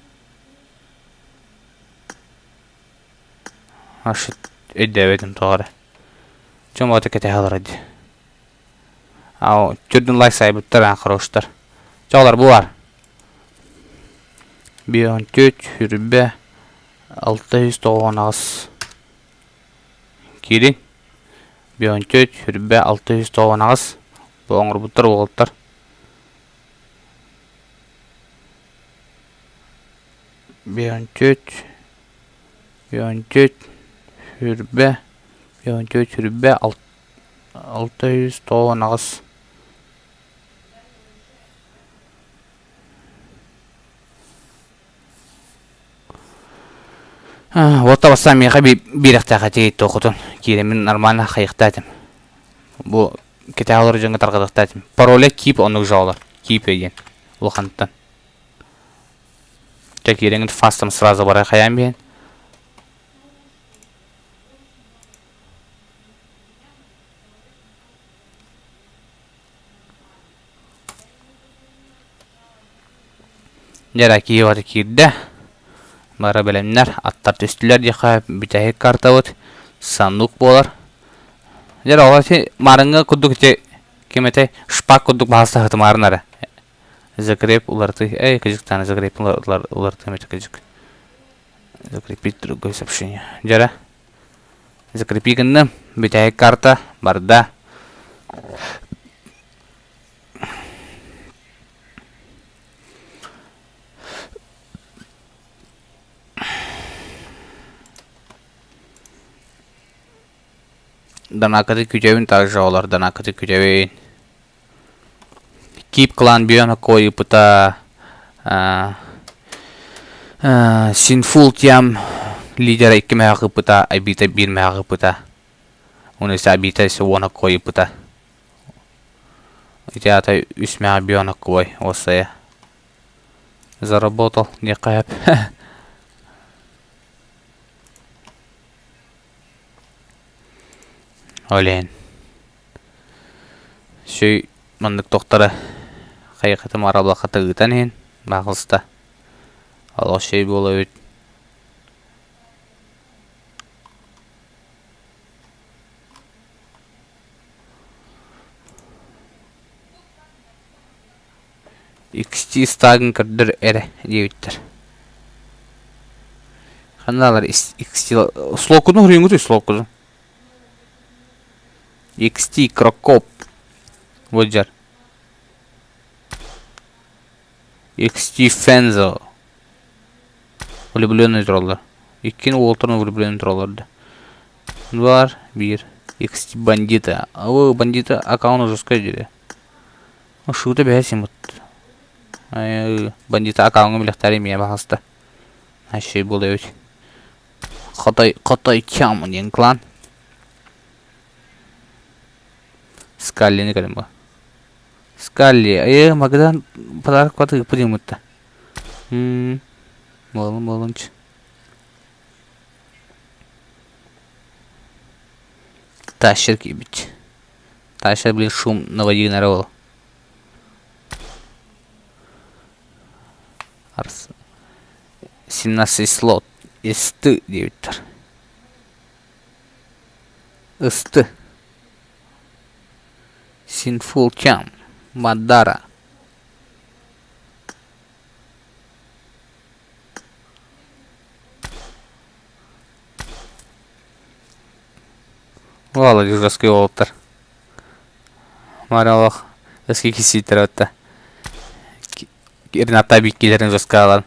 Аш өйдөөбөтүм тоҕо эрэ. Дьон бөҕөтө кэтэһэ олорор дии. Төрдүн лайк сайбыттар аа хороштар. Чоҕолор бу бар. Бион 4 20 698 Киирин. Бион 4 20 698 Бу оҥорбуттар уолаттар. Бион 4 Бион 4 20 Бион 4 20 698 Вот бастаан миэхэ биэрэхтээх этий туохутун киирэммин нормально хайыахтаа этим. Бу кэтэһэ олорор дьоҥҥо тарҕатыахтаа этим. Пароля киип оннук жаалар. Киип диэн улахантан. Чэ киирэҥҥит фастом сразу барай хайаан биһэн. Дьэ эрэ Киевата киирдэ, бары бэлэмнэр, аттар түстүлэр диэххэ бүтэһик картабыт Санук буолар. Дьэ эрэ ол ити маарыҥҥа курдук ити ким этэй шпак курдук баһастаһытымаарын эрэ. Закреп уларытыы, эй кыдьыктааны закреп уларытыам этэ кыдьык. Закрепить другое сообщение. Дьэрэ. Закрепи гынным. Бүтэһик карта барда. Донакаты күтэбин также олор донакаты күтэбин. Кип клан бион койыпыта Синфул тиам лидера икки мэһэ ыппыта, Айбита биир мэһэ ыппыта. Уну ise Абита ise уона койыппыта. Ити аата үс мэһэ бион кой осая. Заработал диэххэ сөп. Ол иһин Сүүй маннык тохтара хайыхытым араллахата ыытан иһин баҕыста олох сүүй буола эбит XT стагын көрдөр эрэ диэбиттэр ханналар XT слокуну суруйуҥҥутуй слокуну XT Крокоп Выдьар XT Фензо Влюбленный тураллар. Иккин уолтарын влюбленный тураллар да. Бар, биир. XT бандита. О, бандита аккаунт жесткая дире. Шута бэһэ Бандита аккаунга билэхтэр эмиэ баҕаста. Ащей буола эбит. Хотой, Хотой Чам диэн клан. Скаллини көрөн бу. Скалли, э, Магадан подарок баты ыппыт Мм, буолун буолунч. Тащер киирбит. Тащер, блин, шум наводил эрэ ол. Арс 17 слот исты диэбиттэр. Ысты. Синфулчам. Мадара. Вала жесткий уолаттар. Маралах эски кисииттэр этэ. Рената биккилэрин жесткалан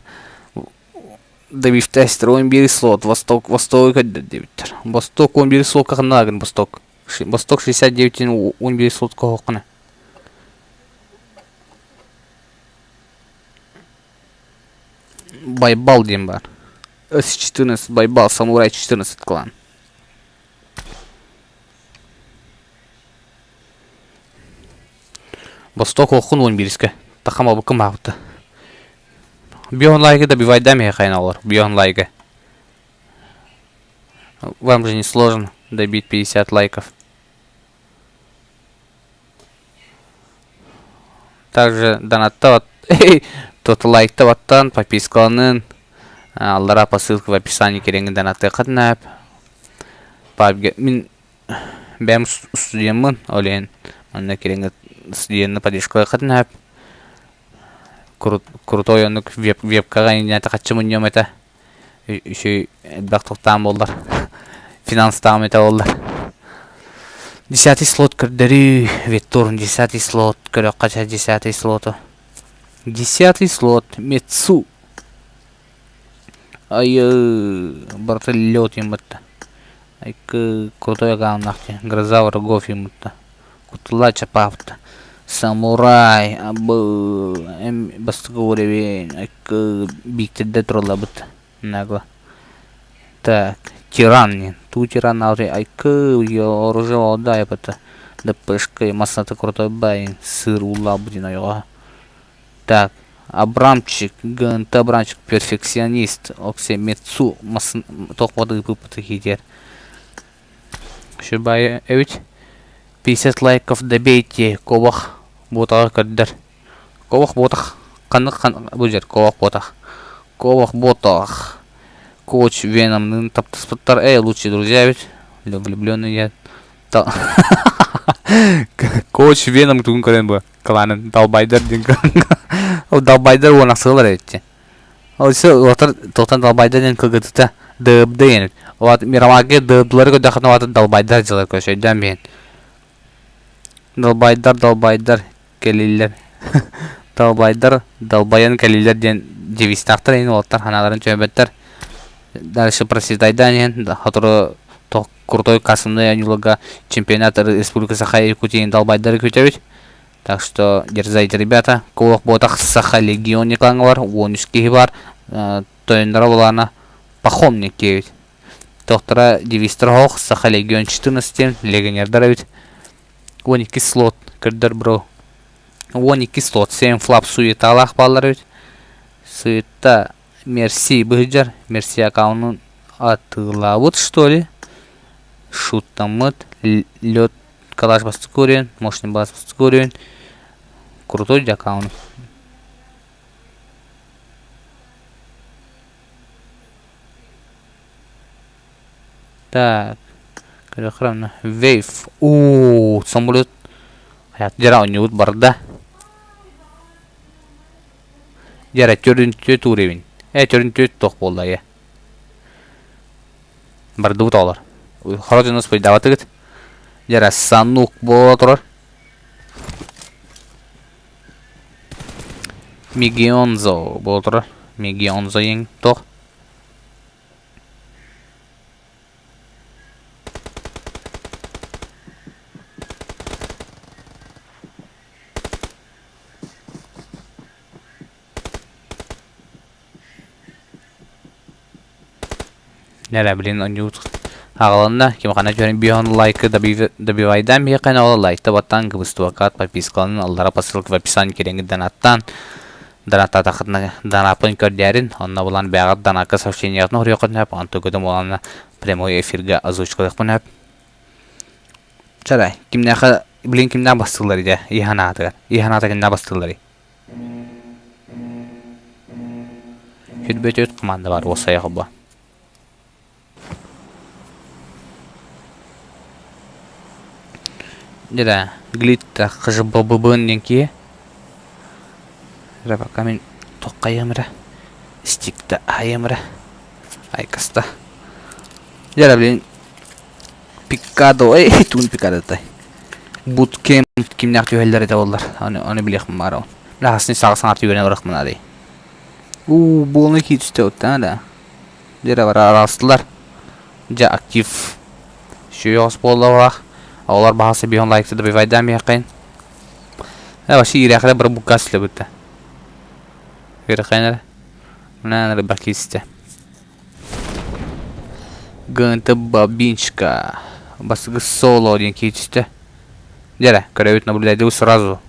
добивтестер он биир слот Восток Восток диэбиттэр. Восток он биир слотка ханна Восток. Восток 69 он биир слотка хоққына. Байбал диэн баар. С14 Байбал Самурай 14 клан. Восток охун уон биирискэ. Тахам абыккым аабыта. Бион лайка добивайда миэхэ олор. Бион лайка. Вам же не сложно добить 50 лайков. Также донаттабат тот лайктабаттан подпискаланын аллара по ссылке в описании кирэҥҥин донаттыаххытын сөп. PUBG мин бэйэм студеммын ол иһин манна кирэҥҥэ студенны поддержкалыаххытын сөп. Крутой оннук вебкаҕа иннинэ хаччы мунньуом этэ. Үчүгэй элбэх тохтоон буоллар финанстаам этэ буоллар. Десятый слот көрдөрүү Виттурн десятый слот көрөххө чэ десятый слоту. Десятый слот Мецу. Айы барыта лед юммутта. Айкы крутой акауннаах Гроза врагов юммутта. Кутула чапаабыта. Самурай абы эм бастакы уровень айкы бииктерде тураллабыт нагло. Так, тиран туу тиран айкы оружие отдай это ДПшка массата крутой бай сыр улаабыт диэн ойоҕо. Так, Абрамчик, ГНТ Абрамчик перфекционист, Оксе Мецу масын туох ыыппыт киитиэр. Шибай эбит 50 лайков добейте кобах буотаҕа көрдөр. Кобах буотах ханнык хан бу дьэр кобах буотах. Кобах буотах. Коуч Веномныын таптаспыттар эй лучшие друзья эбит. Влюбленные Коуч Веном тугун көрөн бу кланын далбайдар диэн Ол далбайдар уонахсыалар эбит. Өссө уотар тохтон далбайдар диэн кылгатыта ДБД диэн. Уот мироваге ДБДлары көрдөххүнэ уотар далбайдар дьылар көрсө өйдөөн биһин. Далбайдар далбайдар кэлиллэр. Далбайдар далбайан кэлиллэр диэн девизтаахтар иһин уолаттар ханааларын чөмөбөттөр. Дальше процветайдаан иһин сотору крутой кассовый оонньууларга чемпионат Республика Саха Якутии далбайдары күүтэбит. Так что дерзайте, ребята. Кулак буотах Саха легион клаҥа бар, 13 киһи бар. Тойонноро булаана Пахомник диэбит. Тохтора девизтер оһох Саха легион 14 диэн легионердар эбит. 12 слот көрдөр бро. 12 слот 7 флап суеталаах бааллар эбит. Суета Мерси быһыдьар. Мерси аккаунун атыылаабыт что ли? Шуттаммыт. Лед калаш бастакы уровень, мощный бас бастакы уровень. Крутой для аккаунт. Так. Көрөхрөмна. Вейв. Уу, самолет. Дьара оонньуубут барда. Дьара төрүн түөт уровень. Э, төрүн түөт туох буолла э. Бардыбыт оҕолор. Хоро дьону спойдаабатыгыт. Дьара санук буола турар. Мегионзо буола турар. Мегионзо ең туох. Нэрэ блин оонньуубут аҕаланна ким ханна түһэрин биһон лайкы добивайдаан биһиэхэ ол лайкта баттаан кыбыстыбаккаат подпискаланан аллара по ссылке в описании кирэҥҥит донаттаан донаттаатаххытына донаппын көрдээрин онно булан бэйэҕит донакка сообщениеҕытын уруйуоххутун сөп онтукутун буоланна прямой эфиргэ озвучкалыахпын сөп Чарай, кимнээхэ блин кимнээх бастыыллар дьэ иһан аатыгар иһан аата кимнээх бастыылларый Хүрбөтүөт команда бар уоссайа холбо. Дьэ глитта хжбббын диэн киһи. Эрэ пока мин тоххайыам эрэ. Стикта аһайыам эрэ. Айкаста. Дьэ блин Пиккадо эй туун пикадотай. Буткемп кимнээх түһэллэр этэ буоллар. Аны аны билиэхпин баара. Бля, саҕа саҥар түгэнэ барыахпын наадый. Уу, буолны киирсте оттан да. Дьэ бара араастылар. Дьэ актив. Сүйөҕөс буолла Оҕолор баһасы биһон лайкты добивайдаан биһэххин. Э, вообще ирэхлэ бір буккас лебүтэ. Ирэхэнэр. Мына бакисте. ГНТ Бабинчка. Бастакы соло диэн киирсистэ. Дьэ көрөбүт наблюдайдыбыт сразу.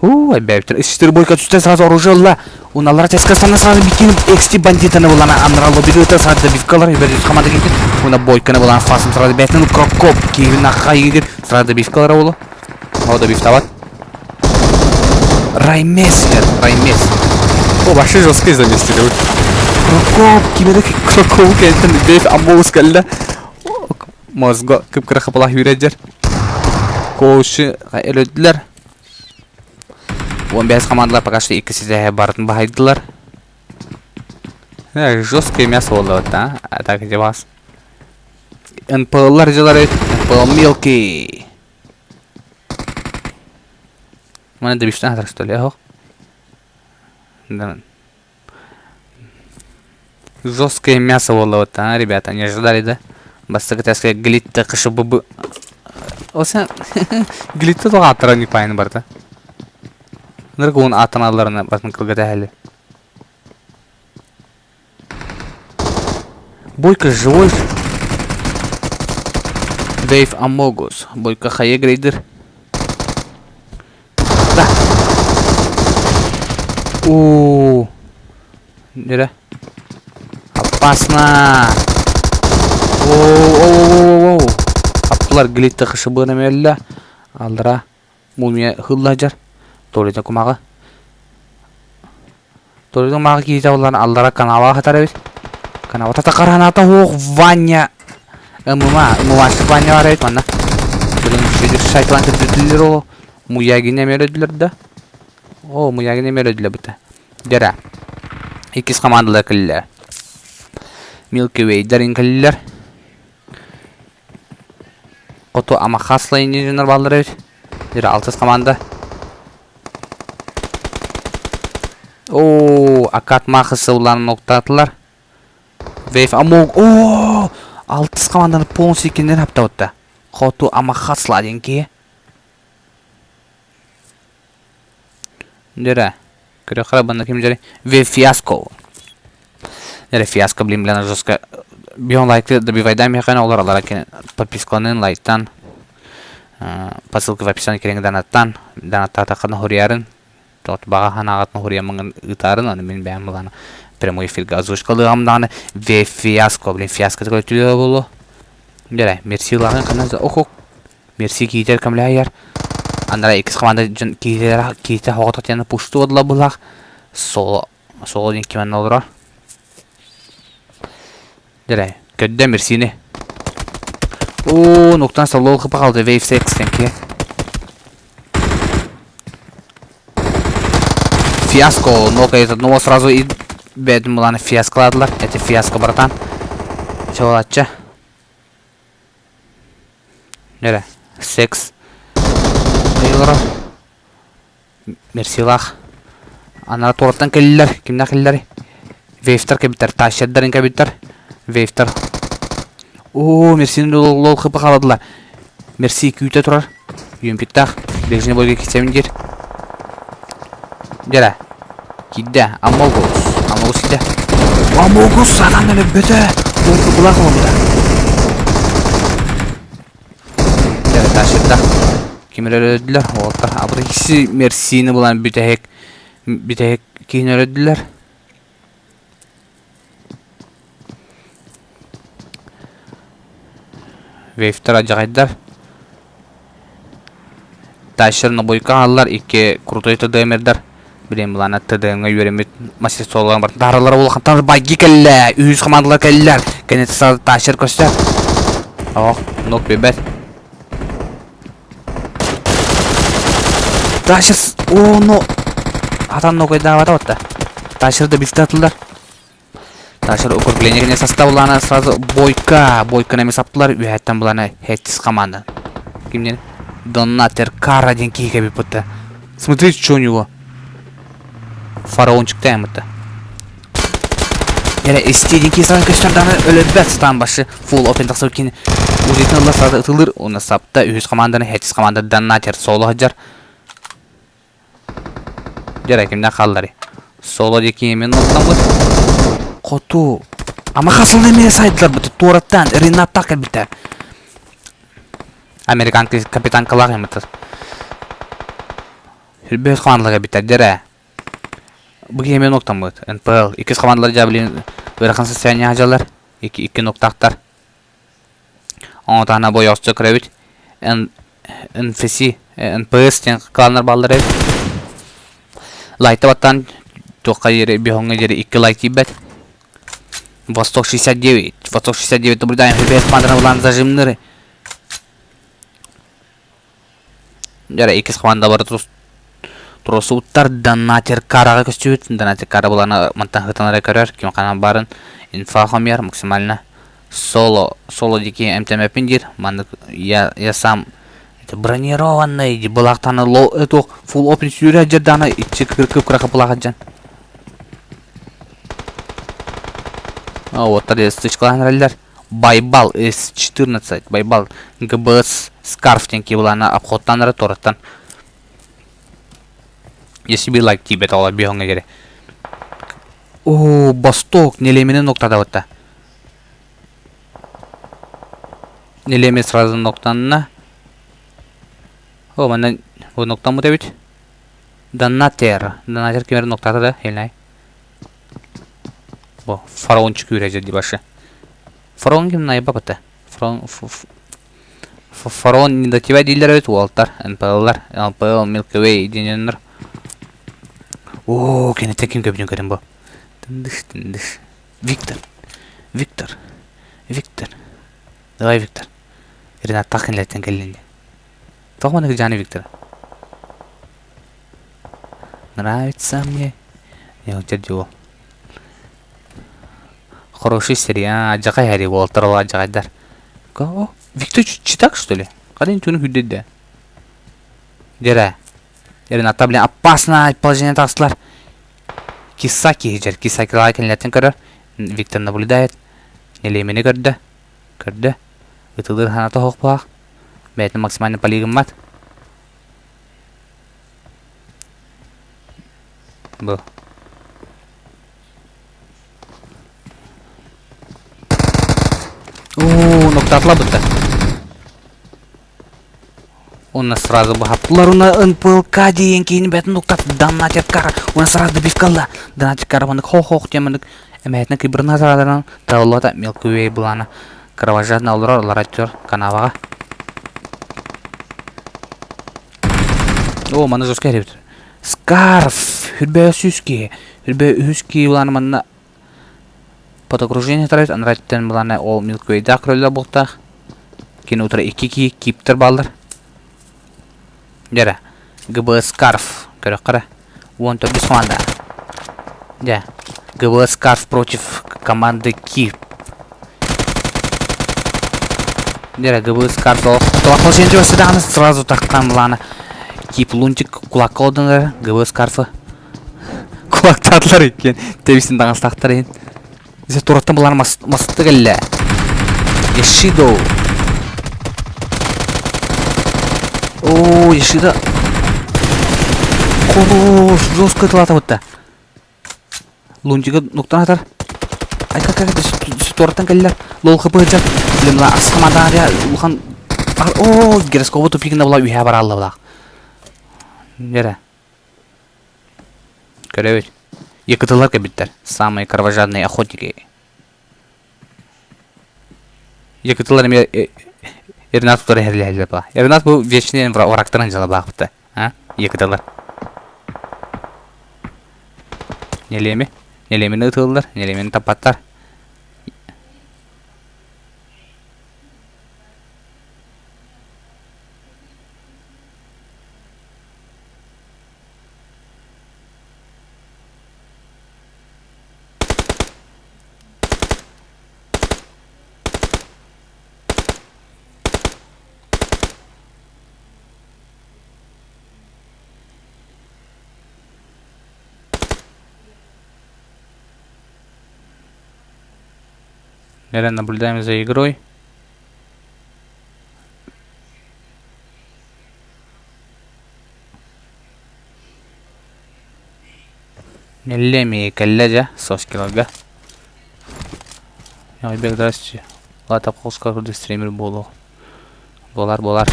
Уу, эбээбиттэр. Исчитер бойка түстэ сразу оружие ылла. Уналара тэскастана сразу бикин эксти бандитаны булана аннара лоббиды сразу добивкалар үбәрдүс команда килди. Уна бойканы булан фасын сразу бэтин крокоп киирин ахха игир сразу добивкалар олу. О, добивтават. Раймес, Раймес. О, вообще жесткий заместили. Крокоп, кимеде Крокоп кэлтэн Дэйв Амбоус кэллэ. Мозго кып-кыра хапалаах үүрэр Коучу өлөдүлэр. 15 командалар пока что икки ситиһэ барытын баһайдылар. Жесткое мясо буолла да, а так где вас. НПЛ-лар дьылар НПЛ мелкий. Маны добивтан хатар что ли, ох. Да. Жесткое мясо буолла а, ребята, не ожидали, да? Бастакы таска глитта кышыбы Оса глитта тоҕо ааттара ньыпайын барда. Нырык уун ааттаналларына батын кылгата Бойко живой. Дэйв Амогус. Бойко хайа грейдер. Да. У. Нere? Опасно. Оу, оу, оу, Аптылар глитта хышыбына мөллө. Алдыра мумия хыллажар. Толита кумаҕа. Толита кумаҕа киһитэ буоллар аллара канава хатар эбит. Канава тата хараната хуох Ваня. ММА, ММАшык Ваня бар эбит манна. Блин, шүдүр шайтан кырдырдылар ол. Муягин эмиэ өлөдүлэр да. О, Муягин эмиэ өлөдүлэр быта. Дьэрэ. Иккис командалар кэллилэр. Milky Way-дэрин кэллилэр. Хоту Амахас лайнеринер бааллар эбит. Дир алтыс команда. Оо, Акат Махасы улаан ноктаатылар. Вейв Амог. Оо, алтыс команданы полностью кинилер хаптабытта. Хоту Амахасла диэн киһи. Дөрө. Көрөхөрө банда ким дьэри? Ве фиаско. Дөрө фиаско блин блин жестко. Бион лайкты добивайдан механы олар алара кен подпискаланын лайктан по ссылке в описании кереңи донаттан донаттаатаххына хуруйарын тот баҕа ханаҕатын хуруйаммын ыытаарын аны мин бэйэм былаана прямой эфирга озвучкалыам даҕаны ве фиаско блин фиаско көртүлүө буолуо дөрө мерси лаҕын ханна ох Мерси киитэр көмөлөһөр. Анара иккис команда дьон киитэлэр киитэ хоҕото диэн пушту одла булах. Соло соло диэн кимэн олорор. Дэрэ, көрдө Мерсини. Оо, нуктан соло хыпа қалды Wave 6 тенке. Фиаско, нокает одного сразу и бэдин буланы фиасколадылар. Это фиаско, братан. Чолачча. Эрэ, секс ыйылара Мерсилаах анара туораттан кэллилэр кимнээх кэллилэр Вейфтар кэбиттэр тащердарын кэбиттэр Вейфтар оо Мерсини лол хыпа халадылар Мерси күүтэ турар Юмпиттаах ближний бойга кисэбин диир Дьэрэ киирдэ Амогус Амогус киирдэ Амогус сатаан өлөрбөтө Ол кыбылаах олорбута Дьэрэ тащырда ким эрэ өлөрдүлэр уолаттар абыта киси Мерсини булан бүтэһик бүтэһик киһини өлөрдүлэр Вейфтер адьаҕайдар Тащер нобуйка хааллар икки крутой ТДМердар билин былаана ТДМ-ҥа үөрэммит мастерстволарын барытын таһаараллара улахантан байги кэллэ үһүс командалар кэллилэр кэнниттэн Тащер көстө ох нок биэрбэт Тащер о но атан нокайдаабата батта Тащер да билте атылар Ташыр укрепление составлана сразу бойка. Бойканы эмес аптылар. Үһәттен буланы хеттис команда. Кимнен? Донатер Кара диэн киһи кэбиппытта. Смотрите, что у него. Фараончик таймытта. Яра исти диэн киһи саран көстөр даҕаны өлөрбөт сатаан башы фулл опен тахсар кини узитин ылла сразу ытылыр уонна сапта үһүс команданы хеттис команда Донатер соло сылдьар. Дьэ кимнээх хаалларый? Соло диэки именно оттаммыт. Хоту. Ама хасылны эмиэ сайдылар быты туораттан Ренаттах кэлбиттэр. Американ капитанкалаах эмитер. Хүрбэс командалар кэлбиттэр дьэрэ. Бу киһи эмиэ ноктаммыт. НПЛ. Иккис командалар дьэ блин ыарахан состояние дьалар. Икки икки ноктаахтар. Оҥотоһуна бойоосчу көрөбүт. НФС, НПС диэн кланнар бааллар эбит. Лайта баттаан туохха диэри биһоҥҥо диэри икки лайк тиийбэт. Восток 69. Восток 69 наблюдаем ФБС команданы булан зажимныры. Дьэ иккис команда бары Тросуттар Донатер Караҕа көстүбүт. Донатер Кара булана мантан ыытан эрэ көрөр, ким ханан баарын инфа хомуйар максимально. Соло, соло диэки эмтэммэппин диир. Маннык я, я сам это бронированный былаахтаны ло эту full open сүүрэ дьардаана иччи кып-кыра кыпылаах дьан. А вот стычкалаан эрэллэр. Байбал С-14, Байбал ГБС Скарф диэн киһи обходтаан эрэ туораттан Если бы лайк тиийбэт оҕолор биһоҥҥа диэри. Оо, Восток Нелемини ноктаабыта. Нелеми сразу ноктанна. О, манна бу ноктаммыт эбит. Донатер. Донатер ким эрэ ноктаата да, илнай. Бу фараончик үүрэ дии башы. Фараон ким найба бата. Фараон Фараон не до тебя дииллэр эбит уолтар, НПЛ-лар, ЛПЛ, Milky Way диэннэр. Оо, киниттэн ким көбүнүн көрүн бу. Тындыш, тындыш. Виктор, Виктор, Виктор. Давай, Виктор. Ренаттаах кинилэртэн кэллин диэн. Тоҕо маннык Жаны Виктор? Нравится мне. Не, дьэ уол. Хороший серия, алдьархай һэрии уолаттар ол алдьархайдар. О, Виктор читак что ли? Хадин түнү хүрдейді. Дерэ. Рената, блин, опасное положение тахсылар. Кисаки дьэр, Кисакилаҕа кинилэртэн көрөр. Виктор наблюдает. Нелемини көрдө. Көрдө. Ытылыр ханата оһохпоох. Бэйэтин максимально полигыммат. Бу. Оо, ноктаатыла бытта. Уонна сразу быһаттылар уонна НПЛК диэн киһини бэйэтин нуктат донатер кара уонна сразу добивкалла донатер кара маннык хох-хох диэн маннык эмэһэтинэ кыйбырына сарадаран талыллата Milky Way былаана кровожадно олорор олораччылар канаваҕа О, манна жестко эребит. Скарф! Хүрбэ сүүс киһи. Хүрбэ үһүс киһи былаана манна Под окружение тарайт анараттан былаана ол Milky Way-даах көрөллөр буолтаах. Кини утары икки кии кииптэр бааллар. Дьэрэ, ГБ Скарф көрөххө эрэ. 14 команда. Дьэ, ГБ Скарф против команды Кип. Дьэрэ, ГБ Скарф даҕаны сразу таххан былаана Кип Лунтик кулакка олордон ГБ Скарфы Кулактаатылар иккиэн тэбисин таҥастаахтар иһин. Дьэ тураттан булар мас масты кэллэ. Ешидо. О, Ешида. Хорош, жестко тылата бутта. Лунтига нуктан атар. Ай как как туораттан кэллэр. Лол хп сылдьар. Блин, мына асхамадария улахан О, гироскобу тупигина була үһэ баралла булах. Нерэ. Көрөбүт. Якытылар кэлбиттэр. Самые кровожадные охотники. Якытылар эмиэ Ренат утары иһэллэр баа. Ренат бу вечный врагтарын дьала баахпыта. А? Якытылар. Нелеми. Нелемини ытыллар, нелемини таппаттар. Наверное, наблюдаем за игрой. Нэллэми кэллэ дьэ, соскиларга. Ойбек, здрасте. Лата Холска курдук стример буолуо. Буолар, буолар.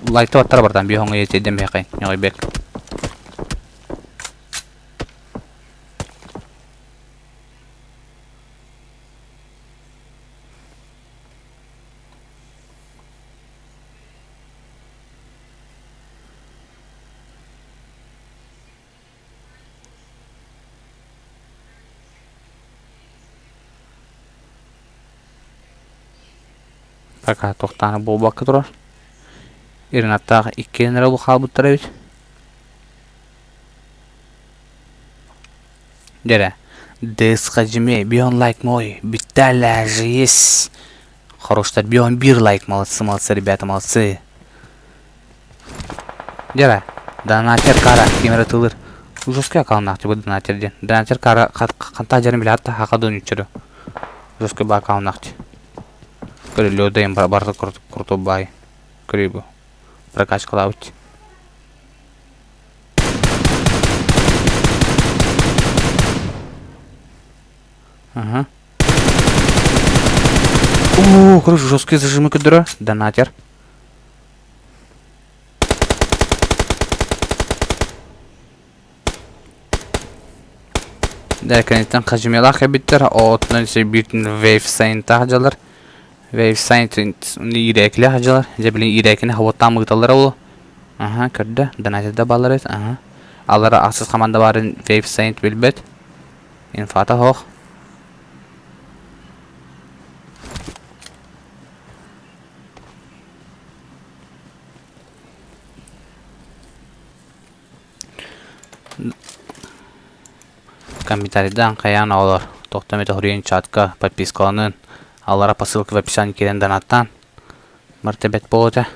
Лайкта баттара бартан биһоҥ етедем бэхэ. Ойбек. Пока туохтаана буолбакка турар. Иринаттаах иккиэн эрэ хаалбыттар эбит. Дьэрэ, Дс Хаджиме, бион лайк мой, Виталя же есть. Хороштар, бион бир лайк, молодцы, молодцы, ребята, молодцы. Дьэрэ, донатер кара ким эрэ тылыр. Жесткий аккауннаах типа донатер диэн. Донатер кара хантаа дьэрин билэҕит да хака дон үччөрө. Жесткий баа аккауннаах дии. Көрүллүө да барыта крутой баай. Көрүй бу. Прокачкалаабыт. Ага. О, короче, жесткие зажимы көрдөрөр. Донатер. Дэркэниттэн хажимелаах эбиттэр, оотунан бииртин Wave Saint-таах дьалар. Wave Saint иирээкилээх дьалар. Дьэ билин иирээкини хабыттаан ыыталлара ол. Аха, көрдө. Донатер да бааллар эбит. Аха. Аллара ахсыс хамаанда баарын Wave Saint билбэт. Инфата суох. Комментарийдаан хайаан оҕолор. Тохтом этэ хоруйун чатка подпискаланын, аллара по ссылке в описании киирэн донаттаан. Барыта бэт буолуо этэ.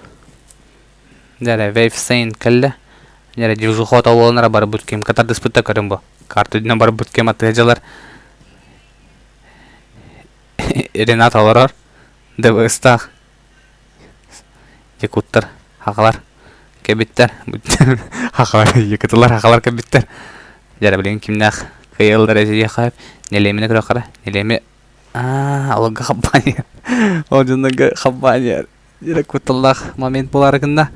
Дьэ Wave Saint кэллэ. Дьэ движухота буоланара барбыт ким катардыспыт да көрүн бу. Карта үрдүнэн барбыт ким аттыга дьалар. Ренат олорор. ДВС-таах. Якуттар, хахалар кэбиттэр. Хахалар, якутулар хахалар кэбиттэр. Дьэ билигин кимнээх кыайаллар эсиэхэ Нелемини көрөххөрө. Нелеми аа олорго компания. Ол дьоннорго компания дьэ кутталлаах момент буолаары гынна.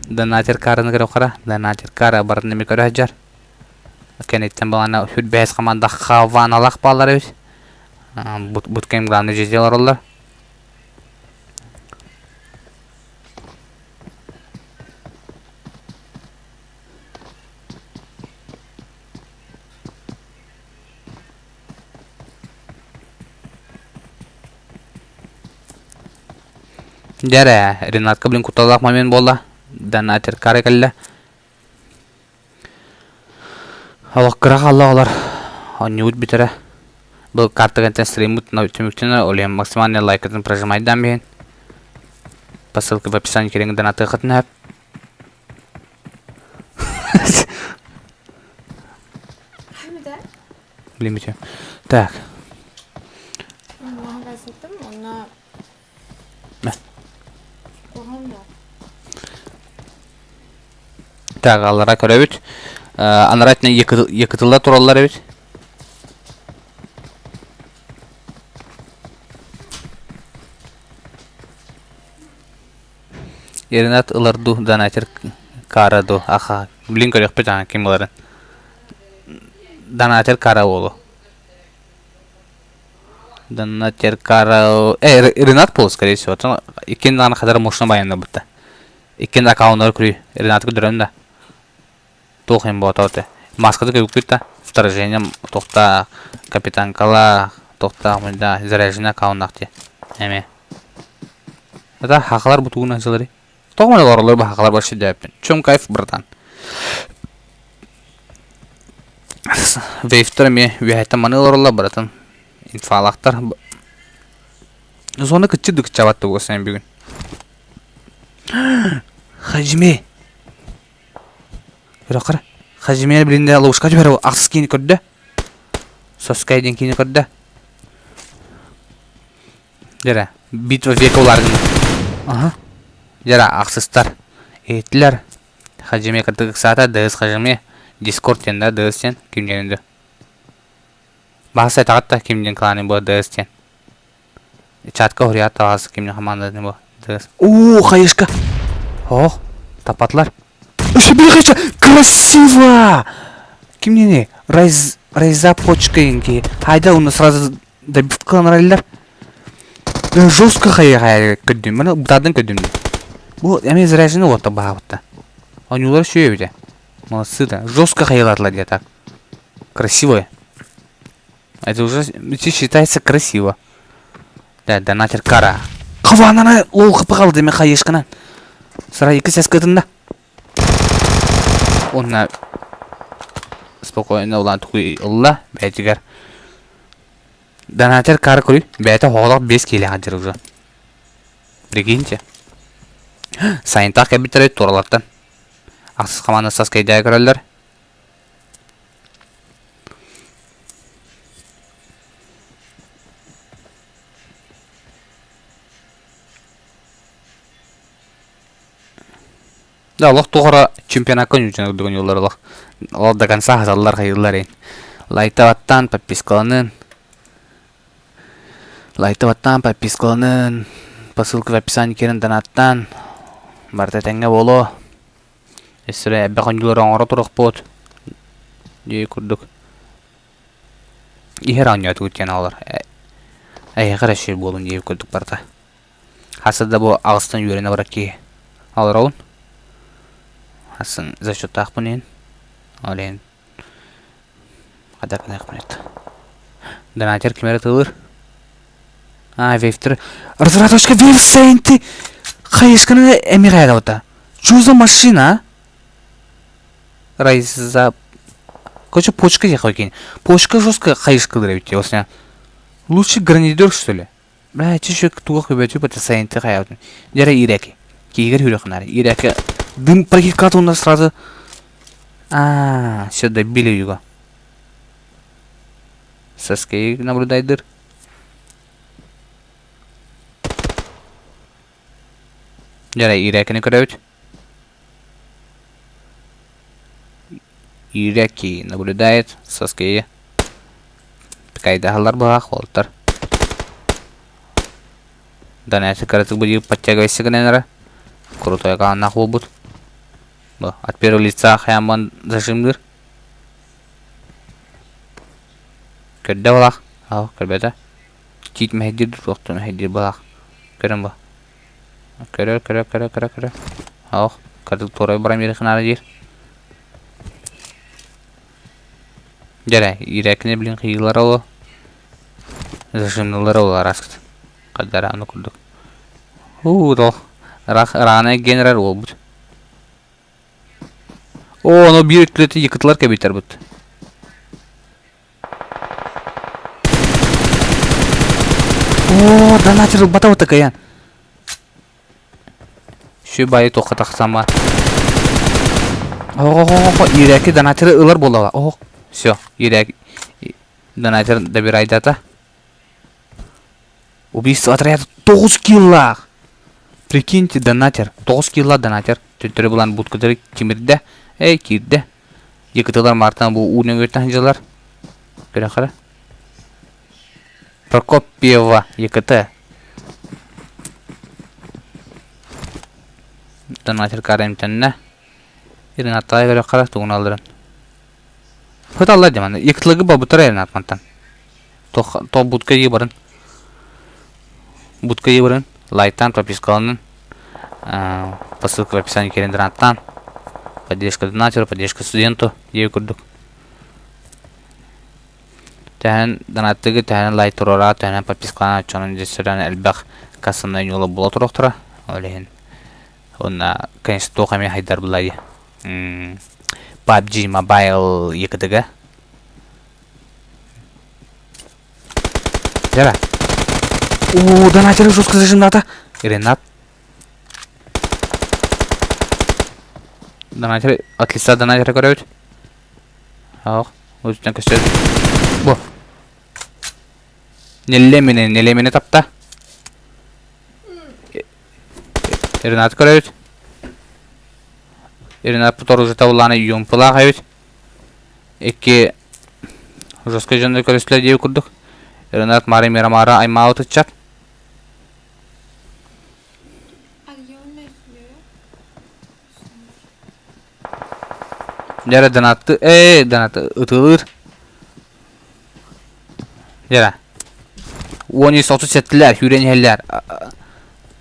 Донатер караны көрөххөрө. Донатер кара барытын эми көрө сылдьар. Кэнниттэн балана сүрбэһэс команда Хаваналах бааллар эбит. Буткем главный дьиэ олороллор. Дьэ эрэ, Ренатка блин кутталлаах момент буолла. Донатер кара кэллэ. Олох кыра хаалла оҕолор. Оонньуубут бүтэрэ. Бу картагантан стриммут түмүктэнэр, ол иһин максимальный лайкытын прожимайдаан биһин. По ссылке в описании кириҥ донатыаххытын сөп. Билиммитим. Так. Так, аллара көрөбүт. Анараа өттүнэн якытылла тураллар эбит. Ренат ылар дуу, донатер кара дуу, аха, блин көрүөхпүт аха ким ыларын. Донатер кара буолуо. Донатер кара... Э, Ренат буолуо, скорее всего. Иккин даҕаны хатара мощно баяннабытта. Иккин аккауннары көрүй. Ренаты көрдөрөн да. Туох иһин буолта этэ. Маската көрбүппүт да. Вторжение туохтаах, капитанкалаах, туохтаах да заряженный аккауннаах дии. Эмиэ. Это хахалар бутугунан сылары. Тоҕо маны олороллор бу хахалар больше дөппүн. Чем кайф, братан? Вейвтер эмиэ үөһэттэн маны олороллор, братан. Инфалахтар. Зона кыччы дыкчабат тугусан бүгүн. Хажиме. Көрө Хажиме билинде ловушка түһэр ахсыс киини көрдө. Соскай диэн киини көрдө. Дьэрэ, битва века уларгын. Аха. Дьэрэ, ахсыстар. Иһиттилэр. Хажиме кырдык ыксаата, ДС Хажиме. Дискорд диэн да, ДС диэн ким диэн да. Баһаса этаҕат да ким диэн кланы бу ДС диэн. Чатка уһуруйаат таҕас ким диэн хамаандатын бу ДС. Уу, хайышка. Ох, таппатылар. Өссө биир хайышка. Красиво! Ким диэни? Райз Райза почка инки. Хайда уну сразу добивка ылар. Жестко хайа көрдүм. Маны бутадан көрдүм. Бу эми заряженный уотта баабытта. Оонньуулар үчүгэй эбитэ. Молодцы да. Жестко хайалаатылар дии так. Красивое. Это уже считается красиво. Да, донатер кара. Хаванана лол хапы қалды мен хайышкынан. Сара екі сәс кытында. Онна спокойно улан тугуй ылла бэйэтигэр. Донатер кара көрүй. Бэйэтэ хоҕолох 5 киилэ сылдьар уже. Прикиньте. Сайынтаах кэлбиттэр туоралартан. Ахсыс хамаана саскайдаа көрөллөр. Да, олох туох эрэ чемпионакка ньууччалар ойуулар олох. Ол до конца хасаллар хайыыллар ин. Лайктабаттаан, подпискаланын. Лайктабаттаан, подпискаланын. По ссылке в описании киирэн донаттаан. Барыта этэҥҥэ буолуо. Өссө элбэх оонньуулары оҥоро туруохпут. Дии курдук. Иһэр оонньоотугут диэн оҕолор. Эһиэхэ эрэ үчүгэй буолун диэбит курдук барыта. Хас да бу аҕыстан үөрэнэ барар киһи. Олоробун. Хассын зачеттаахпын иһин. Ол иһин хайдах гыныахпын эт. Донатер ким эрэ тылыр. А, вейфтер. Разработчика Вейфсейнти хайысканы эмиэ хайалабыта. Что за машина, а? Райза... Короче, почка диэххэ кини. Почка жестко хайыскалыр эбит дии. Лучший гранидер, что ли? Бля, чешек туга көбөтү бата сайынты хаябытын. Дьэрэ ирэки. Киигер хүрөхнар. Ирэки. Дым прокикат у нас сразу. А, все добили его. Саскей наблюдайдыр. Дьэрэ ирэкини көрөбүт. Ирэки наблюдает Саскейи. Кайдаһаллар быһаах уолтар. Донецк кыратык быйыл подтягивайся гынан эрэ. Крутой хааннаах буолбут. Бу от первого лица хайаан зажимныыр. Көрдө балах. Аах көрбөтө. Тиит мэһэйдиир туохтун мэһэйдиир балах. Көрөн бу. Көрө көрө көрө көрө көрө. Аах кырдык туорай баран биэриэххэ наада диир. Дьэрэ, иирээкини билин кыйыылара ол. Зажимныылара ол араскыт. Хаддара аны курдук. Уу, дол. Ыраах ыраана эргиэн эрэр уолбут. Оо, ону биир өттүлэти якытылар кэбитэр бут. Оо, донатер ылбата вот такая. Сү баайы туохха тахсама. Оҕо иирээки донатеры ылар буоллаҕа. Оһох. Все, иирээки донатер добирайдата. Убийство отряда 9 киллаах. Прикиньте, донатер. 9 килла донатер. Төттөрү булан будкалары тимирдэ. Эй, киирдэ. Якытылар мартан бу уу нөҥүөттэн сылдьаллар. Көрөн хара. Прокопьева ЕКТ. Донатер эмтэннэ. Иринаттаҕа көрө хара тугун алларын. Хыталлар дьэ манна. Якытлыгы бабытара Иринат мантан. Тох будка ии барын. Будка ии барын. Лайктаан, подпискаланын. По ссылке в описании киирэн донаттаан. Поддержка донатеру, поддержка студенту диэби курдук. Тэһэн донаттыгы тэһэн лайк туруора, тэһэн подпискалаан оччонон дьиссэрэн элбэх кассанай ньуола буола туруохтара. Ол иһин уонна конечно туох эмиэ хайдар булай PUBG Mobile ЕКТГ. Дьэ Оо, донатеры жестко зажимната. Ренат. Донатер, от лица донатера көрөбүт. Ох, үстүнэн көстөр. Бу. Неллемини, нелемини тапта. Ренат көрөбүт. Ренат путоружута улаана юмпылаах эбит. Икки жестко дьонно көрүстүлэр диэбит курдук. Ренат Мара Мирамара аймаабыт ыччат. Дьэрэ донатты ээ донаты ытылыыр. Дьэрэ. 10 37-лэр сүүрэн иһэллэр.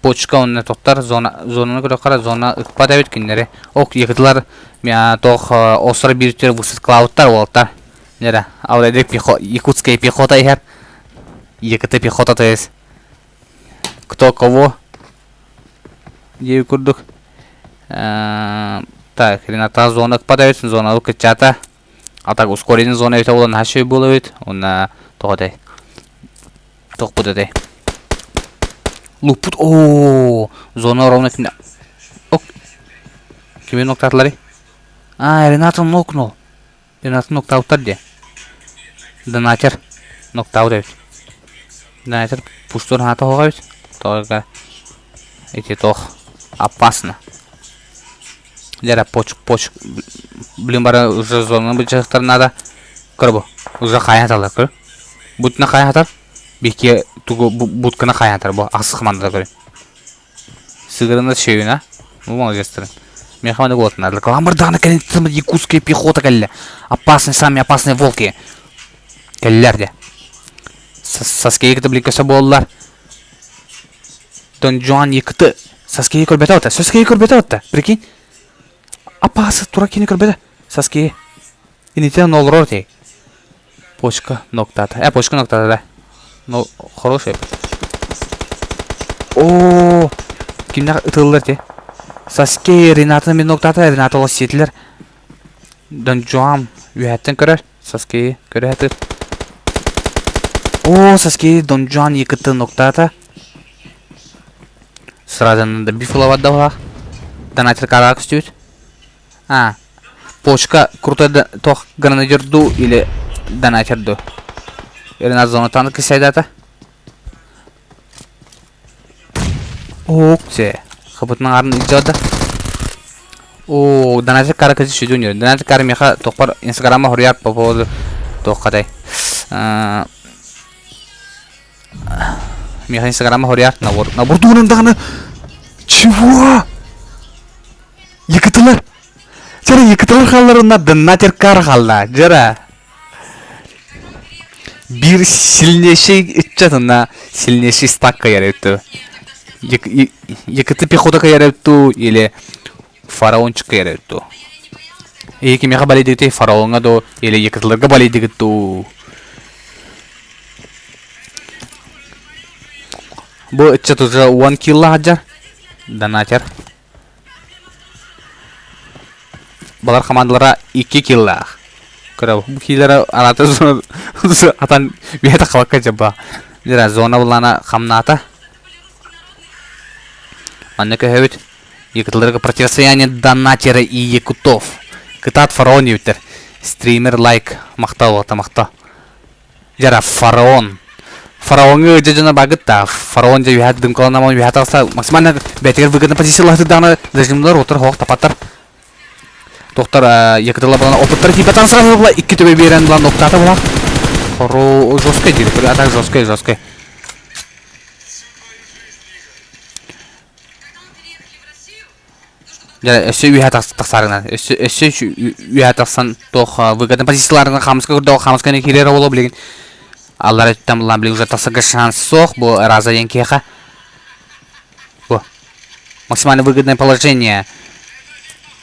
Почка онно тоқтар зона зонаны көрөххө зона ыкпат эбит кинилэри. Ок якытылар тоох остров бииртер высадкалаабыттар уолаттар. Дьэрэ ал пехо якутская пехота иһэр. ЕКТ пехота то есть кто кого диэби курдук. Так, Рената зона ыкпат эбит, зона кыччата. А так ускоренный зона эбитэ буолан наһаа үчүгэй буолар эбит. Уонна тоҕо этэй? Тохпут этэй? Луппут оо зона ровно итиннэ ок кими ноктаатыларый? А, Рената нокнул. Рената ноктаабыттар диэ. Донатер ноктаабыт эбит. Донатер пустур хаата оһох эбит. Тоҕо ити туох опасно. Дьэ поч поч блин бары уже зонаны былдьаһыктар надо. Көр бу. Уже хайа хаталлар көр. Бутна хайа хатар. Бикки тугу буткана хайа хатар бу ахсыс командада көрүн. Сыгырына шөйүнэ. Бу молодецтарын. Меха маны голотунар. Каламбырдааны кэлин якутская пехота кэллэ. Опасные, самые опасные волки. Кэллэр де. Саскейы кытта биликкөсө буоллар. Дон Жуан ЕКТ. Саскейы көрбөтө ота. Саскейы көрбөтө ота. Прикинь. Апасы тура кини көрбөтө. Саскейы. Инитен олорор тей. Почка ноктата. Э, почка ноктата, да. Ну, хороший. О, кимнер ытыллар те. Саскей Ренатаны мен ноктата, Рената ол сиэтилер. Дон Жуан үөһэттэн көрөр. Саскейи көрө сатыыр. Оо, Саскейи Дон Жуан якыты ноктаата. Сразу надо бифловать давах. Донатер караға көстүбүт. А, почка крутой тох гранадер ду или донатер ду. Или на зону танк кисайдата. Ок те. Хабытынан арын илдьэ Оо, донатер кара кыжы сүдүн Донатер кара меха тохпар инстаграмма хоруйар по поводу туоххатай. Меха инстаграмма хоруйар набор. Набор тугунан даҕаны Чего? Якытылар. Жара якытылар хаалларына донатер кар хаалла. Жара. Биир сильнейший ыччатына сильнейший стакка ярыттı. Якыты пехота ярыттı или фараончик ярыттı. Эки меха балейдигити фараонга до или якытыларга балейдигиту. Бу ыччат уже one kill хаджар. Донатер. Балар хамаандалара икки киллаах. Көрө бу киилere арата атан үһэ таххабакка дьаба. Дира зона буллана хамнаата. Манна көһөбүт. Якутларга противостояние донатера и якутов. Кытаат фараон диэбиттэр. Стример лайк махтал уота махтал. Дьара фараон. Фараоҥҥа ыдьа дьоно багыт да фараон дьэ үһэ дымкаланаман үһэ тахса максимально бэйэтигэр выгодно позициялаһытырдаҕына зажимнар отор хоох тапаттар. Доктор якытыла булан опыттар тиипатан сразу була икки төбө биэрэн булан ноктаата була. Хоро жесткой диир, а так жесткой, жесткой. Дьэ, өссө үөһэ тахсарынан, өссө өссө үөһэ тахсан туох выгодно позицияларынан хаамыска көрдөҕө хаамысканы киирэр буолуо билигин аллар өттүн булан билигин уже тахсарга шанс суох бу раза диэн киһиэхэ бу максимально выгодное положение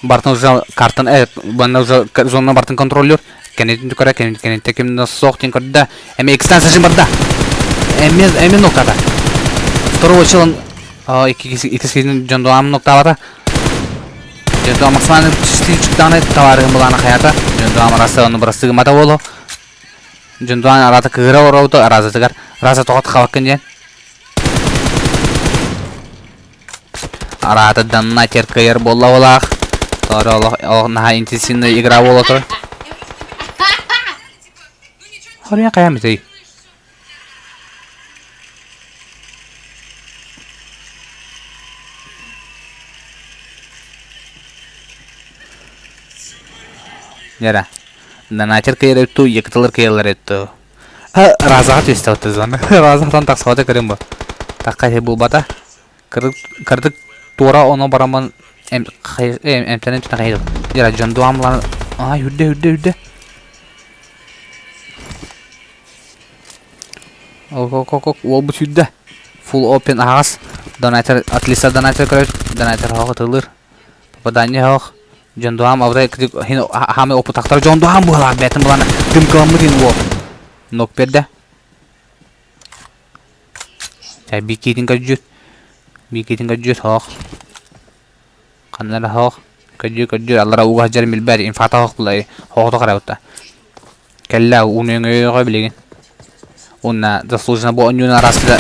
бартын уже картын манна уже зона бартын контроллер кэннитин көрө кэнниттэ ким суох диэн көрдө эми экстенсажын барда эми эми ноктата второго челон иккис дьон дуамын ноктаабата Дьон максимально чыктааны товарыһын былаана хайата. Дьон арасы ону бырастыгымата буолу. Дьон арата кыыра ороута аразатыгар. Раза тоҕот хабаккын диэн. Арата данна теркайар буолла олаах. Торо олох наһаа интенсивная игра буола турар. Хоруйа хайа митей. Нера. Донатер кыйар якытылар кыйалар этtu. Разаға түстэ оттузан. Разаҕтан тахсыбата көрүм бу. Такка булбата. Кырдык туора оно бараман эмтэнэн түнэ хайдыл. Дера дьон дуамлан. Ай үрдэ үрдэ үрдэ. Ок уолбут сүүрдэ. Full open аһаҕас. Донатер отлиса донатер көрөбүт. Донатер хоох ытылыр. Попадание хоох. Дьон дуһаам абытай хин хаамай опутахтар дьон дуһаам быһалаах бээтин булан дымкаламмыт ин уол. Нок берде. Чай бикиитин көрдүр. Бикиитин көрдүр хоох. Ханна эрэ хоох. Көрдүр көрдүр аллара ууга сылдьарын билбэт инфата хоох булай хоохто карабытта. Кэллэ ууну өҥөйөҕө билигин. Уонна заслуженно бу онньууну араастыда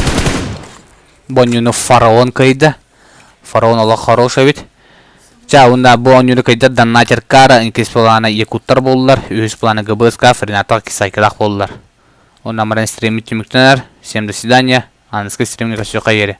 бу онньууну фараон кыайда. Фараон олох хорош эбит. Ча уонна бу оонньууну кыайда Донатер Кара иккис плана якуттар буоллар, үһүс плана ГБСК Френатал Кисайкалаах буоллар. Уонна маран стриммит түмүктэнэр. Всем до свидания. Аныгыскы стримҥэ көрсүөххэ диэри.